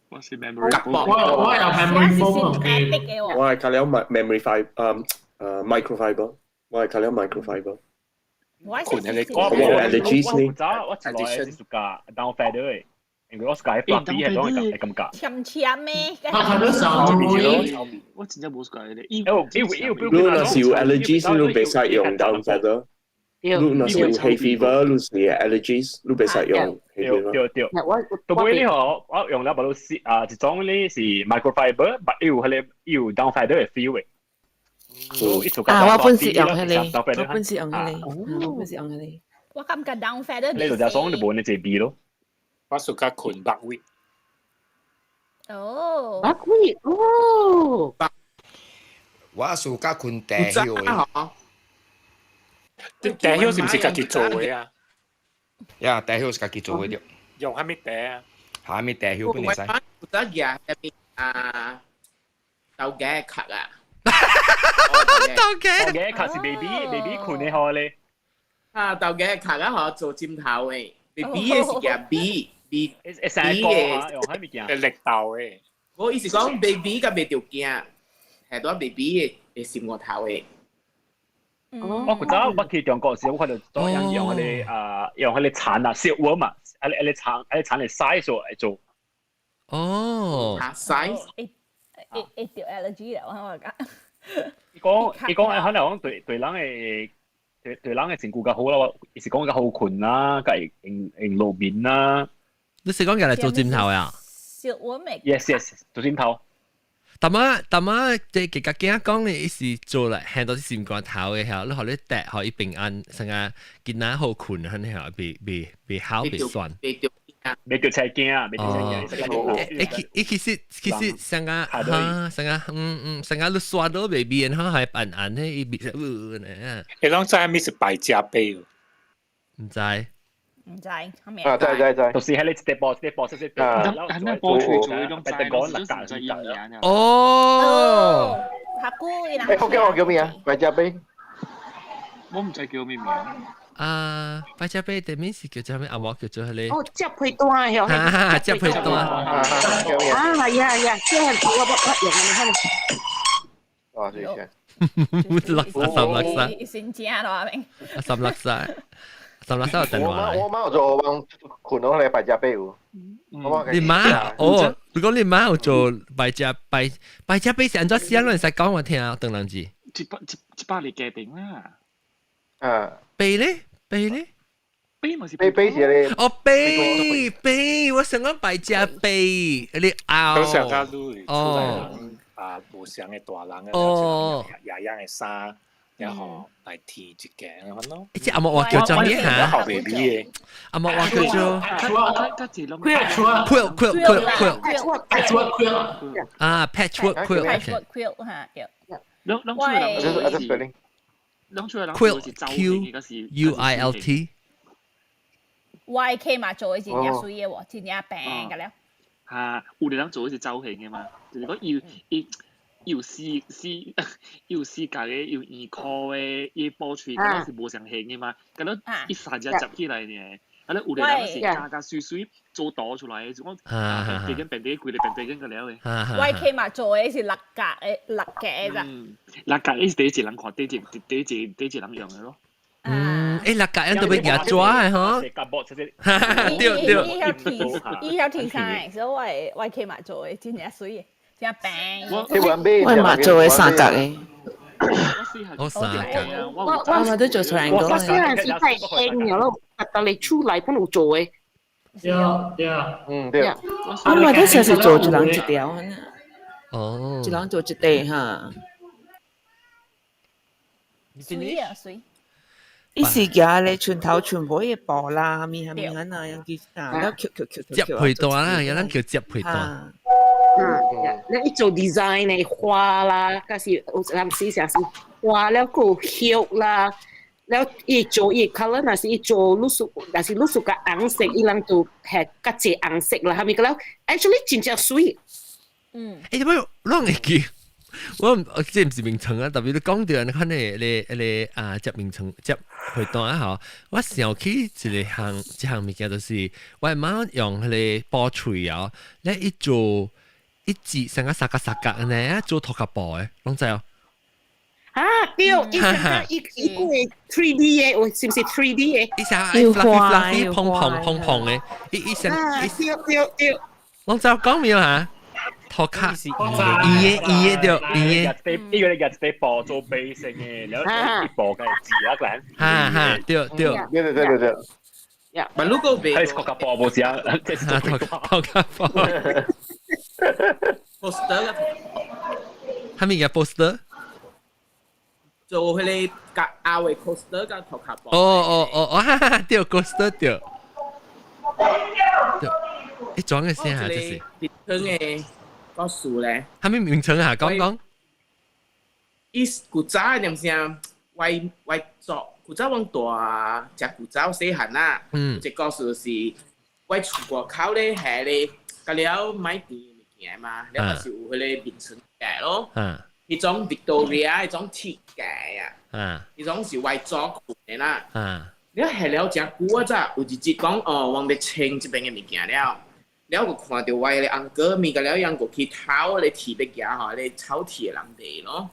我是 memory foam。我有 memory foam。我係靠了 memory fiber，microfiber，我係靠了 microfiber。我我 allergies 呢？我一來是 suka down feather 的。因為我是介 fluffy 係種會感覺。黏黏咩？啊，佢都上我真正無 suka 咧。因為你若是有 allergies，你袂使用 down feather。你若是有 hay fever，你是 allergies，你袂使用 hay fever。對對。到尾呢嗬，我用了把都是啊，一種呢是 microfiber，但有彼個有 down feather 的 feel 的。啊，我本是用彼個，我本是用彼個，我本是用彼個。我感覺 down feather。你就只爽就無呢隻味咯。我屬較困白位。哦。白位哦。我屬較困茶葉的。茶葉是毋是家己做的啊？呀，茶葉是家己做的著。用啥物茶啊？啥物茶葉本會使？有得夾入啊，豆莢殼啊。豆莢。豆莢殼是 baby baby 困的好咧。啊，豆莢殼啊，嗬，做枕頭的，baby 的是夾 B。B 會生個用啥物件？會力豆的。我意思講 baby 甲袂著驚，係當 baby 的會心肝頭的。我古早我去中國時，我看到做樣用彼个啊，用彼个蠶啊，小蛾嘛，彼个彼个蠶，彼个蠶的 size 來做。哦。 size。會會會著 allergy 啦，我感覺。伊講伊講，可能講對對人的對對人的身軀較好啦，伊是講較好睏啦，較會用用路面啦。你是講入來做枕頭呀？小我未。 Yes yes，做枕頭。淡仔淡仔，即係家囝講的，伊是做來很多心肝頭的嚇，你予你綴予伊平安，啥個囡仔好睏，很嚇，袂袂袂好袂酸。袂著青驚，袂著青驚。欸，伊其實其實啥個哈，啥個嗯嗯，啥個你刷到袂變，哈還平安的，伊袂呢。會攏知啥物是敗家被？毋知。毋知，啊，知知知，就是彼個一塊布一塊布，細細布，啊，那波吹做迄種知，就是唔知伊名。哦，較久伊人。欸，福建話叫咩啊？敗家被。我毋知叫咩名。啊，敗家被對面是叫做咩？啊，我叫做彼個。哦，接皮帶曉。哈哈，接皮帶。啊，係啊係啊，這係我我用的，你看。哦，謝謝。垃圾，垃圾。先正咯，阿明。垃圾垃圾。十六三電話。我媽有做幫困到咧敗家被有。你媽哦，如果你媽有做敗家敗敗家被是按怎寫？你會使講我聽啊，鄧人志。一百一一百嚟家庭啦。啊。被咧？被咧？被咪是被被是咧。哦，被被，我想講敗家被，你拗。都上較愈出來人啊，無相的大人哦，爺爺的衫。然後來貼一間咁咯。這阿莫話叫做咩嚇？好 baby 的。阿莫話叫做。 quilt quilt quilt quilt quilt quilt 啊，patchwork quilt。 patchwork quilt 嚇，對。攏攏出來人，攏出來人 quilt Q U I L T。 YK 嘛做的真正媠的喎，真正平個了。嚇，有的人做的是走形的嘛，就是講伊伊。有四四有四格的，有圓箍的，伊薄脆，敢若是無相形的嘛，敢若一三隻摺起來呢。啊，咧有的人是加加水水做圖出來的，就講變變變變規個變變個了的。 YK 嘛做的是六格的，六格的咋？六格的是第一個人看，第一第一第一個人用的咯。嗯，欸，六格人都欲舉紙的吼。對對。伊曉天，伊曉天生，所以我 YK 嘛做的真正媠的。真平。我嘛做的三角的。我三角。我我嘛都做出來我細漢時太興了咯，特別厝內本有做的。對對。嗯對。我嘛都成是做一人一條。哦。一人做一塊哈。媠啊媠。伊是夾咧全頭全部嘅布啦，咪係咪係那樣佢啊，了翹翹翹摺被單啦，有人叫摺被單。嗯，你伊做 design 的花啦，還是有陣時成是花了，閣有葉啦，了伊做伊 colour，若是伊做綠色，若是綠色較紅色，伊人就係較濟紅色啦，係咪個了？Actually 真正媠。嗯。欸，點解攏會記？我唔，這毋是眠床啊，特別你講到你看你你你啊，摺眠床摺被單啊吼，我想起一個項一項物件，就是我媽用彼個布喙啊，咧伊做一折成個三角三角按呢啊，做塗跤布的，攏知哦？啊，對，伊成個伊伊個 3D 的，有是毋是 3D 的？伊成個 fluffy fluffy 蓬蓬蓬蓬的，伊伊成對對對，攏知講沒有嚇？塗跤伊的伊的對伊的，呢個你日地布做背性嘅，然後一布嘅字啊，個人。哈哈，對對對對對對。但如果別，係塗跤布冇事啊，即係塗跤布。 poster 係咪叫 poster？做彼個夾拗的 coaster 佮塗跤布。哦哦哦哦，哈哈，對 coaster 對。對，你裝嘅聲啊，這是。名稱的故事咧。係咪名稱啊？講講。伊古早念聲，我我做古早阮大，食古早細漢啦。一個故事是，我厝外口咧下咧，甲了買甜物件嘛，了就是有彼個眠床架咯。彼種 Victoria 彼種鐵架啊，彼種是我祖睏的啦。了下了誠久啊，早有一日講哦，阮欲清這邊的物件了，了就看著我的翁哥物個了，翁哥去偷咧鐵欲行吼，咧草鐵的人地咯。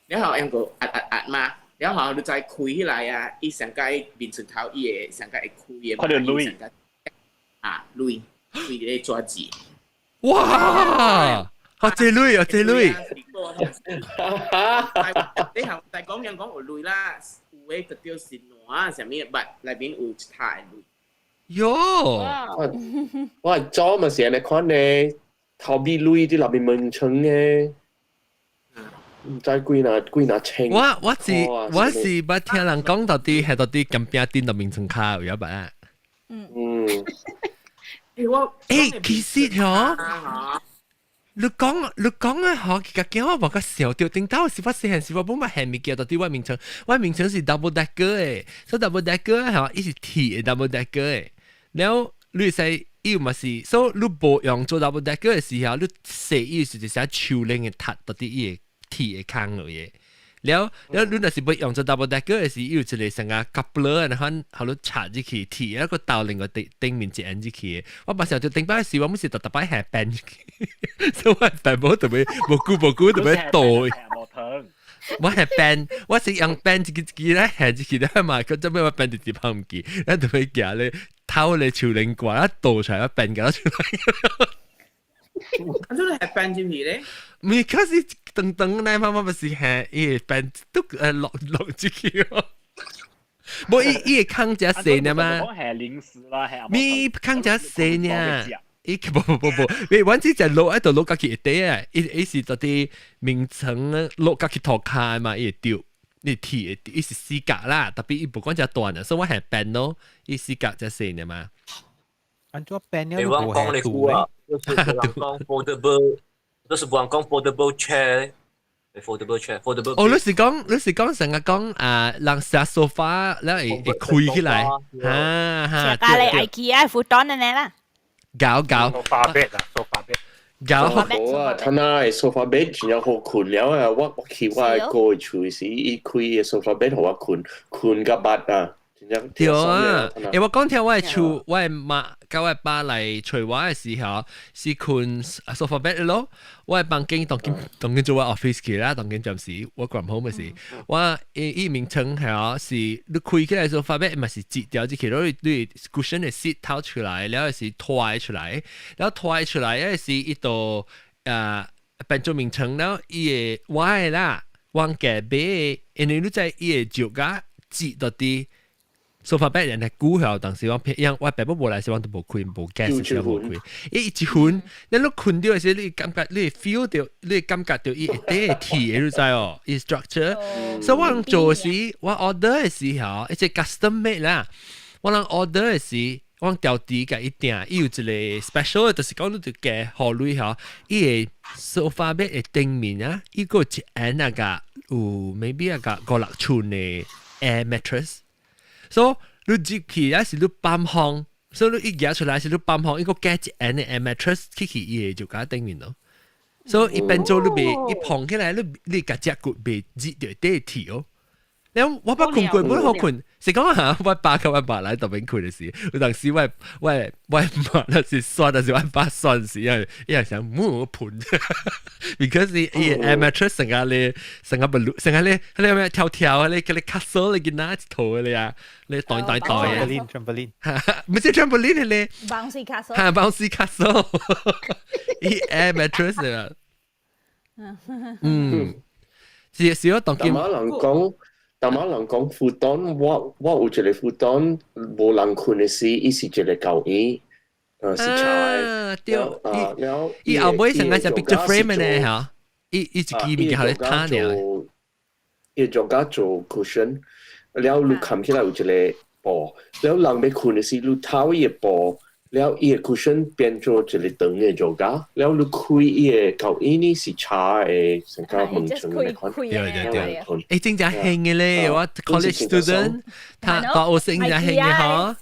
了後翁哥壓壓壓嘛，了後你再開起來啊，伊上蓋眠床頭伊會上蓋會開的嘛。看著鐳。啊，鐳，鐳咧紙字。哇！啊，這鐳啊，這鐳。你行大講人講有鐳啦，有的就著是爛啥物，捌內面有一塔的鐳。喲！我早嘛是按呢款的，頭尾鐳佇內面眠床的，毋知幾若幾若千。我我是我是捌聽人講到底係到底金餅店的眠床跤有影捌啊？嗯。我欸，其實吼，你講你講啊，吼，其實驚我無較想著，頂到是我細漢時我本嘛係物件到底我眠床，我眠床是 double decker 的，所以 double decker 吼，伊是鐵的 double decker 的，了你會使伊嘛是，所以你無用做 double decker 的時候，你洗伊是一隻樹輪的塔到底伊的鐵的空落去。了了，你若是欲用做 double decker 的時，伊有一個成個 coupler，然後予你插入去鐵，一個倒另外頂頂面一按入去。我捌想著頂擺時，我每是逐逐擺下變，所以我變無特別無久無久特別倒。我係變，我是用變一個一個咧下入去咧嘛，佢做咩我變直接拋毋記，咱特別行咧偷咧樹輪掛，一倒出來我變個出來。啊，你係變入去咧？毋是，可是長長來媽媽不是下伊會變都落落入去哦。無伊伊會空遮細爾嘛？講係零食啦，係咪空遮細爾？伊無無無無，你阮只只落喺度落家己會底啊！伊伊是到底眠床落家己塗跤嘛，伊會掉，你鐵會伊是四角啦，特別伊無講遮大爾，所以我係變咯，伊四角遮細爾嘛。按怎變了？你講講你估啊？就是人講 foldable，就是人講 foldable chair。foldable chair，foldable。哦，你是講你是講成日講啊，人食 sofa 了會會開起來，哈哈。食咖喱 IKEA futon 按呢啦。搞搞。 sofa bed 啊，sofa bed。搞。好啊，他那的 sofa bed 真正好睏了啊！我我去我的哥的厝時，伊開的 sofa bed 予我睏，睏甲捌啊！真正對啊，欸，我講聽我的厝，我的媽佮我的爸來揣我的時候，是睏 sofa bed 咯。我的房間當今當今做我 office 去啦，當今暫時我管好咪是。我伊伊眠床係是你開起來 sofa bed 嘛是折掉入去，你你 cushion 的 seat 掏出來，了是拖出來，了拖出來，抑是伊度啊變做眠床了，伊會我的啦，往家買，因為你知伊會石甲折到底。sofa bed 人係估後，當時我因我爸爸無來時，我都無開，無 gas 時無開。伊一瞓，你你困到時，你感覺你 feel 到，你感覺到伊會底鐵，你知哦，伊 structure。所以我做時，我 order 的時候，一隻 custom made 啦，我人 order 的時，我調低共伊訂，伊有一個 special，就是講你就加予鐳吼，伊個 sofa bed 的頂面啊，伊閣一按那個有 maybe 啊個五六寸的 air mattress。所以你入去啊是你放風，所以你一夾出來是你放風，伊閣加一按的 air mattress 去去伊個就加頂面咯。所以伊變做你袂一碰起來，你你共隻骨袂熱著底鐵哦。你我捌睏過，無好睏，是講嚇，我爸佮我爸來當邊睏的時，有當時我我我媽那是酸，但是我爸酸時，因為伊想摸盤，because 伊伊 mattress 成個咧，成個不成個咧，彼個咩跳跳咧，彼個 castle 咧，囡仔一套咧啊，咧袋袋袋啊，trampoline，毋是 trampoline 咧，bouncy castle，哈，bouncy castle，伊 air mattress 啊，嗯，是是我當今。大馬人講。大馬人講 futon，我我有一個 futon，無人睏的時，伊是一個舊椅，是柴的。對，伊伊後尾成個是 picture frame 呢嚇，伊伊一支物件予你攤爾。伊做甲做 cushion，了你冚起來有一個布，了人欲睏的時，你頭伊個布。了伊個 cushion 變做一個長的瑜伽，了你開伊個舊椅呢是柴的，成個門窗的款。對對對，欸，真正興的咧，我 college student，他大學生真興的嗬。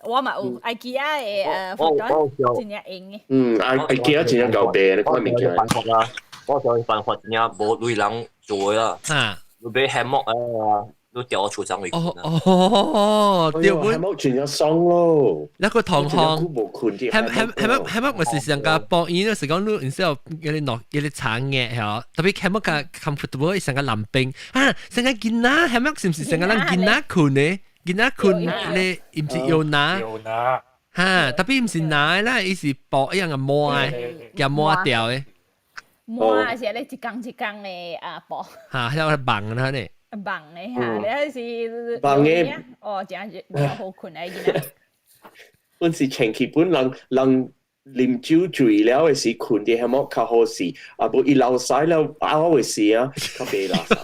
我嘛有 IKEA 的futon，真正用的。嗯，IKEA 真正夠平，你看物件。辦法啦，我想辦法真正無鐳人做的啦。啊，你買 hammock 啊，你吊喺厝上位。哦哦，對， hammock 真正爽咯。那個同行，ham ham hammock hammock 咪是上個博伊，就是講你，然之後嗰啲落嗰啲產業嚇，特別 hammock 較 comfortable，上個男兵啊，上個囡仔 hammock 是毋是上個人囡仔睏呢？囡仔睏咧，毋是搖拿？搖拿。哈，特別毋是拿啦，伊是布一樣嘅抹的，夾抹掉的。抹是咧一工一工的啊布。哈，遐個網啦呢。網的哈，你是網的哦，真真好睏的囡仔。本是前期本人人啉酒醉了的時，睏佇 hammock 較好勢，啊無伊流屎了嘔的時啊，較袂垃圾。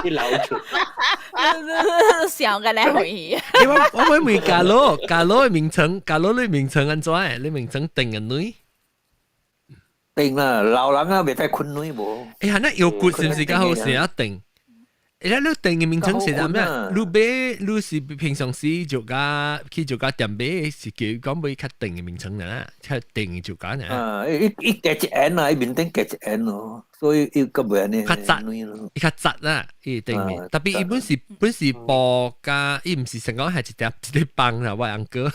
伊流出。笑個來回。我我會問假羅，假羅的名稱，假羅你名稱按怎的？你名稱定個女？定啦，老人啊，袂使睏軟無。欸，那腰骨是毋是較好勢啊？定。欸，你定嘅名稱是啥物？你買你是平常時就甲去就甲店買，是叫講買較定嘅名稱啦，較定嘅就甲呢。啊，伊伊加一 N 啊，伊面頂加一 N 咯，所以伊較袂按呢。較窄，伊較窄啦，伊頂面。特別伊本是本是布加，伊毋是成講係一條一個棒啦，我 uncle。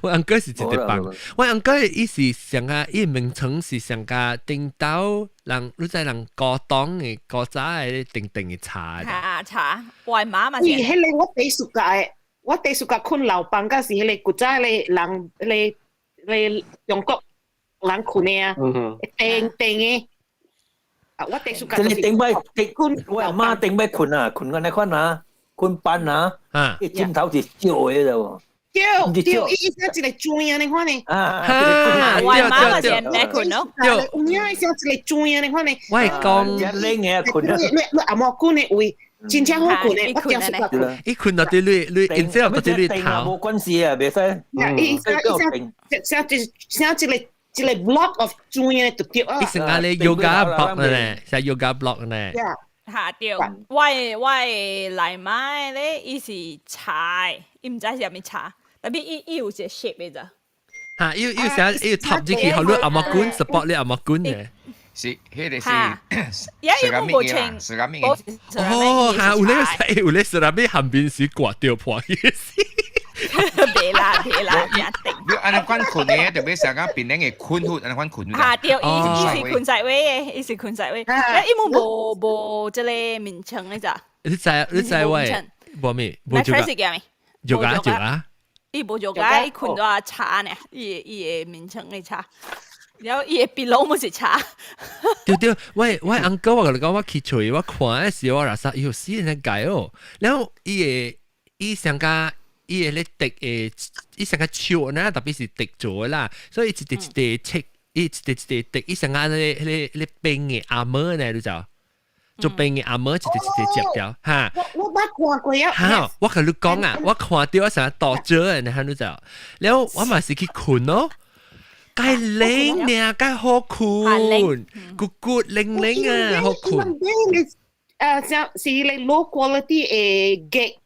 我 uncle 是一個棒，我 uncle 伊是上個伊名稱是上個頂頭人，你知人高檔的古早的定定的茶。茶茶，我媽嘛是。伊彼個我第暑假的，我第暑假睏樓房，甲是彼個古早彼個人，彼個彼個中國人睏的啊，定定的。啊，我第暑假。這個頂擺頂，我阿媽頂擺睏啊，睏按呢款啊，睏班啊，伊枕頭是石的了無。對對，伊伊像一個磚按呢款呢。啊，我媽嘛是按呢睏咯。對，有影像一個磚按呢款呢。我會講。真冷的睏啊。你你阿嬤睏的位，真正好睏的，我驚死睏。伊睏到佇你你，然之後到佇你頭。無關係啊，袂使。伊伊像像像一個一個 block of 磚的就對啊。伊成個咧 yoga block 呢，像 yoga block 呢。嚇對，我的我的內媽咧，伊是柴，伊毋知是啥物柴，特別伊伊有一個 shape 的咋。嚇，伊伊寫伊插入去，予你頷頸 support 你頷頸的。是，彼個是。也有無穿。是啥物哦，嚇，有咧有咧是啥物下邊是掛掉破去。袂啦袂啦，一定。你按呢款睏的，特別是講別人的睏法，按呢款睏。嚇對，伊伊是睏在位的，伊是睏在位。伊無無無這個名稱的咋？你知你知我無咩？無就個。就個就個。伊無就個，伊睏咗柴呢，伊伊的名稱的柴。然後伊的鼻攏毋是柴。對對，我我 uncle 我共你講，我去揣我看的時候，我垃圾伊有死人改哦。然後伊的。伊上加伊會咧滴誒，伊上加笑呢，特別是滴做啦，所以一滴一滴切，伊一滴一滴滴，伊上加咧咧咧冰嘅阿妹呢，你就做冰嘅阿妹一滴一滴接掉嚇。我捌看過啊。嚇！我共你講啊，我看到我成日倒咗嘅，你睇你就，了我嘛是去睏咯。該冷呢，該好睏，骨骨靈靈啊，好睏。誒，是你 low quality 嘅 gate。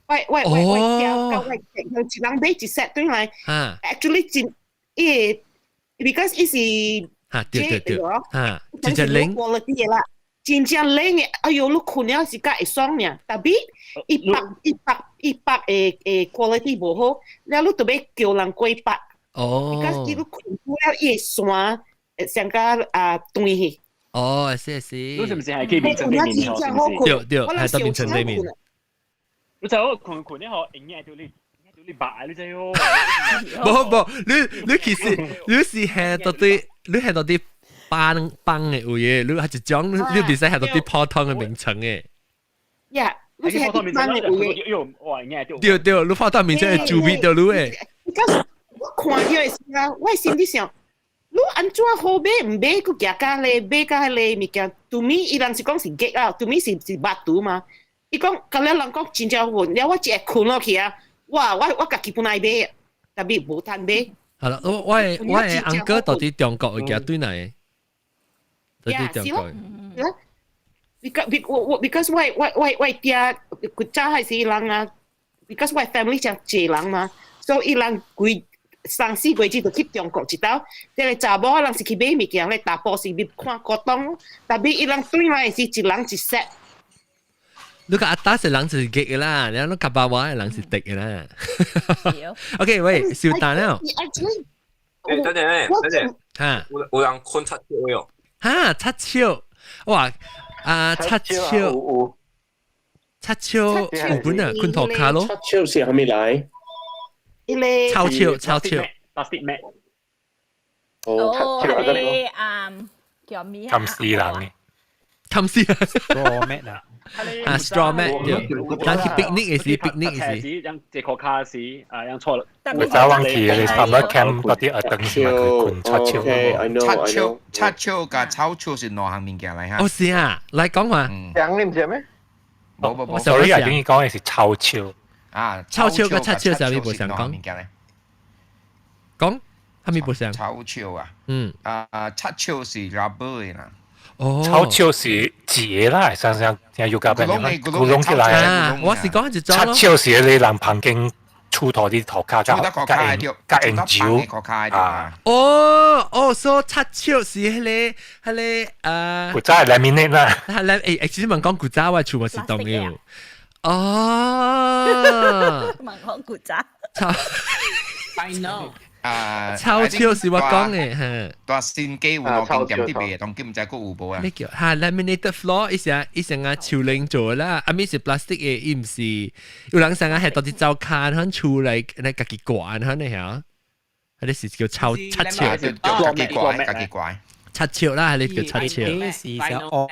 喂喂喂喂，掉到喂，用一人買一 set 轉來。Actually 真，伊個 because 伊是嚇對對對，嚇真正冷 quality 嘅啦，真正冷嘅，哎喲，你睏了是較會爽爾，特別一百一百一百嘅嘅 quality 無好，了你特別叫人過百。哦。 because 伊你睏久了，伊會散，會上較啊斷去。哦，是是。你是唔是係去眠床對面？是唔是？對對，係到眠床對面。你就睏睏呢嗬，永遠叫你叫你白你知喲。無無，你其實你是係到底你係到底幫幫嘅有嘢，你係一種你唔使係到底普通嘅名稱嘅。呀，你是係幫嘅有嘢。對對，你普通名稱係注意到你嘅。我看到的時啊，我心裡想，你按怎好買？毋買，閣行甲咧買甲彼個物件，對面伊人是講是假啊，對面是是肉毒嘛。伊講，甲了人講真正好，了我一下睏落去啊，哇！我家己本來買，特別無趁買。係啦，我的翁哥到底中國會行對來？到底中國。 Because 我 because 我爹古早還是人啊，because 我 family 誠濟人嘛，所以伊人規三四個月就去中國一道，這個查某人是去買物件咧，查埔是去看古董，特別伊人轉來是一人一 set。你個阿達是人是激嘅啦，你講卡巴話人是滴嘅啦。OK，喂，小蛋了。欸，等陣，等陣，嚇，有人睏七笑喲。嚇，七笑，哇！啊，七笑，七笑有本啊，睏塗跤咯。七笑是蝦米來？臭笑，臭笑。 Plastic mat。哦，係個啊，叫咩啊？冚死人嘅，冚死人。 Straw mat 啊。啊，straw mat 對，咱去 picnic 嘅時，picnic 嘅時，讓這個卡時啊，讓錯了。我早晚去你差唔多 camp 嗰啲阿燈是咪佢睏七笑？七笑七笑佮臭笑是兩項物件來哈。哦是啊，來講話。講你毋知咩？無無無。 Sorry 啊，等於講嘅是臭笑。啊，臭笑佮七笑是啥物無相仝？講，啥物無相？臭笑啊。嗯。啊，七笑是 rubber 的啦。哦，臭笑是紙啦，像像像有夾邊古龍起來啊！我是講一種七笑是你人旁經厝塗啲塗跤佮佮佮用酒啊。哦哦，所以七笑是彼個彼個啊，古早係 laminate 啦。係 lam 誒，其實問講古早我厝嘛是當嘅。哦，問講古早。 I know。啊，臭笑是我講嘅，嚇。大新街有兩間店佇賣，當今毋知閣有無啊？你叫嚇 laminated floor，伊是伊成啊樹靈做啦，啊咪是 plastic 嘅，伊毋是有人成啊係到啲灶跤，響厝來來家己掛，響你嚇，係你是叫臭七笑，家己掛，家己掛，七笑啦，係你叫七笑。是就黑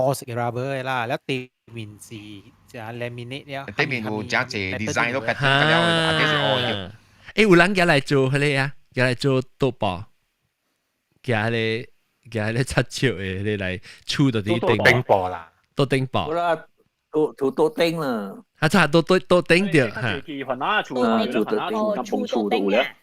黑色嘅 rubber 啦，了對面是就 laminate 了。對面有誠濟 design 都別了，啊，這是黑的。欸，有人舉來做彼個啊，舉來做桌布，舉彼個舉彼個七笑的，彼個來厝到啲頂頂布啦，桌頂布。好啦，做做桌頂啦。啊，差桌桌桌頂著嚇。做桌頂，厝都有咧。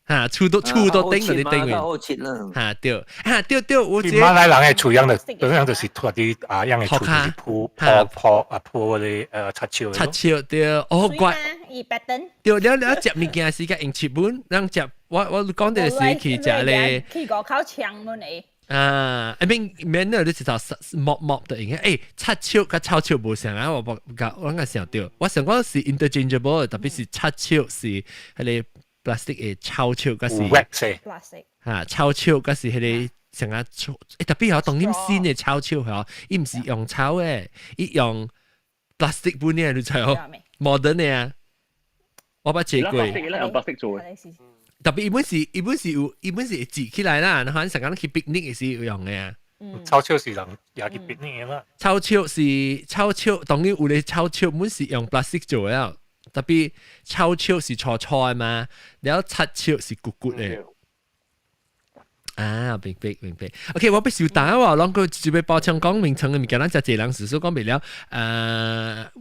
嚇，厝都厝都頂嗰啲頂好切啦。嚇對，嚇對對，我馬來人的厝樣就，樣就是塗啲啊樣的厝就是鋪鋪鋪啊鋪嗰啲七笑。七笑對，哦怪。伊白燈。對，了了食物件時間用七本，咱食我講的是去食咧。去外口搶本的。啊，I mean 免了，你一頭剝剝的應該，欸，七笑佮臭笑無相啊，我無我應該想到，我想講是 interchangeable，特別是七笑是彼個 plastic 的臭笑，佮是 plastic 嚇臭笑，佮是彼個像啊臭，欸特別吼當今新的臭笑吼，伊毋是用草的，伊用 plastic 本的，你知哦，modern 的啊，我捌坐過。用 plastic 做的。特別伊本是伊本是有伊本是會折起來啦，然後成日去 picnic 的時有用的啊。臭笑是人也去別呢嘛。臭笑是臭笑，當然有咧臭笑，本是用 plastic 做的，特別臭笑是粗粗的嘛，然後擦笑是骨骨的。啊，明白明白。OK，我欲收檔喎，攏個就欲包槍講名稱嘅物件，咱遮濟人事實講袂了。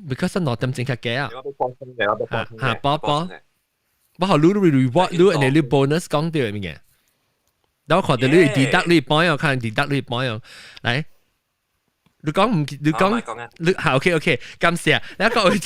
because 2點鐘較加啊。嚇，包包，我予你 reward 你，然後你 bonus 講著的物件。我看著你 deduct 你 point，我看 deduct 你 point 來，你講毋，你講，你好 OK OK，感謝。你講。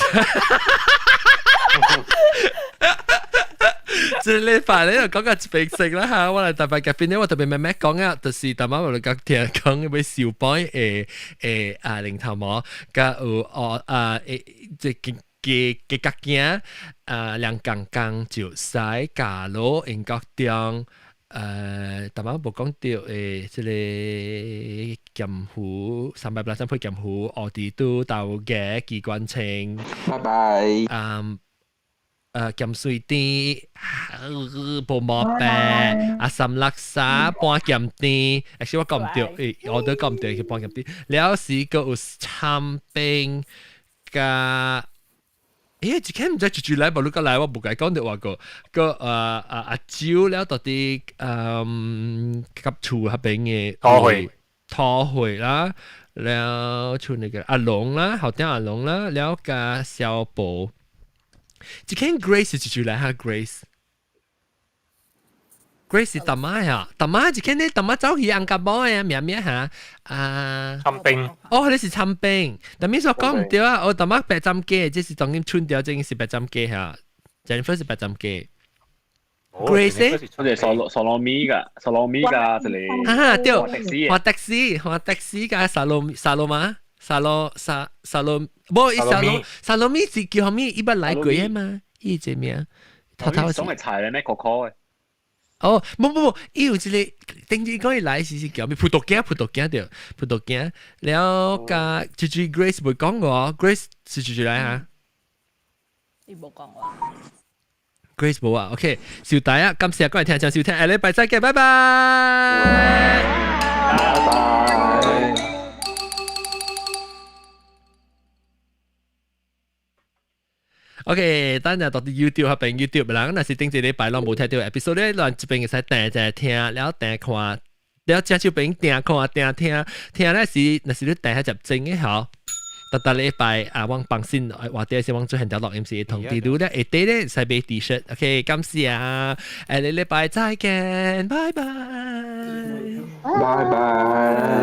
這禮拜咧就講個白色啦嚇，我來特別夾邊咧，我特別慢慢講啊，就是大媽我嚟講聽講欲燒杯誒誒啊零頭毛，佮有哦啊誒這個嘅嘅角鏡啊兩公公就使加羅英國中。大媽無講著這個劍湖380配劍湖，奧迪都豆芽機關槍。拜拜。鹹水甜，無毛病，啊三六三半鹹甜，其實我講毋著，我都講毋著去半鹹甜。了時閣有參冰佮。一間毋知住住來無？你閣來，我無共伊講著話個個阿蕉了，到底佮厝彼邊的桃花桃花啦，了像那個阿龍啦，後頂阿龍啦，了佮小寶。一間 Grace 住住來哈 Grace。Grace 是大媽呀，大媽一間咧，大媽走去紅甲某呀，名名哈啊。參冰。哦，你是參冰，但咪說講毋著啊，哦，大媽白針雞，這是當今春條，這是白針雞哈，Jennifer 是白針雞。Grace 我哋索索羅米噶，索羅米噶，這裡。哈哈，對，華的士，華的士加沙羅沙羅馬，沙羅沙沙羅，無，伊沙羅沙羅米是叫啥物？伊捌來過的嘛？伊這名，頭頭是。總係柴咧咩？可可的。哦，無無無，伊有一個頂次講伊來時是叫咩？葡萄鏡，葡萄鏡對，葡萄鏡。了佮這句 Grace 袂講過，Grace 是這句來哈。伊無講話。 Grace 無啊，OK，收帶啊，感謝各位聽眾收聽，下禮拜再見，拜拜。拜拜。OK，等陣到佇 YouTube 彼邊 YouTube 人，若是頂一禮拜攏無聽著 episode 咧，咱這邊會使訂一聽，了訂看，了正手邊訂看訂聽，聽咧是若是你訂遐集真的吼。逐逐禮拜啊，阮放心，或者是阮做現條錄音時通知你咧，下底咧使買 T-shirt。OK，感謝啊，下禮拜再見，拜拜，拜拜。